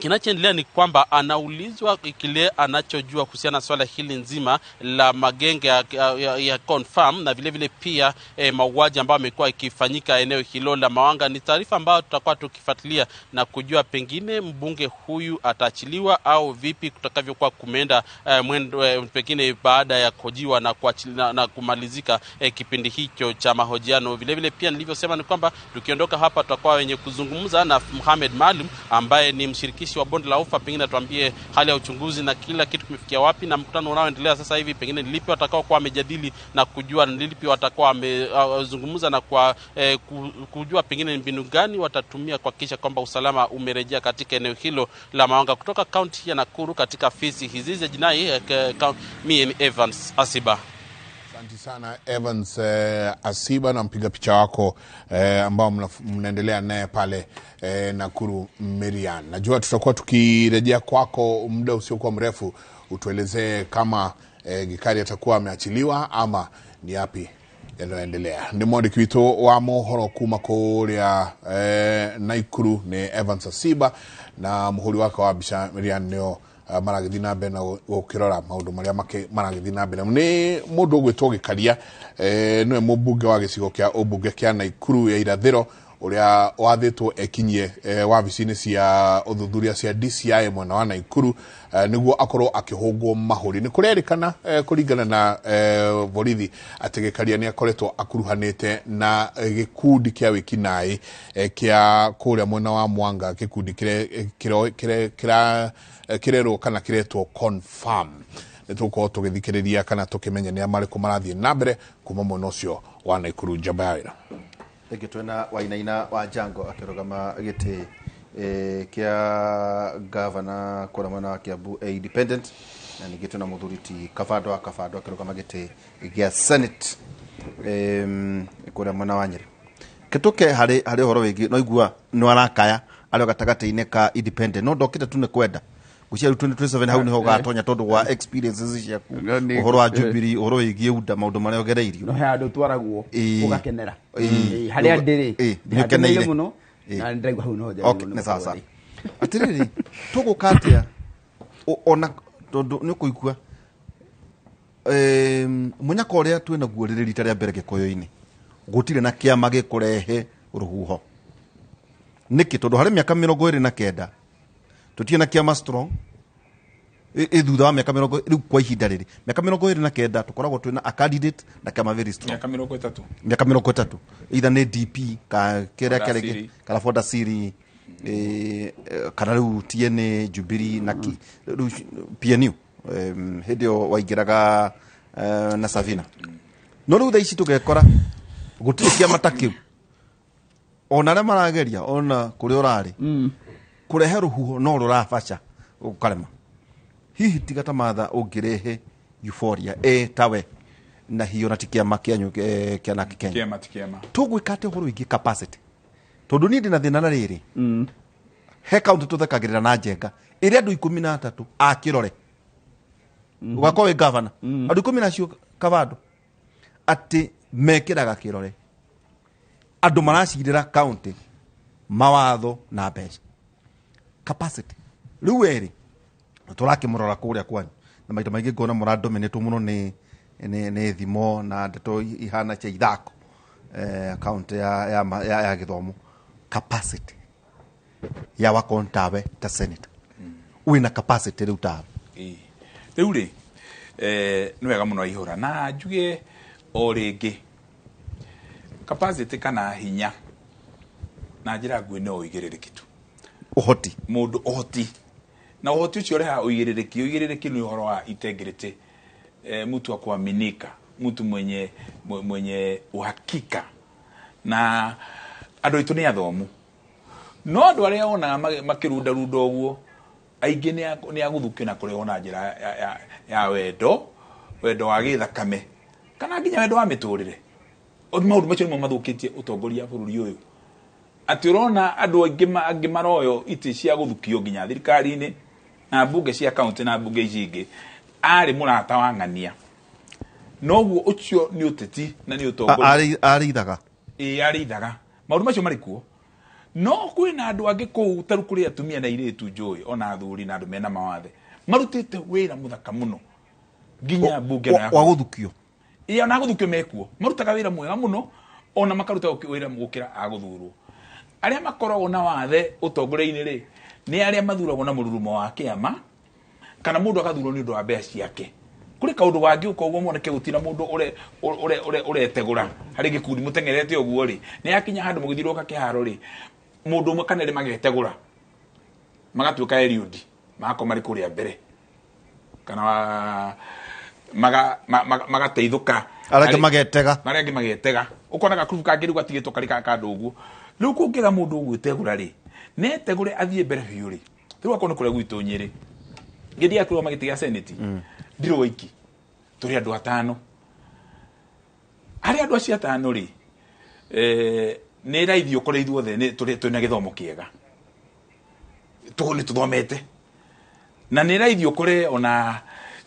kinachoendelea ni kwamba anaulizwa kile anachojua kuhusiana na swala hili nzima la magenge ya confirm, na vile vile pia mauaji ambayo yamekuwa ikifanyika eneo hilo la Mawanga. Ni taarifa ambayo tutakuwa tukifuatilia na kujua pengine mbunge huyu ataachiliwa au vipi kutakavyokuwa kumeenda mwendo pengine baada ya kuhojiwa na na kumalizika kipindi hicho cha mahojiano. Vile vile pia nilivyosema ni kwamba tukiondoka hapa tutakuwa wenye kuzungumza na Mohamed Maalim ambaye ni mshiriki wa Bonde la Ufa, pengine atuambie hali ya uchunguzi na kila kitu kimefikia wapi, na mkutano unaoendelea sasa hivi pengine ni lipi watakao kuwa wamejadili na kujua ni lipi watakuwa wamezungumza na kwa kujua pengine ni mbinu gani watatumia kuhakikisha kwamba usalama umerejea katika eneo hilo la Mawanga. Kutoka kaunti ya Nakuru katika afisi hizi za jinai, mimi ni Evans Asiba. Asante sana Evans Asiba na mpiga picha wako ambao mnaendelea naye pale Nakuru Merian. Najua tutakuwa tukirejea kwako muda usiokuwa mrefu, utuelezee kama Gikaria atakuwa ameachiliwa ama ni yapi yanayoendelea. Ni mwandiki witũ wa mohoro kuma kũrĩa Nakuru ni Evans Asiba na mũhũri wake wa mbica Merian nĩo maragĩthiĩ na mbere na gũkĩrora maũndũ marĩa maragĩthiĩ na mbere. Nĩ mũndũ ũgwĩtwo Gikaria, nĩwe mũmbunge wa gĩcigo kĩa ũmbunge kĩa Nakuru ya irathĩro ũrĩa wathĩtwo ekinyie wabici-inĩ cia ũthuthuria cia DCI mwena wa Nakuru nĩguo akorwo akĩhũngwo mahũri. Nĩ kũrerĩkana kũringana na borithi atĩ Gikaria nĩ akoretwo akuruhanĩte na gĩkundi kĩa wĩkinaĩ kĩa kũrĩa mwena wa Mwanga, gĩkundi kĩrerwo kana kĩretwo Confirm. Nĩ tũgũkorwo tũgĩthikĩrĩria kana tũkĩmenya nĩ marĩkũ marathiĩ na mbere kuma mwena ũcio wa Nakuru. Njamba ya wĩra. Thengiũ. Twĩna Wainaina wa Jango akĩrũgama gĩtĩ kĩa gavana kũrĩa mwena wa Kiambu independent, na ningĩ twĩna mũthuri ti Kabando wa Kabando akĩrũgama gĩtĩ gĩa Senate. Kũrĩa mwena wa Nyĩrĩ. Kĩtũke harĩ ũhoro wĩgiĩ no igua nĩ arakaya arĩ gatagatĩ-inĩ ka independent no ndokĩte tu nĩ kwenda ngwĩciria rĩu 2027 hau nĩho ũgatonya tondũ wa experiences ciaku ũhoro wa Jubilee, ũhoro wĩgiĩ UDA, maũndũ marĩa ũgereirio no he handũ twaragwo ũgakenera. Harĩa ndĩrĩ nĩ ũkeneire mũno na ndĩraigua hau no njagĩrĩirwo. Okay, nĩ sawa sawa. Atĩrĩrĩ, tũgũka atĩa ona tondũ nĩ ũkũigua mũnyaka ũrĩa twĩ naguo rĩrĩ rita rĩa mbere Gĩkũyũ-inĩ gũtirĩ na kĩama gĩkũrehe rũhuho. Nĩkĩ? Tondũ harĩ mĩaka 29 tũtirĩ na kĩama strong thutha wa mĩaka mĩrongo rĩu kwa ihinda rĩrĩ mĩaka 29 tũkoragwo twĩna a candidate na kĩama very strong. Mĩaka 30. Mĩaka 30 either nĩ DP ka kĩrĩa kĩarĩ kana Fonda Siri kana rĩu TNA Jubilee na rĩu PNU hĩndĩ ĩyo waingĩraga na Savina. No rĩu thaa ici tũgekora gũtirĩ kĩama ta kĩu ona arĩa marageria ona kũrĩa ũrarĩ kũrehe rũhuho no rũrabaca ũkarema. Hihi tiga ta Martha ũngĩrehe euphoria tawe na hiyo na ti kĩama kĩanyu kĩa Naki Kenya. Kĩama ti kĩama. Tũgwĩka atĩa ũhoro wĩgiĩ capacity? Tondũ niĩ ndĩna thĩna na rĩrĩ he kaunti tũthekagĩrĩra na Njenga ĩrĩa andũ 13 a kĩrore ũgakorwo wĩ gavana andũ 10 na acio kabando atĩ mekĩraga kĩrore andũ maracirĩra kaunti mawatho na mbeca capacity rĩu werĩ tũrakĩmũrora kũrĩa kwanyu na maita maingĩ ngona mũradominatwo mũno nĩ thimo na ndeto ihana cia ithako kaunti ya gĩthomo capacity ya wakontawe ta senator wĩna capacity rĩu tawe rĩu rĩ nĩ wega mũno ihũra na njuge o rĩngĩ capacity kana hinya na njĩra nguhĩ no ũigĩrĩrĩki tu ũhoti mũndũ ũhoti na ũhoti ũcio ũrehaga ũigĩrĩrĩki. Ũigĩrĩrĩki nĩ ũhoro wa integrity, mtu wa kuaminika, mtu mwenye uhakika na andũ aitũ nĩ athomu no andũ arĩa onaga makĩrundarunda ũguo aingĩ nĩ agũthukio na kũrehwo na njĩra ya wendo wa gĩthakame kana nginya wendo wa mĩtũrĩre. Maũndũ macio nĩmo mathũkĩtie ũtongoria bũrũri ũyũ atĩ ũrona andũ angĩ maroyo itĩ cia gũthukio nginya thirikari-inĩ na mbunge cia kaunti na mbunge ici ingĩ arĩ mũrata wa ng'ania noguo ũcio nĩ ũteti na nĩ ũtongoria arĩ ithaga ĩĩ arĩ ithaga maũndũ macio marĩ kuo no kwĩna andũ angĩ kũu taru kũrĩ atumia na airĩtu njũĩ ona athuri na andũ mena mawathe marutĩte wĩra mũthaka mũno nginya mbunge na wa gũthukio ĩĩ ona gũthukio mekuo marutaga wĩra mwega mũno ona makaruta wĩra gũkĩra agũthurwo. Arĩa makoragwo na wathe ũtongoria-inĩ rĩ nĩ arĩa mathuragwo na mũrurumo wa kĩama kana mũndũ agathurwo nĩ ũndũ wa mbeca ciake. Kũrĩ kaũndũ gangĩũka ũguo moneke gũtirĩ mũndũ ũretegũra harĩ gĩkundi mũteng'erete ũguo rĩ nĩ yakinya handũ mũgĩthiũrũrũka kĩharo rĩ mũndũ ũmwe kana erĩ magetegũra magatuĩka Eliud magakorwo marĩ kũrĩa mbere kana magateithũka arĩa angĩ magetega arĩa angĩ magetega ũkona gakurubu kangĩ rĩu gatigĩtwo karĩ ka kandũ ũguo rĩu kũngĩaga mũndũ ũgwĩtegũra rĩ netegũre athiĩ mbere biũ rĩ rĩu akorwo nĩ kũrĩa gwitũ Nyĩrĩ ngĩthiaga kũrũgama gĩtĩ gĩa senate ndirĩ waiki tũrĩ andũ atano harĩ andũ acio atano rĩ nĩ raithi ũkore ithuothe twĩna gĩthomo kĩega nĩ tũthomete na nĩ raithi ũkore ona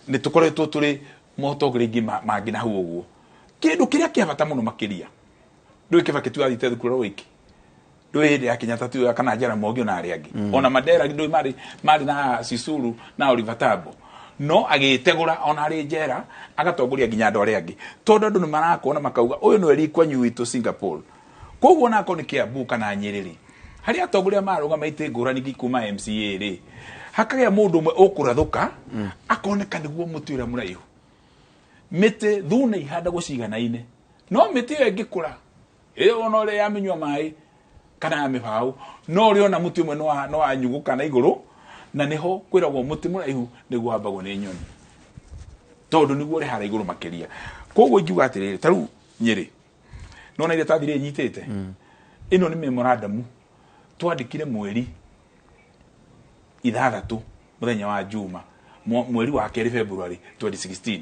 nĩ tũkoretwo tũrĩ motongoria aingĩ mangĩ na hau ũguo kĩndũ kĩrĩa kĩa bata mũno makĩria ndũĩ Kĩbakĩ tu athiĩte thukuru wiki ndũĩ hĩndĩ ya Kenyatta tu kana Jaramogi ona arĩa angĩ ona Mandela ndũĩ marĩ na Sisulu na Oliver Tambo no agĩtegũra ona arĩ njera agatongoria nginya andũ arĩa angĩ tondũ andũ nĩ marakuona makauga ũyũ nĩwe Lee Kuan Yew witũ Singapore koguo ona akorwo nĩ Kiambu kana Nyĩrĩ rĩ harĩa atongoria marũgama itĩ ngũrani kuma MCA rĩ hakagĩa mũndũ ũmwe ũkũrathũka akoneka nĩguo mũtĩ ũrĩa mũraihu mĩtĩ thuna ihandagwo ciganaine no mĩtĩ ĩyo ĩngĩkũra ĩyo ona ũrĩa yamĩnyua maĩ kana ya mĩbaũ no ũrĩona mũtĩ ũmwe no wanyugũka na igũrũ na nĩho kwĩragwo mũtĩ mũraihu nĩguo wambagwo nĩ nyoni tondũ nĩguo ũrĩ harĩa igũrũ makĩria koguo ingiuga atĩrĩrĩ ta rĩu Nyĩrĩ nona iria tathire nyitĩte ĩno nĩ memorandum twandĩkire mweri 6 mũthenya wa Juma mweri wa 2 February 2016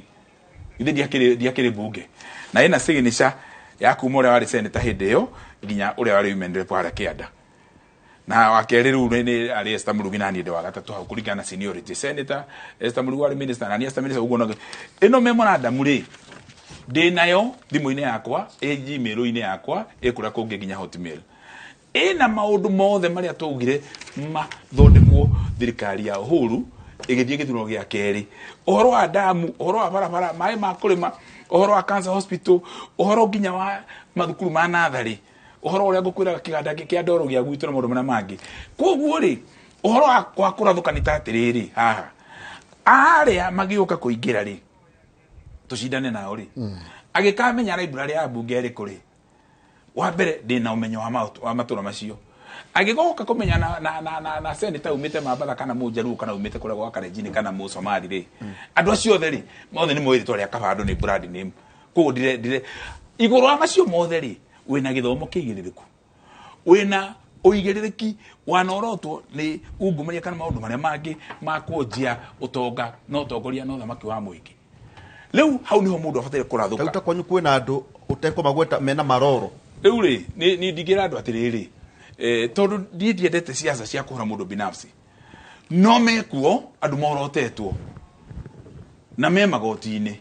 Ithe ndiakĩrĩ mbunge na ĩna signature ya kuma ũrĩa warĩ senator hĩndĩ ĩyo nginya ũrĩa warĩ women rep harĩa kĩanda. Na wa kerĩ rĩu nĩ arĩ Esther Murugi na niĩ ndĩ wa gatatũ hau kũringana na seniority. Senator Esther Murugi warĩ minister na niĩ Esther minister ũguo no ĩno memorandum rĩ ndĩ nayo thimũ-inĩ yakwa, ĩ gmail-inĩ yakwa, ĩ kũrĩa kũngĩ nginya hotmail. Ĩna maũndũ mothe marĩa twaugire mathondekwo thirikari ya Uhuru ĩgĩthiĩ gĩthurano gĩa kerĩ. Ũhoro wa damu, ũhoro wa barabara, maĩ ma kũrĩma, ũhoro wa cancer hospital, ũhoro nginya wa mathukuru ma natharĩ, ũhoro ũrĩa ngũkwĩraga kĩganda kĩa ndoro gĩa gwitũ na maũndũ marĩa mangĩ. Koguo rĩ, ũhoro wa kũrathũka nĩ ta atĩrĩrĩ haha, arĩa magĩũka kũingĩra rĩ, tũcindane nao rĩ, agĩkamenya library ya mbunge ĩrĩkũ rĩ, wa mbere ndĩna ũmenyo wa matũra macio. Agĩgoka kũmenya na senator umĩte Mambatha kana Mũnjaruo kana umĩte kũrĩa gwa Kalenjin kana Mũsomali rĩ, andũ acio othe rĩ, mothe nĩ moĩ rĩtwa rĩa Kabando nĩ brand name. Koguo ndire igũrũ wa macio mothe rĩ, wĩna gĩthomo kĩigĩrĩrĩku, wĩna ũigĩrĩrĩki wanorotwo nĩ ungumania kana maũndũ marĩa mangĩ ma kuonjia ũtonga na ũtongoria na ũthamaki wa mũingĩ. Rĩu hau niho mũndũ abataire kũrathũka. Rĩu ta kwanyu kwĩna andũ ũtekũmagweta mena maroro. Rĩu rĩ, ni ndingĩra andũ atĩrĩrĩ, tondũ niĩ ndiendete siasa cia kũhũra mũndũ binafsi. No mekuo andũ morotetwo na me magoti-inĩ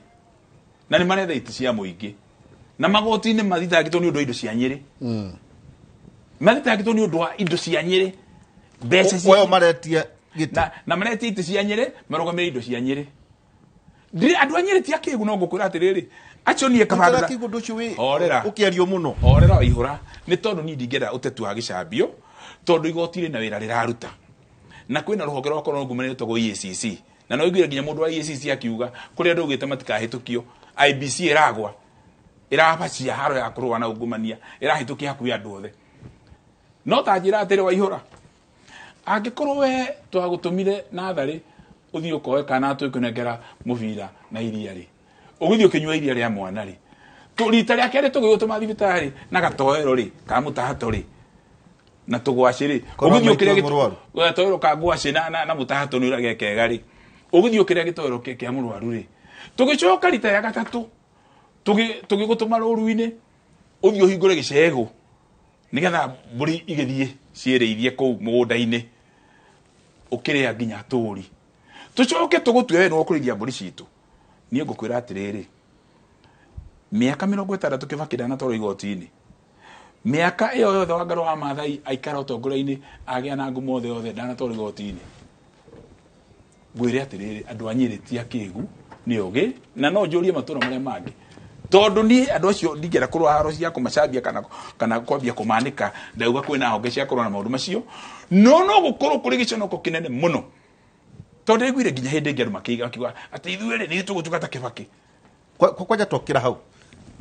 na nĩ maretha itĩ cia mũingĩ na magoti-inĩ mathitangĩtwo nĩ ũndũ wa indo cia Nyĩrĩ. Mathitangĩtwo nĩ ũndũ wa indo cia Nyĩrĩ, mbeca cia Oyo maretia gĩtĩ. Na maretia itĩ cia Nyĩrĩ, marũgamĩrĩire indo cia Nyĩrĩ. Ndire andũ a Nyĩrĩ ti akĩgu, no ngũkwĩra atĩrĩrĩ, acio niĩ Kabando Ũtara kĩgu ũndũ ũcio wĩ Horera. ũkĩario mũno. Horera waihũra, nĩ tondũ niĩ ndingĩenda ũteti wa gĩcambio, tondũ igoti rĩna wĩra rĩraruta. Na kwĩna rũhonge rwa korwo ngumania rwĩtagwo EACC. Na no ũiguire nginya mũndũ wa EACC akiuga kũrĩa andũ augĩte matikahĩtũkio, IBC ĩragwa, ĩrabacia haro ya kũrũa na ungumania, ĩrahĩtũkia hakuhĩ andũ othe. No ta njĩra atĩrĩ waihũra, angĩkorwo we twagũtũmire natharĩ ũthiĩ ũkoe kana twĩkũnengera mũbira na iria rĩ, ũgĩthiĩ ũkĩnyua iria rĩa mwana rĩ, rita rĩa kerĩ tũgĩgũtũma thibitarĩ na gatoero rĩ, ka mũtahato rĩ, na tũgwacĩ rĩ, Korwo ũgĩthiĩ ũkĩrĩa maitũ mũrwaru. gatoero ka ngwacĩ na mũtahato nĩ ũrĩa gekega rĩ, ũgĩthiĩ ũkĩrĩa gĩtoero kĩa mũrwaru rĩ, tũgĩcoka rita rĩa gatatũ, tũgĩgũtũma rũru-inĩ, ũthiĩ ũhingũre gĩcegũ, nĩgetha mbũri igĩthiĩ ciĩrĩithie kũu mũgũnda-inĩ, ũkĩrĩa nginya tũri. Tũcoke tũgũtue we nĩwe ũkũrĩithia mbũri citũ. Niĩ ngũkwĩra atĩrĩrĩ, mĩaka mĩrongo ĩtandatũ Kibaki ndanatwarwo igoti-inĩ. Mĩaka ĩyo yothe Wangari wa Maathai aikara ũtongoria-inĩ, agĩa na ngumo othe othe, ndanatwarwo igoti-inĩ. Ngwĩre atĩrĩrĩ, andũ a Nyĩrĩ ti akĩgu, nĩ ogĩ, na no njũrie matũra marĩa mangĩ. Tondũ niĩ andũ acio ndingĩenda kũrũa haro cia kũmacambia kana kwambia kũmanĩka, ndauga kwĩna honge cia kũrũa na maũndũ macio. No no gũkorwo kũrĩ gĩconoko kĩnene mũno. Tondũ ndaiguire nginya hĩndĩ ĩngĩ andũ makĩiga makiuga atĩ ithuĩ rĩ, nĩ tũgũtuĩka ta Kibaki. Kwanja twokĩra hau.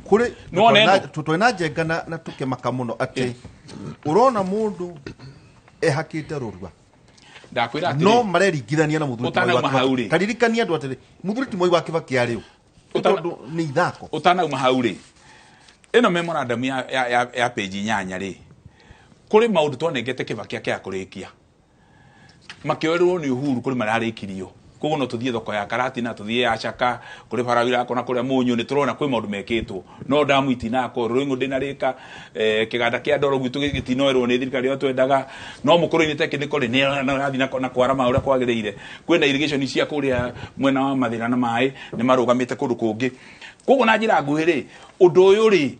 Kũrĩ No, neno. twĩna njenga na tũkĩmaka mũno atĩ ũrona mũndũ ehakĩte rũrua. Ndakwĩra atĩrĩ. No mareringithania na mũthuri ti Mwai wa Ũtanauma hau Kibaki. rĩ. Taririkania andũ atĩrĩ, mũthuri ti Mwai wa Kibaki arĩ ũ? Tondũ nĩ ithako. Ũtanauma hau rĩ, ĩno memorandum ya page 8 rĩ, kũrĩ maũndũ twanengete Kibaki akĩaga kũrĩkia. Makĩoerwo nĩ Uhuru kũrĩ mararĩkirio. Koguo no tũthiĩ thoko ya Karatina, tũthiĩ ya Chaka, kũrĩ bara irakwo na kũrĩa Mũnyũ, nĩ tũrona kwĩ maũndũ mekĩtwo. No damu itinakwo, Rũrĩng'ũ ndĩnarĩka, kĩganda kĩa ndoro gwitũ gĩtinoerwo nĩ thirikari ĩrĩa twendaga. No mũkũrũ-inĩ technical rĩ, nĩ ĩrathiĩ na kwarama ũrĩa kwagĩrĩire. Kwĩna irrigation cia kũrĩa mwena wa Mathĩra na maĩ, nĩ marũgamĩte kũndũ kũngĩ. Koguo na njĩra nguhĩ rĩ, ũndũ ũyũ rĩ,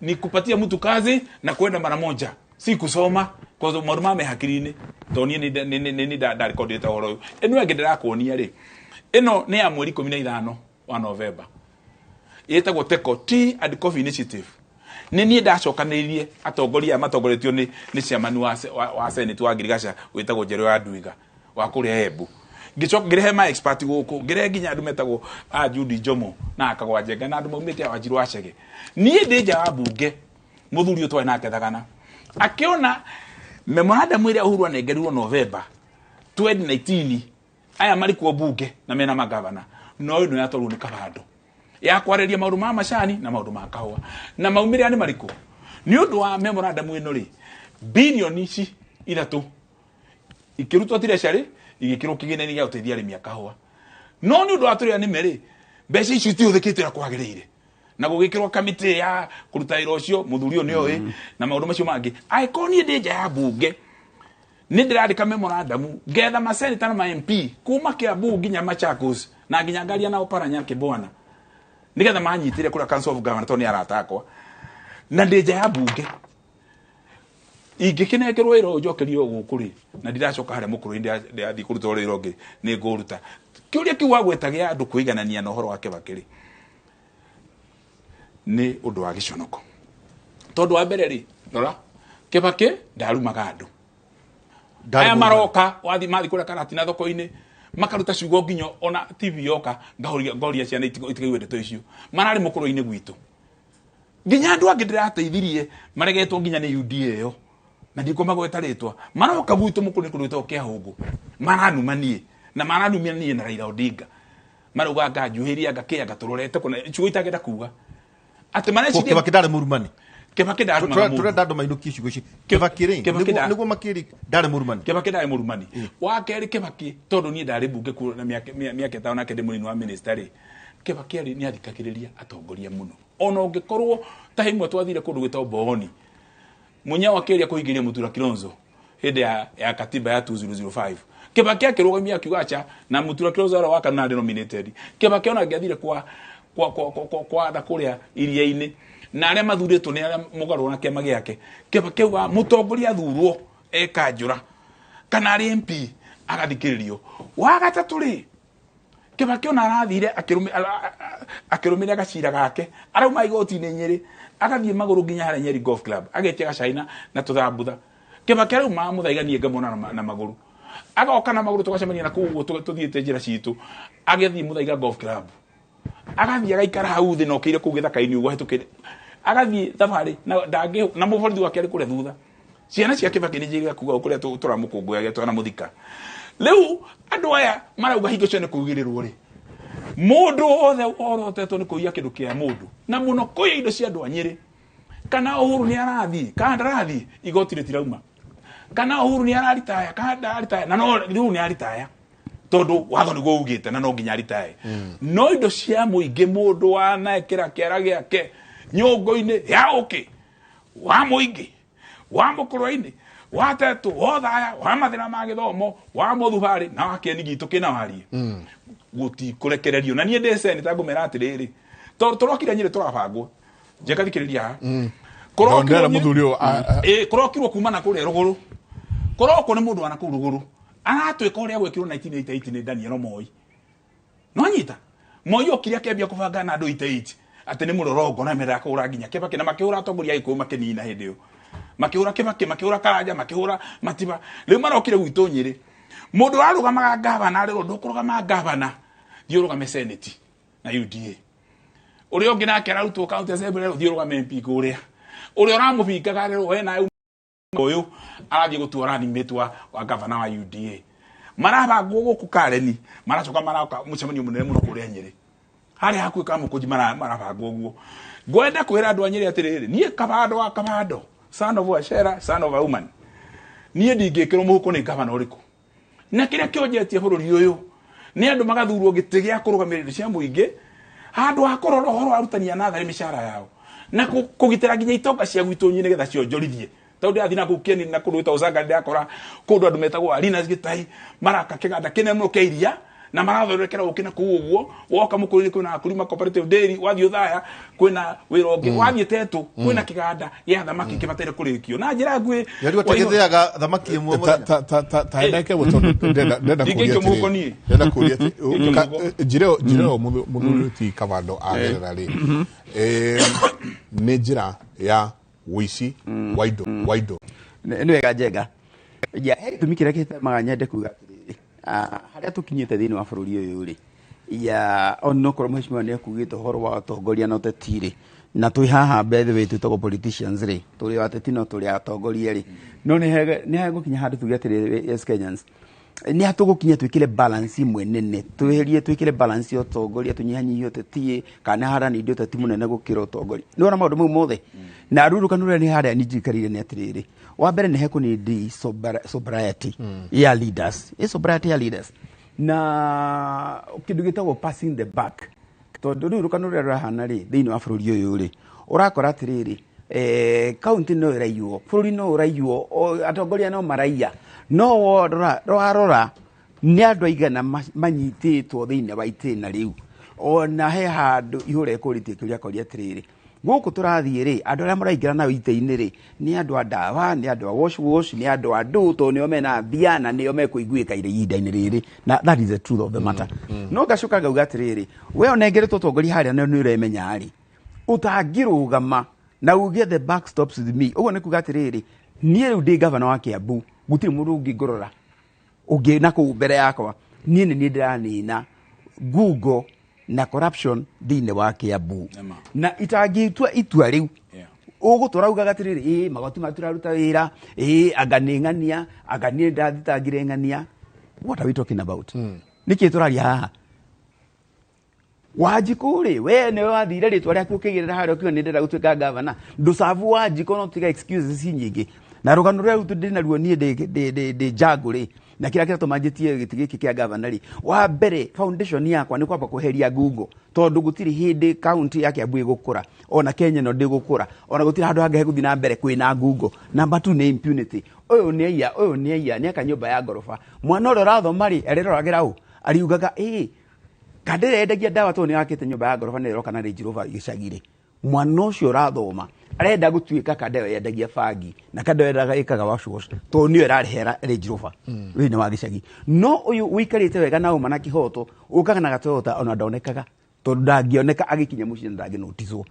ni kupatia mtu kazi na kwenda mara moja, si kusoma, kwa sababu maũndũ ma me hakiri-inĩ. Tondũ niĩ nĩ ndarekondete ũhoro ũyũ. Ĩno ĩngĩ ndĩrakuonia rĩ, ĩno nĩ ya mweri ikũmi na ithano wa Novemba. Ĩtagwo Teko Tea and Coffee Initiative. Nĩ niĩ ndacokanĩrĩirie atongoria aya matongoretio nĩ chairman wa Senate wa Ngirigaca wĩtagwo Njerũ ya Ndwiga wa kũrĩa Embu. Ngĩcoka ngĩrehe ma expert gũkũ, ngĩrehe nginya andũ metagwo a Judy Njomo na Akagwa Njenga na andũ maumĩte Wanjiru wa Chege. Niĩ ndĩ nja wa mbunge, mũthuri ũyũ twarĩ nake Thagana akĩona memorandum ĩrĩa Uhuru anengerirwo November 2019, aya marĩ kuo mbunge na mena magavana, no ĩno yatwarwo nĩ Kabando ya kwarĩria maũndũ ma macani na maũndũ ma kahũa. Na maumĩrĩra nĩ marĩkũ? Nĩ ũndũ wa memorandum ĩno rĩ, bilioni ici ithatũ ikĩrutwo treasury igĩkĩrwo kĩgĩna-inĩ gĩa gũteithia arĩmi a kahũa. No nĩ ũndũ wa tũrĩa nĩme rĩ, Mbeca icio itihũthĩkĩte ũrĩa kwagĩrĩire. Na gũgĩkĩrwo kamĩtĩ ya kũruta wĩra ũcio, mũthuri ũyũ nĩoĩ, na maũndũ macio mangĩ. Angĩkorwo niĩ ndĩ nja ya mbunge, nĩ ndĩrandĩka memorandum ngetha maseneta na ma MP kuma Kiambu nginya Machakos na nginya ngaria na Oparanya Kĩbwana nĩgetha manyitĩre kũrĩa Council of Governors tondũ nĩ arata akwa, na ndĩ nja ya mbunge. Ingĩkĩnengerwo wĩra ũyũ njokerio gũkũ rĩ, na ndiracoka harĩa mũkũrũ-inĩ ndĩrathiĩ kũruta wĩra ũngĩ, nĩ ngũruta. Kĩũria kĩu wagweta gĩa andũ kwĩiganania na ũhoro wa Kĩbakĩ rĩ, nĩ ũndũ wa gĩconoko. Tondũ wa mbere rĩ, rora, Kĩbakĩ ndarumaga andũ. Aya maroka wathi mathi kũrĩa Karatina thoko-inĩ makaruta ciugo nginya ona TV yoka ngahoria ciana itikaigue ndeto icio. Mararĩ mũkũrũ-inĩ gwitũ. Nginya andũ angĩ ndĩrateithirie maregetwo nginya nĩ UDA ĩyo. Na ndikũmagweta rĩtwa. Maroka gwitũ mũkũrũ-inĩ kũndũ gwĩtagwo Kĩahũngũ. Maranuma niĩ. Na maranumia niĩ na Raila Odinga. Marauga nganjuhĩria ngakĩa ngatũrorete kũna ciugo itangĩenda kuga. Atĩ mareciria Kĩbakĩ ndarĩ mũrumani. Kĩbakĩ ndarumaga mũndũ. Tũrenda andũ mainũkie ciugo ici. Kĩbakĩ rĩ, nĩguo makĩri ndarĩ mũrumani. Kĩbakĩ ndarĩ mũrumani. Wa kerĩ Kĩbakĩ tondũ niĩ ndarĩ mbunge kuo na mĩaka ĩtano nake ndĩ mũnini wa minister rĩ, Kĩbakĩ arĩ nĩ athikagĩrĩria atongoria mũno. Ona ũngĩkorwo ta hĩmwe twathire kũndũ gwĩtagwo Mbooni, Mũnyawa akĩgeria kũhingĩria Mũtura Kilonzo hĩndĩ ya katiba ya 2005. Kĩbakĩ akĩrũgamia akiuga acha, na Mũtura Kilonzo arĩ wa kana arĩ nominated. Kĩbakĩ ona angĩathire kwa na kũrĩa iria-inĩ, na arĩa mathurĩtwo nĩ arĩa mũgarũ na kĩama gĩake. Kĩbakĩ auga mũtongoria athurwo eka njũra kana arĩ MP agathikĩrĩrio. Wa gatatũ rĩ, Kĩbakĩ ona arathire akĩrũmĩrĩra gacira gake, arauma igoti-inĩ Nyĩrĩ, agathiĩ magũrũ nginya harĩa Nyeri Golf Club, agetia gacaina na tũthambutha. Kĩbakĩ arauma Mũthaiga niĩ ngamwona na magũrũ. Agoka na magũrũ tũgacemania na kũu ũguo tũthiĩte njĩra citũ, agathiĩ Mũthaiga Golf Club. Agathiĩ agaikara hau thĩ na okĩire kũu gĩthaka-inĩ ũguo ahĩtũkĩre. Agathiĩ thabarĩ na ndangĩ na mũborithi wake arĩ kũrĩa thutha. Ciana cia Kĩbakĩ nĩ njĩrĩga kuga kũrĩa tũramũkũngũyagia twanamũthika. Rĩu andũ aya marauga hingo ciothe nĩ kũugĩrĩrwo rĩ, mũndũ wothe worotetwo nĩ kũiya kĩndũ kĩa mũndũ, na mũno kũiya indo cia andũ a Nyĩrĩ, kana Uhuru nĩ arathiĩ kana ndarathiĩ, igoti rĩtirauma, kana Uhuru nĩ araritaya kana ndararitaya, na no rĩu nĩ aritaya tondũ watho nĩguo ugĩte na no nginya aritaye. No indo cia mũingĩ mũndũ wanekĩra kĩara gĩake nyũngũ-inĩ ya ũkĩ wa mũingĩ wa mũkũrũ-inĩ wa tetũ wa ũthaya wa mathĩna ma gĩthomo wa mũthubarĩ na wa kĩeni gitũ kĩna warie gũtikũrekererio. Na niĩ ndĩ seneta ngũmera atĩrĩrĩ, tondũ tũrokire Nyĩrĩ tũrabangwo, njeka thikĩrĩria haha. Ndera mũthuri ũyũ, Kũrokirwo kuma na kũrĩa rũgũrũ, kũrokwo nĩ mũndũ wa na kũu rũgũrũ aratwĩka ũrĩa gwĩkirwo 1988 nĩ Daniel Moi. No anyita Moi okire akĩambia kũbanga na andũ 88 atĩ nĩ mũrorongo na mendaga kũhũra nginya Kĩbakĩ, na makĩhũra atongoria a Gĩkũyũ makĩnina hĩndĩ ĩyo, makĩhũra Kĩbakĩ, makĩhũra Karanja, makĩhũra Matiba. Rĩu marokire gwitũ Nyĩrĩ, mũndũ ũrarũgamaga ngavana arĩrwo ndũkũrũgama ngavana, thiĩ ũrũgame Senate na UDA. Ũrĩa ũngĩ nake ararutwo county assembly arĩrwo thiĩ ũrũgame MP kũrĩa. Ũrĩa ũramũbingaga arĩrwo we nawe ũyũ arathiĩ gũtua running mate wa gavana wa UDA. Marabangwo gũkũ Kareni, maracoka maroka mũcemanio mũnene mũno kũrĩa Nyĩrĩ, harĩa hakuhĩ ka Mũkũnji marabangwo ũguo. Ngwenda kwĩra andũ a Nyĩrĩ atĩrĩrĩ, niĩ Kabando wa Kabando, son of Ashera, son of a woman, niĩ ndingĩkĩrwo mũhuko nĩ gavana ũrĩkũ. Na kĩrĩa kĩonjetie bũrũri ũyũ nĩ andũ magathurwo gĩtĩ gĩa kũrũgamĩrĩra indo cia mũingĩ handũ ha kũrora ũhoro wa arutani a natharĩ mĩcara yao na kũgitĩra nginya itonga cia gwitũ nyinyi nĩgetha cionjorithie. Tondũ ndĩrathiĩ na kũu Kĩeni na kũndũ gwĩtagwo Zanga, ndĩrakora kũndũ andũ metagwo Alinas Gĩtai maraka kĩganda kĩnene mũno kĩa iria na marathondekera ũkĩ na kũu ũguo. Woka mũkũrũ-inĩ kwĩna Akulima Cooperative Dairy, wathiĩ Othaya kwĩna wĩra ũngĩ, wathiĩ Tetũ kwĩna kĩganda gĩa thamaki kĩbataire kũrĩkio na njĩra nguhĩ. Yarĩu atĩ gĩthĩaga thamaki ĩmwe mũthenya. Ta ndeke gũ tondũ ndenda Ndingĩikio kũria mũhuko atĩrĩrĩ. niĩ. Ndenda kũria atĩ, Ndingĩikio mũhuko. Njĩra ĩyo mũthuri ti Kabando agerera rĩ, nĩ njĩra ya ũici wa indo, wa indo. Nĩ wega Njenga. Ya, he gĩtũmi kĩrĩa gĩtũmaga nyende kuga atĩrĩrĩ, harĩa tũkinyĩte thĩinĩ wa bũrũri ũyũ rĩ, ya, onokorwo mheshimiwa nĩ ekugĩte ũhoro wa ũtongoria na ũteti rĩ, na twĩ haha by the way twĩtagwo politicians rĩ, tũrĩ ateti no tũrĩ atongoria rĩ, no nĩ hegũkinya handũ tuge atĩrĩrĩ, as Kenyans, nĩ hatũgũkinya twĩkĩre balance ĩmwe nene, tweherie twĩkĩre balance ya ũtongoria, tũnyihanyihie ũteti, kana nĩ haranĩirio ũteti mũnene gũkĩra ũtongoria. Nĩ wona maũndũ mau mothe? Na rũrũkano rũrĩa nĩ harĩa niĩ njikarĩire nĩ atĩrĩrĩ, wa mbere nĩ hekũnĩndi sobriety ya leaders. Ĩ sobriety ya leaders. Na kĩndũ gĩtagwo passing the buck. Tondũ rĩu rũkano rũrĩa rũrahana rĩ thĩinĩ wa bũrũri ũyũ rĩ, ũrakora atĩrĩrĩ, kaunti no ĩraiywo, bũrũri no ũraiywo, atongoria no maraiya, no warora nĩ andũ aigana manyitĩtwo thĩinĩ wa itĩna rĩu. Ona he handũ ihũra ĩkũrĩtie kĩũria koria atĩrĩrĩ, gũkũ tũrathiĩ rĩ, andũ arĩa maraingĩra nao itĩ-inĩ rĩ, nĩ andũ a ndawa, nĩ andũ a wash wash, nĩ andũ a ndũ, tondũ nĩo mena mbia na nĩo mekũiguĩka ihinda-inĩ rĩrĩ. Na that is the truth of the matter. No ngacoka ngauga atĩrĩrĩ, we ũnengeretwo ũtongoria harĩa na nĩ ũremenya rĩ, ũtangĩrũgama na uge the buck stops with me. Ũguo nĩ kuga atĩrĩrĩ, niĩ rĩu ndĩ gavana wa Kiambu, gũtirĩ mũndũ ũngĩ ngũrora ũngĩ na kũu mbere yakwa, niĩ nĩ niĩ ndĩranina ngungo na corruption thĩinĩ wa Kiambu. Na itangĩtua itua rĩu, ũgũtũra ugaga atĩrĩrĩ, ĩ magoti matiraruta wĩra, ĩ anga nĩ ng'ania, anga niĩ ndathitangire ng'ania. What are we talking about? Nĩkĩ tũraria haha? Wanjikũ rĩ, we nĩwe wathire rĩtwa rĩaku ũkĩgĩrĩra harĩa ũkiuga nĩ ndĩrenda gũtuĩka gavana. Ndũcabu Wanjikũ no tiga excuses nyingĩ. Na rũgano rũrĩa rĩu ndĩ naruo niĩ ndĩ Jango rĩ, na kĩrĩa kĩratũma njĩtie gĩtĩ gĩkĩ kĩa gavana rĩ, wa mbere foundation yakwa nĩ kwamba kweheria ngungo, tondũ gũtirĩ hĩndĩ kaunti ya Kiambu ĩgũkũra, ona Kenya ĩno ndĩgũkũra, ona gũtirĩ handũ hangĩ hegũthiĩ na mbere kwĩna ngungo. Number 2 nĩ impunity. Ũyũ nĩ aiya, ũyũ nĩ aiya, nĩ aka nyũmba ya ngoroba. Mwana ũrĩa ũrathoma rĩ, arĩroragĩra ũ? Ariugaga, ĩ, kanderendagia ndawa tondũ nĩ akĩte nyũmba ya ngoroba na ĩroka na Range Rover gĩcagi rĩ. Mwana ũcio ũrathoma arenda gũtuĩka kanda ĩyo yendagia bangi na kanda ĩyo yendaga ĩkaga wash wash tondũ nĩyo ĩrarehera Range Rover thĩinĩ wa gĩcagi. No ũyũ ũikarĩte wega na ũma na kĩhoto ũkaga na gatoyota ona ndonekaga tondũ ndangĩoneka agĩkinya mũciĩ na ndangĩnoticwo.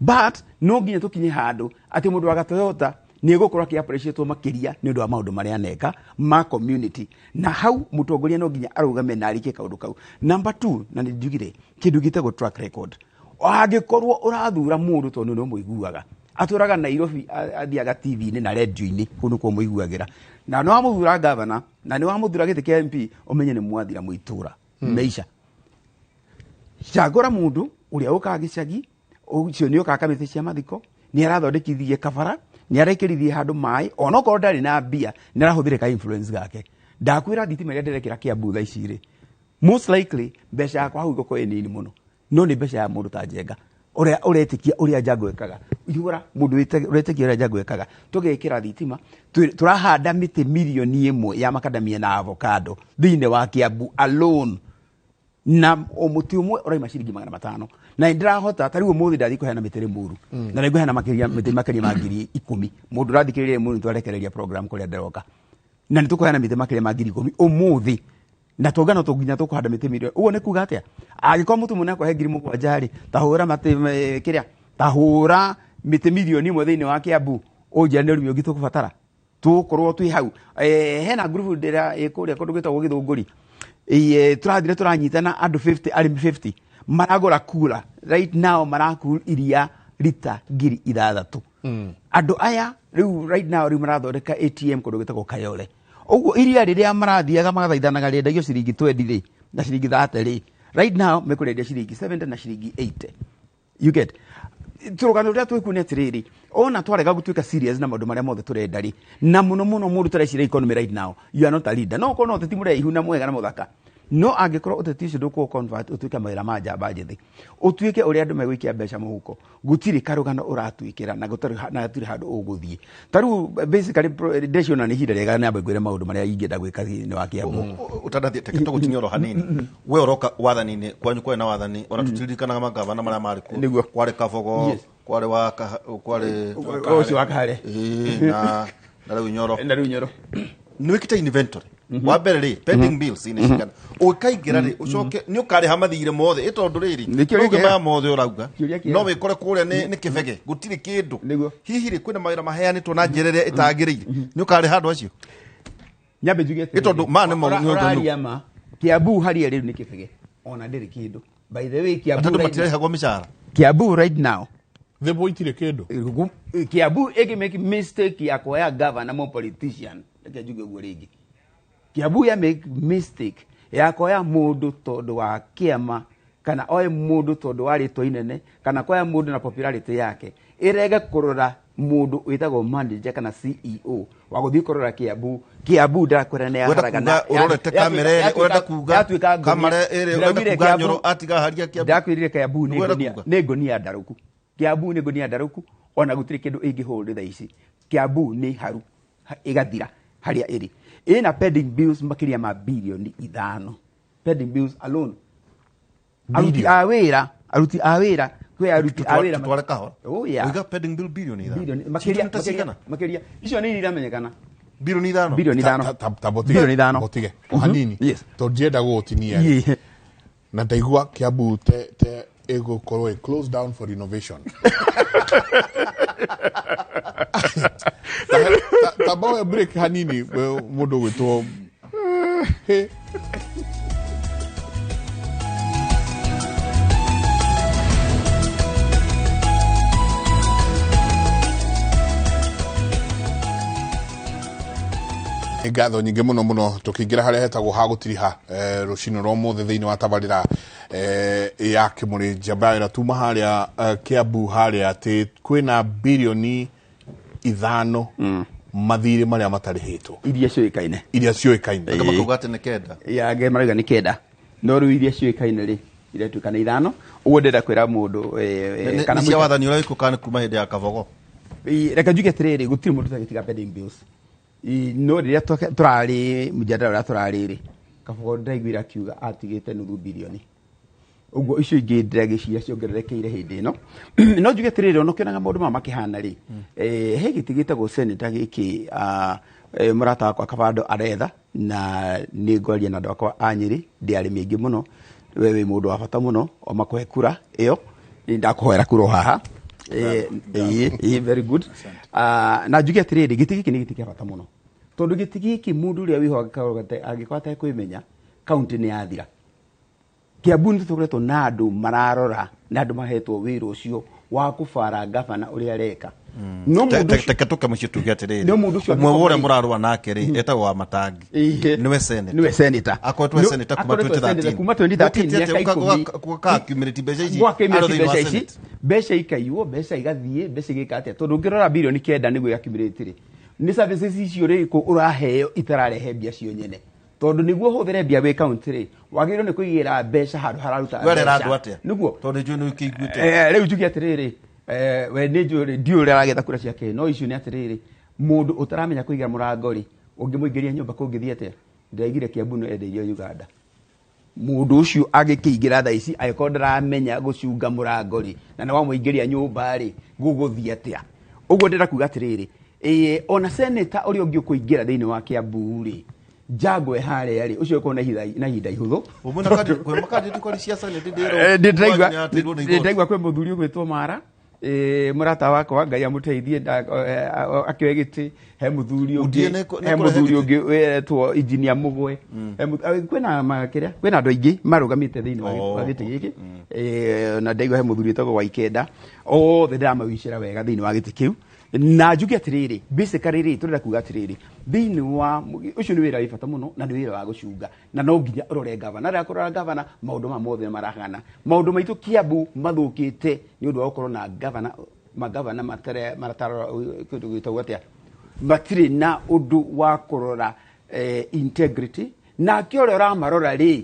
But no nginya tũkinye handũ atĩ mũndũ wa gatoyota nĩ egũkorwo akĩ appreciate makĩria nĩ ũndũ wa maũndũ marĩa aneka ma community, na hau mũtongoria no nginya arũgame na arĩkie kaũndũ kau. Number 2, na nĩ njugire kĩndũ gĩtagwo track record. Angĩkorwo ũrathura mũndũ tondũ nĩ ũmũiguaga, atũraga Nairobi, athiaga TV-inĩ na radio-inĩ, kũu nĩkuo mũiguagĩra, na nĩ wamũthura gavana na nĩ wamũthura gĩtĩ kĩa MP, ũmenye nĩ mwathira mũitũra meisha. Cagũra mũndũ ũrĩa ũkaga gĩcagi, ũcio nĩ ũkaga kamĩtĩ cia mathiko, nĩ arathondekithie kabara, nĩ arekĩrithie handũ maĩ, onokorwo ndarĩ na mbia, nĩ arahũthĩra ka influence gake. Ndakwĩra thitima ĩrĩa ndĩrekĩra Kiambu thaa ici rĩ, most likely mbeca yakwa hau igũkorwo ĩ nini mũno, no nĩ mbeca ya mũndũ ta Njenga ũrĩa ũretĩkia ũrĩa Jango ekaga. Ihũra mũndũ ũretĩkia ũrĩa Jango ekaga. Tũgekĩra thitima, tũrahanda mĩtĩ mirioni 1 ya makadamia na avocado thĩinĩ wa Kiambu alone, na o mũtĩ ũmwe ũraima ciringi 500. Na nĩ ndĩrahota, ta rĩu ũmũthĩ ndathiĩ kũheana mĩtĩ Limuru, na nĩ ngũheana mĩtĩ makĩria ma 10,000. Mũndũ ũrathikĩrĩria Limuru nĩ twarekereria program kũrĩa ndĩroka, na nĩ tũkũheana mĩtĩ makĩria ma 10,000 ũmũthĩ, na twauga no nginya tũkũhanda mĩtĩ mirioni. Ũguo nĩ kuga atĩa? Angĩkorwo mũtĩ ũmwe nĩ akũhe 7,000 rĩ, ta hũra matĩ, kĩrĩa, ta hũra mĩtĩ mirioni 1 thĩinĩ wa Kiambu, ũnjĩre nĩ ũrĩmi ũngĩ tũkũbatara. Tũgũkorwo twĩ hau. Hena ngurubu ndĩra ĩ kũrĩa kũndũ gwĩtagwo Gĩthũngũri. Tũrathire tũranyitana andũ 50, arĩmi 50 maragũra kura right now, marakura iria rita 6,000. Andũ aya rĩu right now rĩu marathondeka ATM kũndũ gwĩtagwo Kayole. Ũguo iria rĩrĩa marathiaga magathaithanaga rĩendagio ciringi 20 rĩ na ciringi 30 rĩ, right now mekũrendia ciringi 70 na ciringi 80. You get tũrũgano rũrĩa twĩkuo nĩ atĩrĩrĩ, ona twarega gũtuĩka serious na maũndũ marĩa mothe tũrenda rĩ, na mũno mũno mũndũ tũreciria economy right now, you are not a leader. No ũkorwo na ũteti mũraihu na mwega na mũthaka, no angĩkorwo ũteti ũcio ndũkũũ convert ũtuĩke mawĩra ma njamba njĩthĩ, ũtuĩke ũrĩa andũ megũikia mbeca mũhuko, gũtirĩ karũgano ũratwĩkĩra na gũtirĩ handũ ũgũthiĩ. Ta rĩu basically ndĩreciona nĩ ihinda rĩega nyambe ngwĩre maũndũ marĩa ingĩenda gwĩka thĩinĩ wa Kiambu. Ũtanathiĩ, reke tũgũtinie oro hanini. We ũroka wathani-inĩ, kwanyu kwarĩ na wathani, ona tũtiririkanaga magavana marĩa marĩ kuo. Nĩguo. Kwarĩ Kabogo, kwarĩ wa kwarĩ Ũcio wa Kahare. Ĩĩ, na rĩu Nyoro. Na rĩu Nyoro. Nĩ wĩkĩte inventory. Wa mbere rĩ, pending bills nĩ cigana. Ũkaingĩra rĩ, ũcoke nĩ ũkarĩha mathirĩ mothe, ĩ tondũ rĩrĩ, Nĩ kĩũria rĩu kĩega. maya mothe ũrauga, Kĩũria kĩega. no wĩkore kũrĩa nĩ kĩbege, gũtirĩ kĩndũ. Nĩguo. Hihi rĩ, kwĩna mawĩra maheanĩtwo na njĩra ĩrĩa ĩtagĩrĩire. Nĩ ũkarĩha andũ acio? Nyambe njuge atĩrĩrĩ. Ĩ tondũ maya nĩ maũndũ nĩ ũndũ Ũraria ma. Kiambu harĩa rĩu nĩ kĩbege, ona ndĩrĩ kĩndũ. By the way, Kiambu Andũ right now. matirarĩhagwo mĩcara. Kiambu right now. Thĩbũ itirĩ kĩndũ. Kiambu ĩkĩ make mistake ya kuoya governor mo politician. Reke njuge ũguo rĩngĩ. Kiambu ya make mistake ya kuoya mũndũ tondũ wa kĩama, kana oe mũndũ tondũ wa rĩtwa inene, kana kuoya mũndũ na popularity yake, ĩrege kũrora Mũndũ wĩtagwo manager kana CEO wa gũthiĩ kũrora Kiambu. Kiambu ndakwĩra nĩ Ũrenda yaharagana. kuga ũrorete kamera ĩrĩa, ũrenda kuga Yatuĩka ngũnia. kamera ĩrĩa, ũrenda Ndĩraugire kuga Kiambu- Nyoro atiga haria Kiambu. Ndakwĩrire Kiambu nĩ Nĩguo ũrenda ngũnia kuga? nĩ ngũnia ndarũku. Kiambu nĩ ngũnia ndarũku, ona gũtirĩ kĩndũ ĩngĩhold thaa ici. Kiambu nĩ haru ĩgathira harĩa ĩrĩ. Ĩna pending bills makĩria ma birioni 5, pending bills alone. Aruti a wĩra, aruti a wĩra, kwĩ aruti a wĩra. Tutware kahora. Oh, yeah. Uiga pending bill birioni 5. Birioni Citũ makĩria nĩ ta makĩria cigana? Makĩria icio nĩ iria iramenyekana. Birioni 5. Birioni 5. Birioni 5. Botige o hanini. Yes. Tondũ ndienda gũgũtinia. Na ndaigua Kiambu te ĩgũkorwo ĩ close down for renovation. Ta mbawe break hanini, mũndũ gwĩtwo. Hey. Nĩ ngatho nyingĩ mũno mũno tũkĩingĩra harĩa hetagwo ha gũtiriha rũcinĩ rwa ũmũthĩ thĩinĩ wa tabarĩra ya Kĩmũrĩ Njamba ĩra tuma harĩa Kiambu harĩa atĩ kwĩna birioni 5 mathirĩ marĩa matarĩhĩtwo. Iria ciũĩkaine. Iria ciũĩkaine. Angĩ makauga atĩ nĩ 9. Ya, angĩ marauga nĩ 9, no rĩu iria ciũĩkaine rĩ iratuĩka nĩ 5. Ũguo ndĩrenda kwĩra mũndũ kana Nĩ cia mũika- wathani ũrĩa wĩkũ kana kuma hĩndĩ ya Kabogo? Reke njuge atĩrĩrĩ, gũtirĩ mũndũ ũtagĩtiga pending bills. No rĩrĩa tũrarĩ mũjadala ũrĩa tũrarĩ rĩ, Kabogo ndĩraiguire akiuga atigĩte nuthu birioni. Ũguo icio ingĩ ndĩragĩciria ciongererekeire hĩndĩ ĩno. No njuge atĩrĩrĩ, ona ũkĩonaga maũndũ maya makĩhana rĩ, he gĩtĩ gĩtagwo senator gĩkĩ, mũrata wakwa Kabando aretha, na nĩ ngwaria na andũ akwa a Nyĩrĩ, ndĩ arĩmi aingĩ mũno, we wĩ mũndũ wa bata mũno, o makũhe kura ĩyo, nĩ ndakũhoera kura o haha. Very good. Na njuge atĩrĩrĩ, gĩtĩ gĩkĩ nĩ gĩtĩ kĩa bata mũno, tondũ gĩtĩ gĩkĩ mũndũ ũrĩa wĩho angĩkorwo atekwĩmenya, kaunti nĩ yathira. Kiambu nĩ tũkoretwo na andũ mararora na andũ mahetwo wĩra ũcio wa kũbara gavana ũrĩa areka. No mũndũ ũcio- Teke tũke mũciĩ tuge atĩrĩrĩ, No mũndũ ũcio ũmwe wa ũrĩa angĩkorwo- mũrarũa nake rĩ, etagwo wa Matangi. Nĩwe senator. Nĩwe senator. Akoretwo e senator kuma Akoretwo e senator 2013. kuma 2013, Gũkĩte atĩa mĩaka 10. gũka accumulate mbeca ici Gwa accumulate arĩ thĩinĩ wa mbeca ici, Senate? mbeca ikaiywo, mbeca igathiĩ, mbeca igĩka atĩa? Tondũ ũngĩrora birioni 9 nĩguo accumulate rĩ, nĩ services icio rĩrĩkũ ũraheo itararehe mbia cio nyene? Tondũ nĩguo ũhũthĩre mbia wĩ county rĩ, wagĩrĩirwo nĩ kũigĩra mbeca handũ hararuta We arera mbeca. andũ atĩa? Nĩguo. Tondũ nĩnjũĩ nĩ ũkĩiguĩte. Rĩu njuge atĩrĩrĩ, we nĩ njũĩ rĩ, ndiũĩ ũrĩa aragetha kura ciake, no icio nĩ atĩrĩrĩ, mũndũ ũtaramenya kũiga mũrango rĩ, ũngĩmũingĩria nyũmba kũngĩthiĩ atĩa? Ndĩraigire Kiambu no endeirio Uganda. Mũndũ ũcio agĩkĩingĩra thaa ici, angĩkorwo ndaramenya gũcunga mũrango rĩ, na nĩ wamũingĩria nyũmba rĩ, gũgũthiĩ atĩa? Ũguo ndĩrenda kuga atĩrĩrĩ, ona senator ũrĩa ũngĩ ũkũingĩra thĩinĩ wa Kiambu rĩ, Jangwe harĩa rĩ, ũcio ũkorwo na ihinda ihũthũ. Ũmwe na kandi, kwĩ makandi kwari cia Senate ndĩrwo. Nĩ ateirwo nĩ igoti. Ndĩraigua kwĩ mũthuri ũgwĩtwo Mara, mũrata wakwa, Ngai amũteithie, akĩoe gĩtĩ. He mũthuri ũngĩ, Ũndie nĩ he kũrehe mũthuri gĩtĩ. ũngĩ wetwo Engineer Mũgwe. Kwĩna makĩria, kwĩna andũ aingĩ marũgamĩte thĩinĩ wa gĩtĩ gĩkĩ. Na ndaigua he mũthuri wĩtagwo Waikenda. Othe ndĩramawicĩra wega thĩinĩ wa gĩtĩ kĩu. Na njuge atĩrĩrĩ, basically rĩ, tũrenda kuga atĩrĩrĩ, thĩinĩ wa ũcio nĩ wĩra wĩ bata mũno, na nĩ wĩra wa gũcunga, na no nginya ũrore gavana. Rĩrĩa kũrora gavana, maũndũ maya mothe marahana. Maũndũ maitũ Kiambu mathũkĩte nĩ ũndũ wa gũkorwo na gavana, magavana matarora kĩndũ gĩtagwo atĩa, matirĩ na ũndũ wa kũrora integrity. Nake ũrĩa ũramarora rĩ,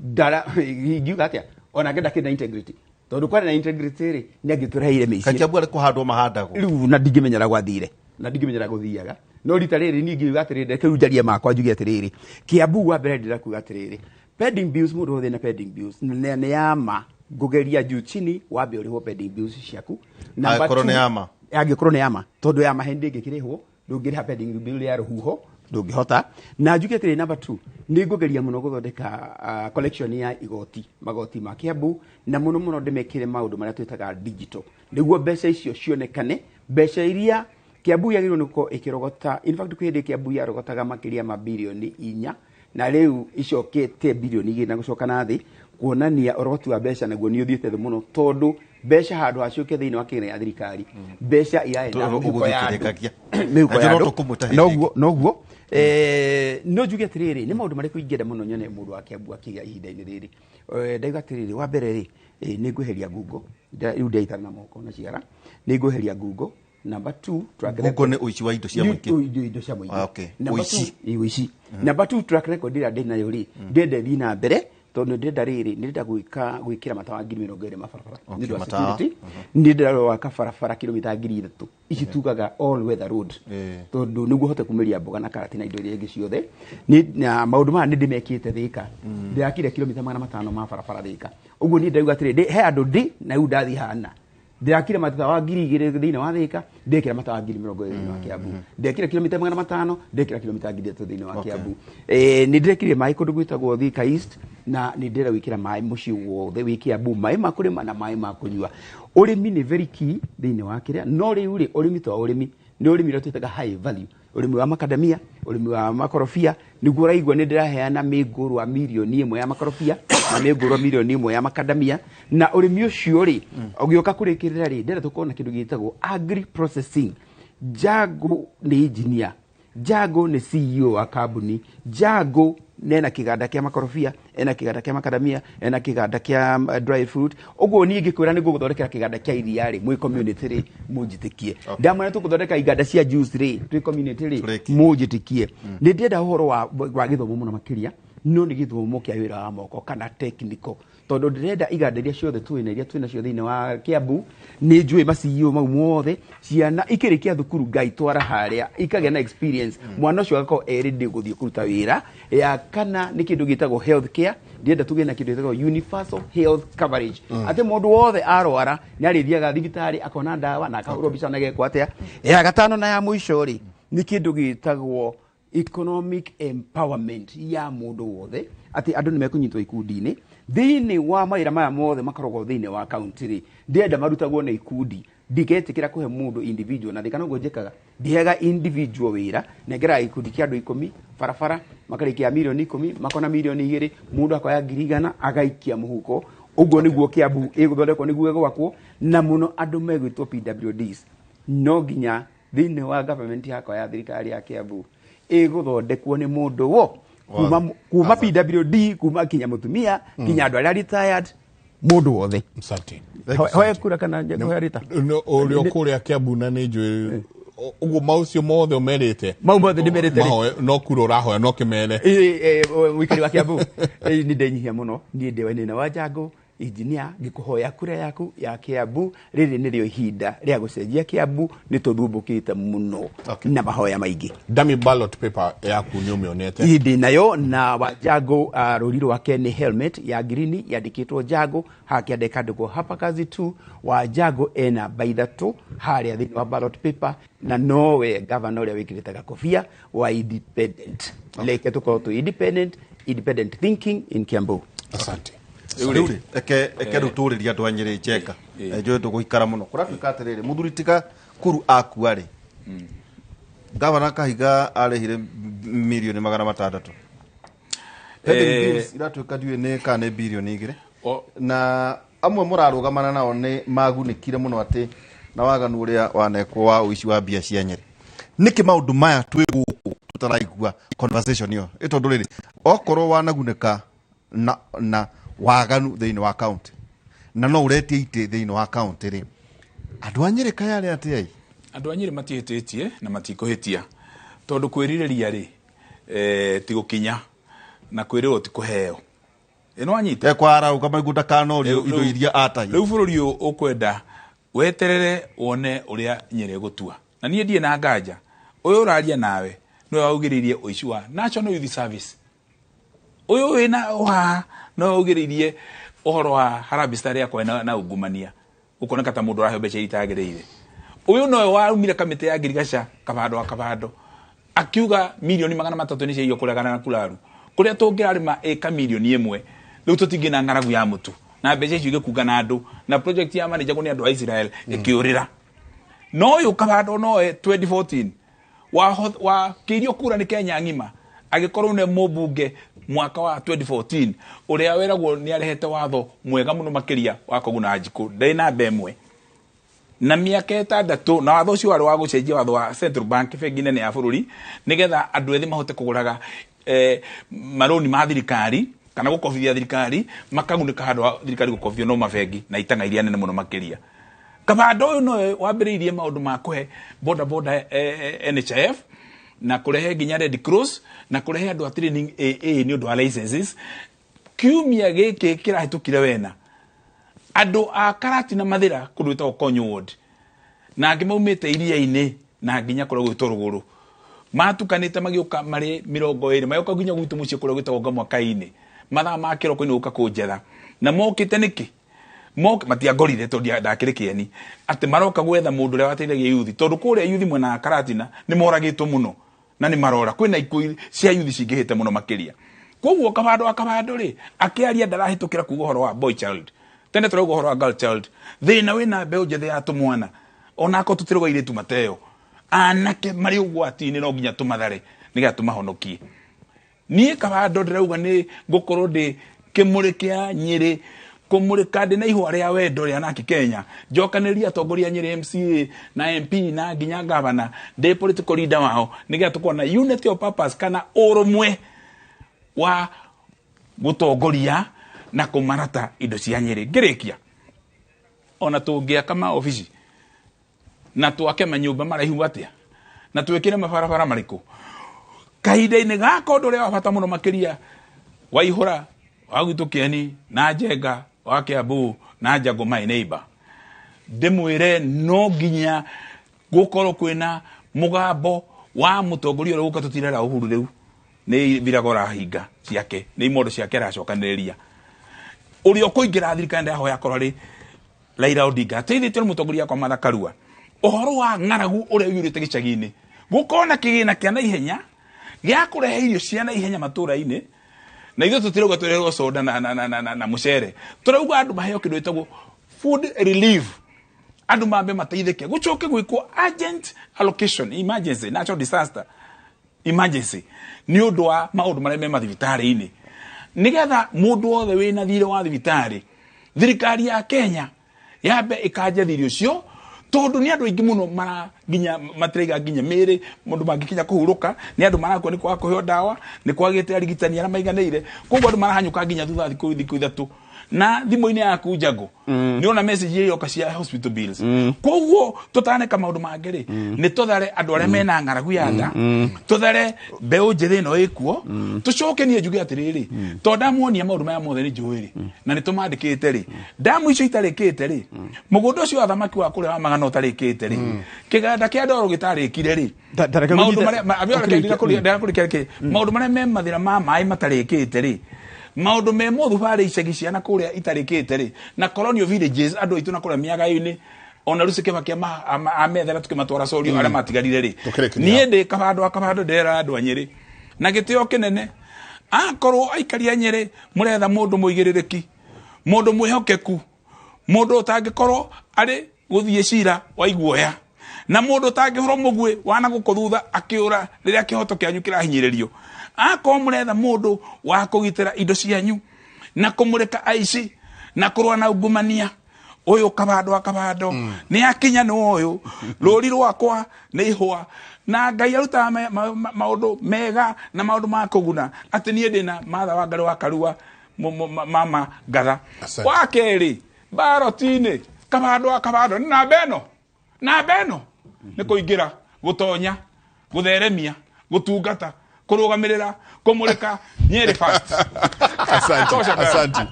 ndara, ingiuga atĩa, onake ndakĩrĩ na integrity. Tondũ kwarĩ na integrity rĩ, nĩ angĩtũreheire mĩciĩ. Kaingĩ Kiambu arĩ kũhandwo mahandagwo. Rĩu na ndingĩmenyera gwathire, na ndingĩmenyera gũthiaga. No rita rĩrĩ niĩ ngiuga atĩrĩrĩ, reke rĩu njarie makwa njuge atĩrĩrĩ, Kiambu wa mbere ndĩrenda kuga atĩrĩrĩ, pending bills, mũndũ wothe na pending bills nĩ ya ma, ngũgeria juu chini wambe ũrĩhwo pending bills ciaku. Number Angĩkorwo nĩ two, ya ma. angĩkorwo nĩ ya ma, tondũ ya ma hĩndĩ ĩngĩkĩrĩhwo, ndũngĩrĩha pending bill ya rũhuho, ndũngĩhota. Na njuge atĩrĩrĩ, number 2, nĩ ngũgeria mũno gũthondeka collection ya igoti, magoti ma Kiambu, na mũno mũno ndĩmekĩre maũndũ marĩa twĩtaga digital, nĩguo mbeca icio cionekane, mbeca iria Kiambu yagĩrĩirwo nĩ gũkorwo ĩkĩrogota. In fact, kwĩ hĩndĩ Kiambu yarogotaga makĩria ma birioni 4, na rĩu icokete birioni 2 na gũcoka na thĩ, kuonania ũrogoti wa mbeca naguo nĩ ũthiĩte thĩ mũno, tondũ mbeca handũ haciũke thĩinĩ wa kĩgĩna gĩa thirikari, mbeca iraenda Tũ- mĩhuko ya andũ. ũgũthiĩ ũkĩrĩkagia. Mĩhuko ya Na andũ. tũkũmwĩta hĩndĩ Noguo, noguo. No njuge atĩrĩrĩ, nĩ maũndũ marĩkũ ingĩenda mũno nyone mũndũ wa Kiambu akĩgĩa ihinda-inĩ rĩrĩ? Ndauga atĩrĩrĩ, wa mbere rĩ, nĩ ngweheria ngungo. Rĩu ndĩraitana na moko na ciara. Nĩ ngweheria ngungo. Number 2, track Ngungo nĩ ũici wa indo cia mũingĩ. Indo cia mũingĩ. Ah, okay. Number Ũici. 2, ũici. Number 2, track record ĩrĩa ndĩ nayo rĩ, ndĩrenda ĩthiĩ na mbere tondũ ndĩrenda rĩrĩ, ndĩrenda gwĩka gwĩkĩra matawa 20,000 mabarabara Okay, nĩ ũndũ wa matawa. security. Ndĩrenda gwaka barabara kilomita 3,000 ici tugaga all weather road, tondũ nĩguo hote kumĩria mboga na karati na indo iria ingĩ ciothe. Na maũndũ maya nĩ ndĩmekĩte Thĩka, ndĩrakire kilomita 500 ma barabara Thĩka. Ũguo niĩ ndauga atĩrĩ, he andũ ndĩ na rĩu ndathiĩ hana ndĩrakire matawa 2,000 thĩinĩ wa Thĩka, ndekĩra matawa 20,000 thĩinĩ wa Kiambu, ndekĩra kilomita 500, ndekĩra kilomita 3,000 thĩinĩ wa Kiambu. Nĩ ndĩrekire maĩ kũndũ gwĩtagwo Thika East, na nĩ ndĩrenda gwĩkĩra maĩ mũciĩ wothe wĩ Kiambu, maĩ ma kũrĩma na maĩ ma kũnyua. Ũrĩmi nĩ very key thĩinĩ wa kĩrĩa, no rĩu rĩ, ũrĩmi to ũrĩmi, nĩ ũrĩmi ũrĩa twĩtaga high value, ũrĩmi wa makadamia, ũrĩmi wa makorobia. Nĩguo ũraigua nĩ ndĩraheana mĩngũrwa 1 million ya makorobia na mĩngũrwa 1 million ya makadamia. Na ũrĩmi ũcio rĩ, ũgĩũka kũrĩkĩrĩra rĩ, ndĩrenda tũkorwo na kĩndũ gĩtagwo agri processing. Jago nĩ engineer, Jago nĩ CEO wa kambuni, Jago nena kĩganda kĩa makorobia, ena kĩganda kĩa makadamia, ena kĩganda kĩa dry fruit. Ũguo niĩ ngĩkwĩra nĩ ngũgũthondekera kĩganda kĩa iria rĩ, mwĩ community rĩ, mũnjĩtĩkie. Ndamwĩra tũgũthondeka iganda cia juice rĩ, twĩ community rĩ, mũnjĩtĩkie. Nĩ ndĩrenda ũhoro wa gĩthomo mũno makĩria, no nĩ gĩthomo kĩa wĩra wa moko kana technical, tondũ ndĩrenda iganda iria ciothe twĩna, iria twĩna cio thĩinĩ wa Kiambu, nĩ njũĩ ma CEO mau mothe. Ciana ikĩrĩkia thukuru ngaitwara harĩa ikagĩa na experience, mwana ũcio agakorwo e ready gũthiĩ kũruta wĩra. Ya kana nĩ kĩndũ gĩtagwo health care. Ndĩrenda tũgĩe na kĩndũ gĩtagwo universal health coverage, atĩ mũndũ wothe arwara nĩ arĩthiaga thibitarĩ akona ndawa na akahũrwo mbica na gekwo atĩa. Ya gatano na ya mũico rĩ, nĩ kĩndũ gĩtagwo economic empowerment ya mũndũ wothe, atĩ andũ nĩ mekũnyitwo ikundi-inĩ thĩinĩ wa mawĩra maya mothe makoragwo thĩinĩ wa kaunti rĩ, ndĩrenda marutagwo na ikundi. Ndigetĩkĩra kũhe mũndũ individual na thĩka noguo njĩkaga, ndiheaga individual wĩra, nengeraga gĩkundi kĩa andũ 10 barabara makarĩkia 10 million, makona 2 million, mũndũ akoya 100,000 agaikia mũhuko. Ũguo nĩguo Kiambu ĩgũthondekwo, nĩguo ĩgwakwo na mũno andũ megwĩtwo PWDs. No nginya thĩinĩ wa government yakwa ya thirikari ya Kiambu ĩgũthondekwo nĩ mũndũ wo kuma PWD, kuma kinya mũtumia, kinya andũ arĩa retired, mũndũ wothe. Asante. Hoya kura kana hoya rita. Ũrĩa kũrĩa Kiambu na nĩ njũĩ ũguo maũcio mothe ũmerĩte. Mau mothe ndĩmerĩte rĩ. Mahoe- no kura ũrahoya no kĩmere. Mũikari wa Kiambu, nĩ ndenyihia mũno. Niĩ ndĩ Wainaina wa Njango engineer, ngĩkũhoya kura yaku ya Kiambu. Rĩrĩ nĩrĩo ihinda rĩa gũcenjia Kiambu, nĩ tũthumbũkĩte mũno na mahoya maingĩ. Dummy ballot paper yaku nĩ ũmĩonete? Ĩ, ndĩ nayo. Na Wanjango, rũri rwake nĩ helmet ya ngirini yandĩkĩtwo Njango, hakĩandĩkandĩkwo hapa kazi tu. Wanjango ena namba 3 harĩa thĩinĩ wa ballot paper, na nowe gavana ũrĩa wĩkĩrĩte gakobia wa independent. Reke tũkorwo tũ independent, independent thinking in Kiambu. Asante. Rĩu rĩ, eke rĩu tũrĩrie andũ a Nyĩrĩ njenga. Njũĩ ndũgũikara mũno. Kũratuĩka atĩrĩrĩ, mũthuri tiga kuru akua rĩ, gavana Kahiga arĩhire 600 million. Pending bills iratuĩka ndiũĩ nĩ kana nĩ 2 billion. Na amwe mũrarũgamana nao nĩ magunĩkire mũno atĩ na waganu ũrĩa wanekwo wa ũici wa mbia cia Nyĩrĩ. Nĩkĩ maũndũ maya twĩ gũkũ tũtaraigua conversation ĩyo? Ĩ tondũ rĩrĩ, okorwo wanagunĩka na waganu thĩinĩ wa county na no ũretie itĩ thĩinĩ wa county rĩ, andũ a Nyĩrĩ kayarĩ atĩa? Andũ a Nyĩrĩ matihĩtĩtie na matikũhĩtia, tondũ kwĩrirĩria rĩ, ti gũkinya na kwĩrĩrwo ti kũheo. Ĩno wanyita. Ekwarauka maigua ndakanorio indo iria atahire. Rĩu bũrũri ũyũ ũkwenda weterere wone ũrĩa Nyĩrĩ ĩgũtua, na niĩ ndirĩ na nganja ũyũ ũraria nawe nĩwe waugĩrĩirie ũici wa National Youth Service, ũyũ wĩna ũhaha nĩwe waugĩrĩirie ũhoro wa Harambee Star ĩrĩa na ungumania ũkoneka ta mũndũ ũraheo mbeca iria itagĩrĩire. Ũyũ nowe warumire kamĩtĩ ya ngirigaca kabando wa kabando akiuga 300 million nĩ ciaiywo kũregana na kuraru kũrĩa tũngĩrarĩma ĩka 1 million, rĩu tũtingĩ na ng'aragu ya mũtu, na mbeca icio igĩkunga na andũ na project ya manĩjagwo nĩ andũ a Israel ĩkĩũrĩra. No ũyũ kabando nowe 2014 wakĩirio kura nĩ Kenya ng'ima, agĩkorwo nĩ mũmbunge mwaka wa 2014 ũrĩa weragwo nĩ arehete watho mwega mũno makĩria wa kũguna njikũ ndarĩ namba ĩmwe na mĩaka 6, na watho ũcio warĩ wa gũcenjia watho wa Central Bank, bengi nene ya bũrũri, nĩgetha andũ ethĩ mahote kũgũraga marũni ma thirikari kana gũkobithia thirikari, makagunĩka handũ ha thirikari gũkobithio no mabengi na itanga iria nene mũno makĩria. Kabando ũyũ nowe wambĩrĩirie maũndũ ma kũhe boda boda NHIF na kũrehe nginya Red Cross na kũrehe andũ a training AA nĩ ũndũ wa licenses. Kiumia gĩkĩ kĩrahĩtũkire wena andũ a Karati na Mathĩra kũndũ gwĩtagwo Konyo Ward na angĩ maumĩte iria-inĩ na nginya kũrĩa gwĩtwo rũgũrũ matukanĩte magĩũka marĩ 20 magĩũka nginya gwitũ mũciĩ kũrĩa gwĩtagwo Ngamwaka-inĩ mathaa ma kĩroko-inĩ gũka kũnjetha na mokĩte nĩkĩ matiangorire tondũ ndakĩrĩ kĩeni atĩ maroka gwetha mũndũ ũrĩa wateithagia yuthi tondũ kũrĩa yuthi mwena wa Karatina nĩ moragĩtwo mũno na nĩ marora kwĩna ikuũ cia yuthi cingĩhĩte mũno makĩria. Koguo Kabando wa Kabando rĩ akĩaria ndarahĩtũkĩra kuga ũhoro wa boy child, tene tũrauga ũhoro wa girl child. Thĩna wĩna mbeũ njĩthĩ ya tũmwana onako tũtirauga airĩtu mateo, anake marĩ ũgwati-inĩ no nginya tũmathare nĩgetha tũmahonokie. Niĩ Kabando ndĩrauga nĩ ngũkorwo ndĩ kĩmũrĩ kĩa Nyĩrĩ kũmũrĩka ndĩ na ihũa rĩa wendo rĩa naki Kenya njokanĩria atongoria Nyĩrĩ MCA na MP na nginya gavana ndĩ political leader wao nĩgetha tũkorwo na unity of purpose kana ũrũmwe wa gũtongoria na kũmarata indo cia Nyĩrĩ. Ngĩrĩkia ona tũngĩaka maobici na twake manyũmba maraihu atĩa na twĩkĩre mabarabara marĩkũ kahinda-inĩ gaka ũndũ ũrĩa wa bata mũno makĩria waihũra wa gwitũ Kĩeni na Njenga wa Kiambu na Njangu my neighbor ndĩmwĩre no nginya gũkorwo kwĩna mũgambo wa mũtongoria ũrĩa gũka tũtirera Uhuru rĩu nĩ birago arahinga ciake nĩ imondo ciake aracokanĩrĩria ũrĩa ũkũingĩra thirikari ndahoya akorwo arĩ Raila Odinga ateithĩtio nĩ mũtongoria wakwa Martha Karua ũhoro wa ng'aragu ũrĩa ũiyũrĩte gĩcagi-inĩ gũkorwo na kĩgĩna kĩa naihenya gĩa kũrehe irio cia naihenya matũũra-inĩ na ithuĩ tũtirauga tũreherwo soda na mũcere tũrauga andũ maheo kĩndũ gĩtagwo food relief andũ mambe mateithĩke gũcoke gwĩkwo urgent allocation emergency natural disaster emergency nĩ ũndũ wa maũndũ marĩa me mathibitarĩ-inĩ nĩgetha mũndũ wothe wĩna thirĩ wa thibitarĩ thirikari ya Kenya yambe ĩkanje thirĩ ũcio tondũ nĩ andũ aingĩ mũno mara nginya matiraiga nginya mĩĩrĩ mũndũ mangĩkinya kũhurũka nĩ andũ marakua nĩ kwaga kũheo ndawa nĩ kwagĩte arigitani arĩa maiganĩire koguo andũ marahanyũka nginya thutha wa thikũ 3 na thimũ-inĩ yaku Njangu nĩ ona message iria iroka cia hospital bills koguo tũtaneka maũndũ mangĩ rĩ nĩ tũthare andũ arĩa mena ng'aragu ya nda tũthare mbeũ njĩthĩ ĩno ĩkuo tũcoke niĩ njuge atĩrĩrĩ tondũ ndamuonia maũndũ maya mothe nĩ njũĩ rĩ na nĩ tũmandĩkĩte rĩ ndamu icio itarĩkĩte rĩ mũgũnda ũcio wa thamaki wa kũrĩa wa magana ũtarĩkĩte rĩ kĩganda kĩa ndoro gĩtarĩkire rĩ maũndũ marĩa maũndũ marĩa me mathĩna ma maĩ matarĩkĩte rĩ maũndũ me mothubarĩ icagi ciana kũrĩa itarĩkĩte rĩ na colonial villages andũ aitũ na kũrĩa mĩagayo-inĩ ona rĩu Kibaki amethera tũkĩmatwara Sorio arĩa matigarire rĩ niĩ ndĩ Kabando wa Kabando ndĩrera andũ a Nyĩrĩ na gĩtĩo kĩnene akorwo aikari a Nyĩrĩ mũretha mũndũ mũigĩrĩrĩki mũndũ mwĩhokeku mũndũ ũtangĩkorwo arĩ gũthiĩ cira wa iguoya na mũndũ ũtangĩhũrwo mũguĩ wana gũkũ thutha akĩũra rĩrĩa kĩhoto kĩanyu kĩrahinyĩrĩrio akorwo mũretha mũndũ wa kũgitĩra indo cianyu na kũmũrĩka aici na kũrũa na ungumania ũyũ Kabando wa Kabando nĩ akinya nĩ ũyũ rũri rwakwa nĩ ihũa na Ngai arutaga maũndũ mega na maũndũ ma kũguna atĩ niĩ ndĩna Martha Wangari wa Karua mama ngatha wa kerĩ baroti-inĩ Kabando wa Kabando nĩ namba ĩno nĩ kũingĩra gũtonya gũtheremia gũtungata kũrũgamĩrĩra kũmũrĩka Nyeri first.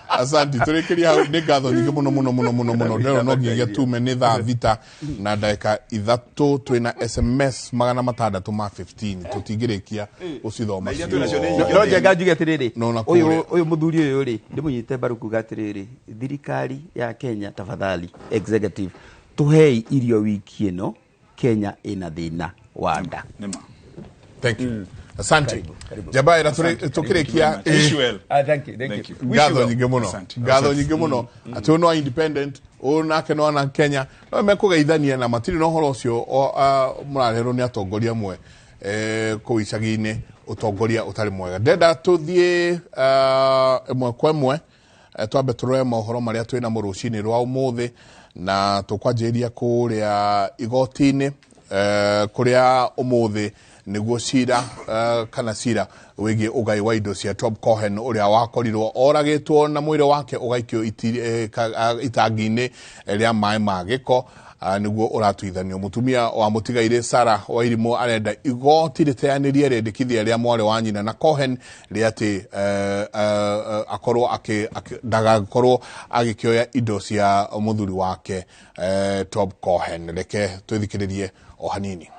Asante tũrĩkĩria hau nĩ ngatho nyingĩ mũno mũno mũno mũno mũno ndĩrona no nginyagia tume nĩ thaa 6 na ndagĩka 3 twĩna SMS 615 tũtingĩrĩkia gũcithoma no Njenga njuge atĩrĩrĩ ũyũ mũthuri ũyũ rĩ ndĩmũnyite mbaru kuga atĩrĩrĩ thirikari ya Kenya tafadhali executive tũhei irio wiki ĩno Kenya ĩna thĩna wa nda. Thank you. Asante. Jabaira tukirikia. Thank you. Thank you. Ngatho nyingĩ mũno. Ngatho nyingĩ mũno. Atĩ ũyũ no independent, ũyũ nake no ana Kenya. No mekũgeithania na matirĩ na ũhoro ũcio mũrareherwo nĩ atongoria amwe kũu icagi-inĩ ũtongoria ũtarĩ mwega. Ndenda tũthiĩ ĩmwe kwa ĩmwe twambe tũrore mohoro marĩa twĩna namo rũcinĩ rwa ũmũthĩ na tũkwanjĩrĩria kũrĩa igoti-inĩ kũrĩa ũmũthĩ Nĩguo cira kana cira wĩgiĩ ũgai wa indo cia Tob Cohen ũrĩa wakorirwo oragĩtwo na mwĩrĩ wake ũgaikio itangi-inĩ rĩa maĩ ma gĩko nĩguo ũratuithanio. Mũtumia wa mũtigairĩ Sarah Wairimu arenda igoti rĩteanĩrie rĩendekithia rĩa mwarĩ wa nyina na Cohen rĩa atĩ akorwo ndagakorwo agĩkĩoya indo cia mũthuri wake Tob Cohen. Reke twĩthikĩrĩrie o hanini.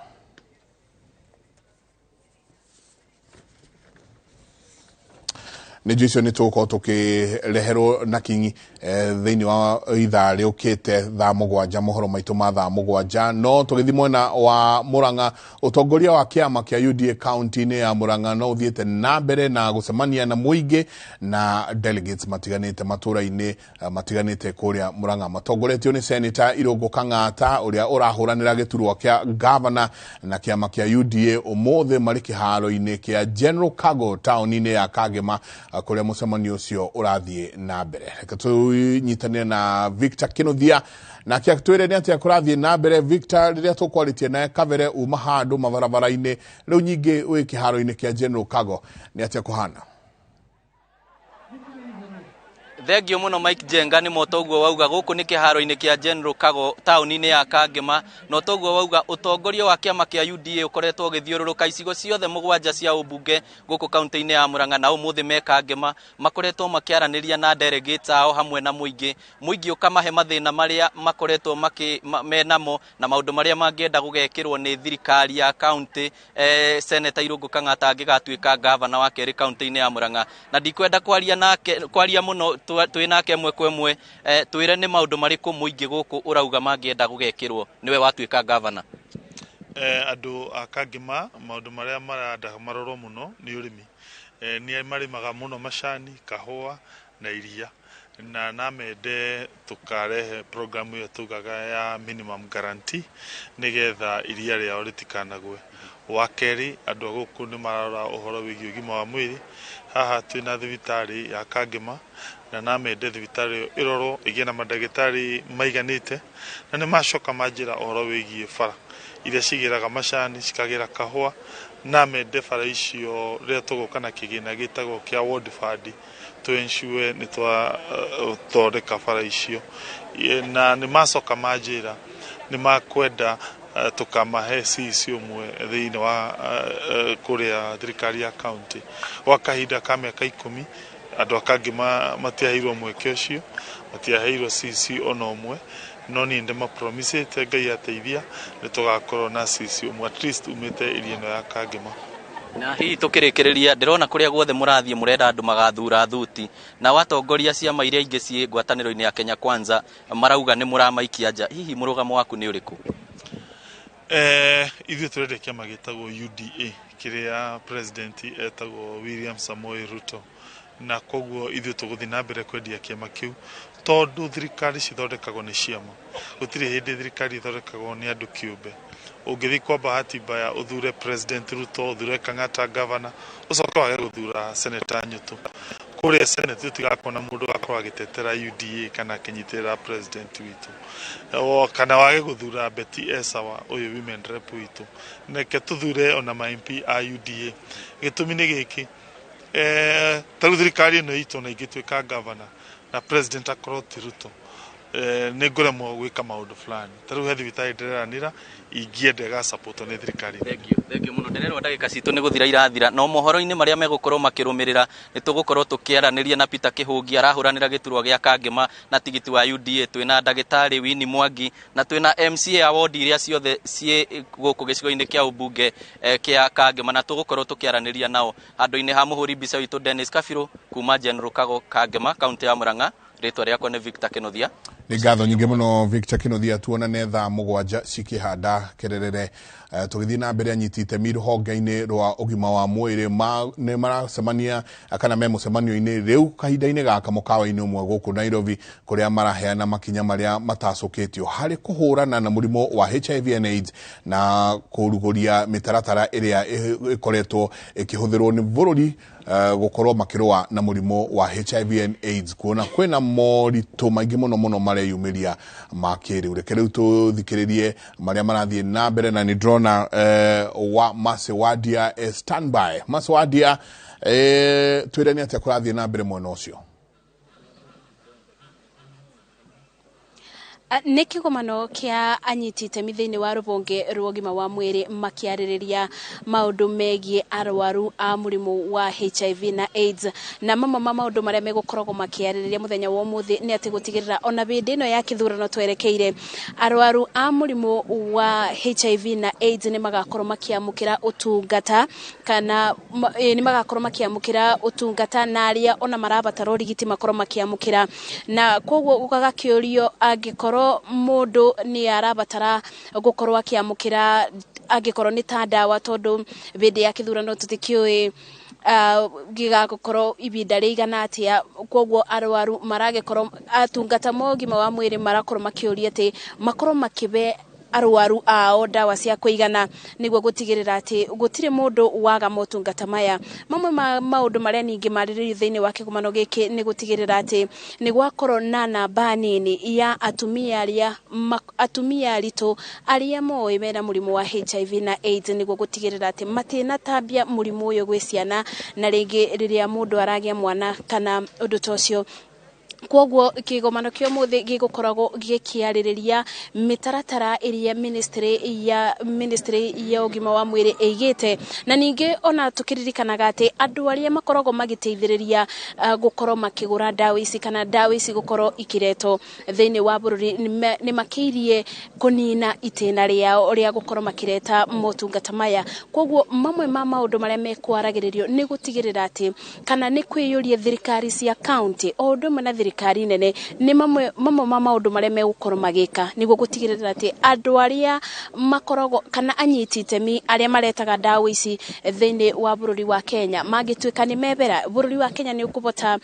Nĩ njũ icio nĩ tũgũkorwo tũkĩreherwo na kinyi thĩinĩ wa ithaa rĩũkĩte thaa 7, mohoro maitũ ma thaa 7. No tũgĩthiĩ mwena wa Murang'a, ũtongoria wa kĩama kĩa UDA kaunti-inĩ ya Murang'a no ũthiĩte na mbere na gũcemania na mũingĩ na delegates matiganĩte matũra-inĩ matiganĩte kũrĩa Murang'a, matongoretio nĩ Senator Irũngũ Kang'ata ũrĩa ũrahũranĩra gĩturwa kĩa gavana na kĩama kĩa UDA. Ũmũthĩ marĩ kĩharo-inĩ kĩa General Cargo taũni-inĩ ya Kangema kũrĩa mũcemanio ũcio ũrathiĩ na mbere. Reke tũnyitanĩre na Victor Kinuthia nake atwĩre nĩ atĩa kũrathiĩ na mbere. Victor, rĩrĩa tũkwarĩtie naye kabere uma handũ mabarabara-inĩ, rĩu nyingĩ wĩ kĩharo-inĩ kĩa General Cargo, nĩ atĩa kũhana? Thengio muno Mike Jenga nĩ motoguo wauga gũkũ nĩ kĩharo-inĩ kĩa General Kago taũni-inĩ ya Kangema, na ũtoguo wauga ũtongoria wa kĩama kĩa UDA ũkoretwo ũgĩthiũrũrũka icigo ciothe 7 cia ũmbunge gũkũ kaunti-inĩ ya Murang'a, na ũmũthĩ me Kangema makoretwo makĩaranĩria na delegates ao hamwe na mũingĩ. Mũingĩ ũkamahe mathĩna marĩa makoretwo menamo na maũndũ marĩa mangĩenda gũgekĩrwo nĩ thirikari ya kaunti. Senator Irũngũ Kang'ata angĩgatuĩka gavana wa kerĩ kaunti-inĩ ya Murang'a, na ndikwenda kwaria nake kwaria mũno, twĩ nake ĩmwe kwa ĩmwe. Twĩre nĩ maũndũ marĩkũ mũingĩ gũkũ ũrauga mangĩenda gũgekĩrwo nĩwe watuĩka gavana? Andũ a Kangema maũndũ marĩa marenda marorwo mũno nĩ ũrĩmi. Nĩ marĩmaga mũno macani, kahũa na iria, na namende tũkarehe program ĩyo tugaga ya minimum guarantee nĩgetha iria rĩao rĩtikanagwe. Wa kerĩ, andũ a gũkũ nĩ mararora ũhoro wĩgiĩ ũgima wa mwĩrĩ. Haha twĩna thibitarĩ ya Kangema na namende thibitarĩ ĩyo ĩrorwo ĩgĩe na mandagĩtarĩ maiganĩte, na nĩ macoka manjĩra ũhoro wĩgiĩ bara iria cigĩraga macani cikagĩra kahũa, namende bara icio rĩrĩa tũgũka na kĩgĩna gĩtagwo kĩa ward fund to ensure nĩ twathondeka bara icio. Na nĩ macoka manjĩra nĩ makwenda tũkamahe CEC ũmwe thĩinĩ wa kũrĩa thirikari ya county gwa kahinda ka mĩaka 10. Andũ a Kangema matiaheirwo mweke ũcio, matiaheirwo CEC ona ũmwe, no niĩ ndĩmapromisĩte Ngai ateithia nĩ tũgakorwo na CEC ũmwe at least umĩte area ĩno ya Kangema. Na hihi tũkĩrĩkĩrĩria, ndĩrona kũrĩa guothe mũrathiĩ mũrenda andũ magathura thuti, na watongoria ciama iria ingĩ ciĩ ngwatanĩro-inĩ ya Kenya Kwanza marauga nĩ mũramaikia nja, hihi mũrũgamo waku nĩ ũrĩkũ? Ithuĩ tũrenda kĩama gĩtagwo UDA kĩrĩa president etagwo William Samoei Ruto, na koguo ithuĩ tũgũthiĩ na mbere kwendia kĩama kĩu tondũ thirikari cithondekagwo nĩ ciama. Gũtirĩ hĩndĩ thirikari ĩthondekagwo nĩ andũ kĩũmbe. Ũngĩthiĩ kwa bahati mbaya ũthure President Ruto, ũthure Kang'ata governor, ũcoke wage gũthura Senator Nyutu, kũrĩa Senate tũtigakorwo na mũndũ ũgakorwo agĩtetera UDA kana akĩnyitĩrĩra president witũ, kana wage gũthura Betty Esawa ũyũ women rep witũ. Reke tũthure ona ma MP a UDA. Gĩtũmi nĩ gĩkĩ, ta rĩu thirikari ĩno itũ ona ingĩtuĩka governor na president akorwo ti Ruto, nĩ ngũremwo gwĩka maũndũ fulani. Ta rĩu he thibitarĩ ndĩreranĩra ingĩenda ĩgasupportwo nĩ thirikari. Thank you mũno. Ndĩrerwo ndagĩka citũ nĩ gũthira irathira, no mohoro-inĩ marĩa megũkorwo makĩrũmĩrĩra nĩ tũgũkorwo tũkĩaranĩria na Peter Kĩhũngi arahũranĩra gĩturwa gĩa Kangema na tigiti wa UDA, twĩna ndagĩtarĩ Winnie Mwangi na twĩna MCA ward iria ciothe ciĩ gũkũ gĩcigo-inĩ kĩa ũmbunge kĩa Kangema, na tũgũkorwo tũkĩaranĩria nao handũ-inĩ ha mũhũri mbica witũ Dennis Kabirũ kuma General Kago Kangema, kaunti ya Murang'a. Rĩtwa rĩakwa nĩ Victor Kinuthia. Nĩ ngatho nyingĩ mũno Victor Kinuthia, tuonane thaa 7 cikĩhanda kererere. Tũgĩthiĩ na mbere, anyiti itemi rũhonge-inĩ rwa ũgima wa mwĩrĩ nĩ maracemania kana me mũcemanio-inĩ rĩu kahinda-inĩ gaka mũkawa-inĩ ũmwe gũkũ Nairobi, kũrĩa maraheana makinya marĩa matacũkĩtio harĩ kũhũrana na mũrimũ wa HIV and AIDS na kũrugũria mĩtaratara ĩrĩa ĩkoretwo ĩkĩhũthĩrwo nĩ bũrũri Gukorwo makĩrũa na mũrimũ wa HIV and AIDS, kuona kwĩna moritũ maingĩ mũno mũno mareyumĩria ma kĩrĩu. Reke rĩu tũthikĩrĩrie marĩa marathiĩ na mbere, na nĩ ndĩrona wa Mercy Wadia standby. Mercy Wadia, twĩre nĩ atĩa kũrathiĩ na mbere mwena ũcio. Nĩ kĩgomano kĩa anyiti itemi thĩinĩ wa rũhonge rwa ũgima wa mwĩrĩ makĩarĩrĩria maũndũ megiĩ arwaru a mũrimũ wa HIV na AIDS, na mamwe ma maũndũ marĩa megũkoragwo makĩarĩrĩria mũthenya wa ũmũthĩ nĩ atĩ gũtigĩrĩra ona hĩndĩ ĩno ya kĩthurano twerekeire arwaru a mũrimũ wa HIV na AIDS nĩ magakorwo makĩamũkĩra ũtungata kana nĩ magakorwo makĩamũkĩra ũtungata, na arĩa ona marabatara ũrigiti makorwo makĩamũkĩra. Na koguo gũgakĩũrio angĩkorwo mũndũ nĩ arabatara gũkorwo akĩamũkĩra angĩkorwo nĩ ta ndawa, tondũ hĩndĩ ya kĩthurano tũtikĩũĩ gĩgagũkorwo ibinda rĩigana atĩa. Koguo arwaru maragĩkorwo atungata ma ũgima wa mwĩrĩ marakorwo makĩũria atĩ makorwo makĩbe arwaru ao ndawa cia kũigana nĩguo gũtigĩrĩra atĩ gũtirĩ mũndũ waga motungata maya. Mamwe ma maũndũ marĩa ningĩ marĩrĩirio thĩinĩ wa kĩgomano gĩkĩ nĩ gũtigĩrĩra atĩ nĩ gwakorwo na namba nini ya atumia arĩa atumia aritũ arĩa moĩ mena mũrimũ wa HIV na AIDS, nĩguo gũtigĩrĩra atĩ matinatambia mũrimũ ũyũ gwĩ ciana, na rĩngĩ rĩrĩa mũndũ aragĩa mwana kana ũndũ ta ũcio. Koguo kĩgomano kĩa ũmũthĩ gĩgũkoragwo gĩkĩarĩrĩria mĩtaratara ĩrĩa ministry ya ũgima wa mwĩrĩ ĩigĩte, na ningĩ ona tũkĩririkanaga atĩ andũ arĩa makoragwo magĩteithĩrĩria gũkorwo makĩgũra ndawa ici kana ndawa ici gũkorwo ikiretwo thĩinĩ wa bũrũri nĩ makĩirie kũnina itĩna rĩao rĩa gũkorwo makĩreta motungata maya. Koguo mamwe ma maũndũ marĩa mekwaragĩrĩrio nĩ gũtigĩrĩra atĩ kana nĩ kwĩyũria thirikari cia county o ũndũ ũmwe na thirikari nene nĩ mamwe ma maũndũ marĩa megũkorwo magĩka nĩguo gũtigĩrĩra atĩ andũ arĩa makoragwo kana anyiti itemi arĩa maretaga ndawa ici thĩinĩ wa bũrũri wa Kenya mangĩtuĩka nĩ mebera, bũrũri wa Kenya nĩ ũkũhota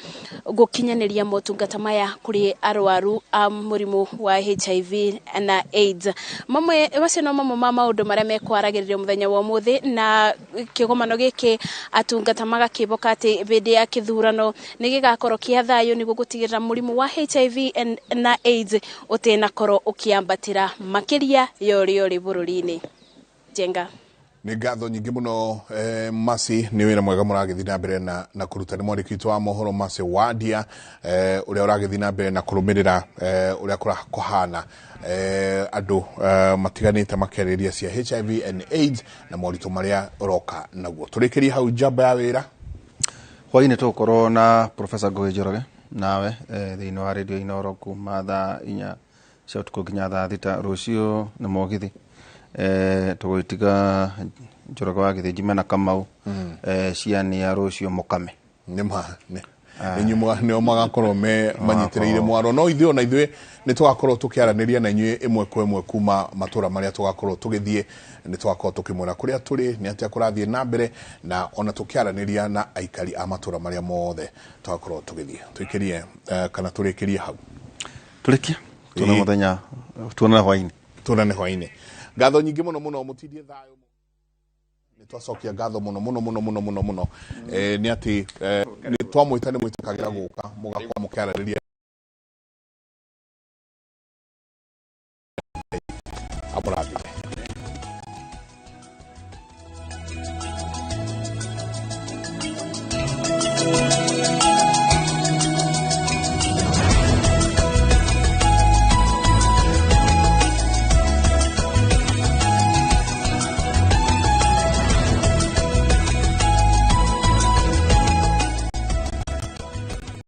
gũkinyanĩria motungata maya kũrĩ arwaru a mũrimũ wa HIV na AIDS. Mamwe macio no mamwe ma maũndũ marĩa mekwaragĩrĩrio mũthenya wa ũmũthĩ, na kĩgomano gĩkĩ atungata magakĩboka atĩ hĩndĩ ya kĩthurano nĩ gĩgakorwo kĩa thayũ nĩguo gũtigĩrĩra mũrimũ wa HIV na AIDS ũtinakorwo ũkĩambatĩra makĩria ya ũrĩa ũrĩ bũrũri-inĩ. Jenga. Nĩ ngatho nyingĩ mũno Mercy, nĩ wĩra mwega mũragĩthiĩ na mbere na kũruta. Nĩ mwandĩki witũ wa mohoro Mercy Wadia ũrĩa ũragĩthiĩ na mbere na kũrũmĩrĩra ũrĩa kũhana andũ matiganĩte makĩarĩrĩria cia HIV and AIDS na moritũ marĩa ũroka naguo. Tũrĩkĩrie hau njamba ya wĩra. Hwaĩ-inĩ tũgũkorwo na Professor Ngũgĩ Njoroge nawe thĩinĩ wa radio Inooro kuma thaa 4 cia ũtukũ nginya thaa 6. Rũciũ nĩ mũgithi tũgũgĩtiga Njoroge wa Gĩthĩnji mena Kamau ciania rũciũ mũkame. Nĩ nĩo magakorwo me manyitĩrĩire mwaro, no ithuĩ ona ithuĩ nĩ tũgakorwo tũkĩaranĩria na inyuĩ ĩmwe kwa ĩmwe kuma matũra marĩa tũgakorwo tũgĩthiĩ. Nĩ tũgakorwo tũkĩmwĩra kũrĩa tũrĩ nĩ atĩa kũrathiĩ na mbere, na ona tũkĩaranĩria na aikari a matũra marĩa mothe tũgakorwo tũgĩthiĩ. Tũikĩrie kana tũrĩkĩrie hau. Tũrĩkie tuone mũthenya, tuonane hwaĩ-inĩ. Tuonane hwaĩ-inĩ. Ngatho nyingĩ mũno mũno, mũtindie thayũ. Nĩ twacokia ngatho mũno mũno mũno mũno mũno mũno nĩ atĩ nĩ twamwĩta nĩ mwĩtĩkagĩra gũka mũgakorwo mũkĩarĩrĩria amũrathime.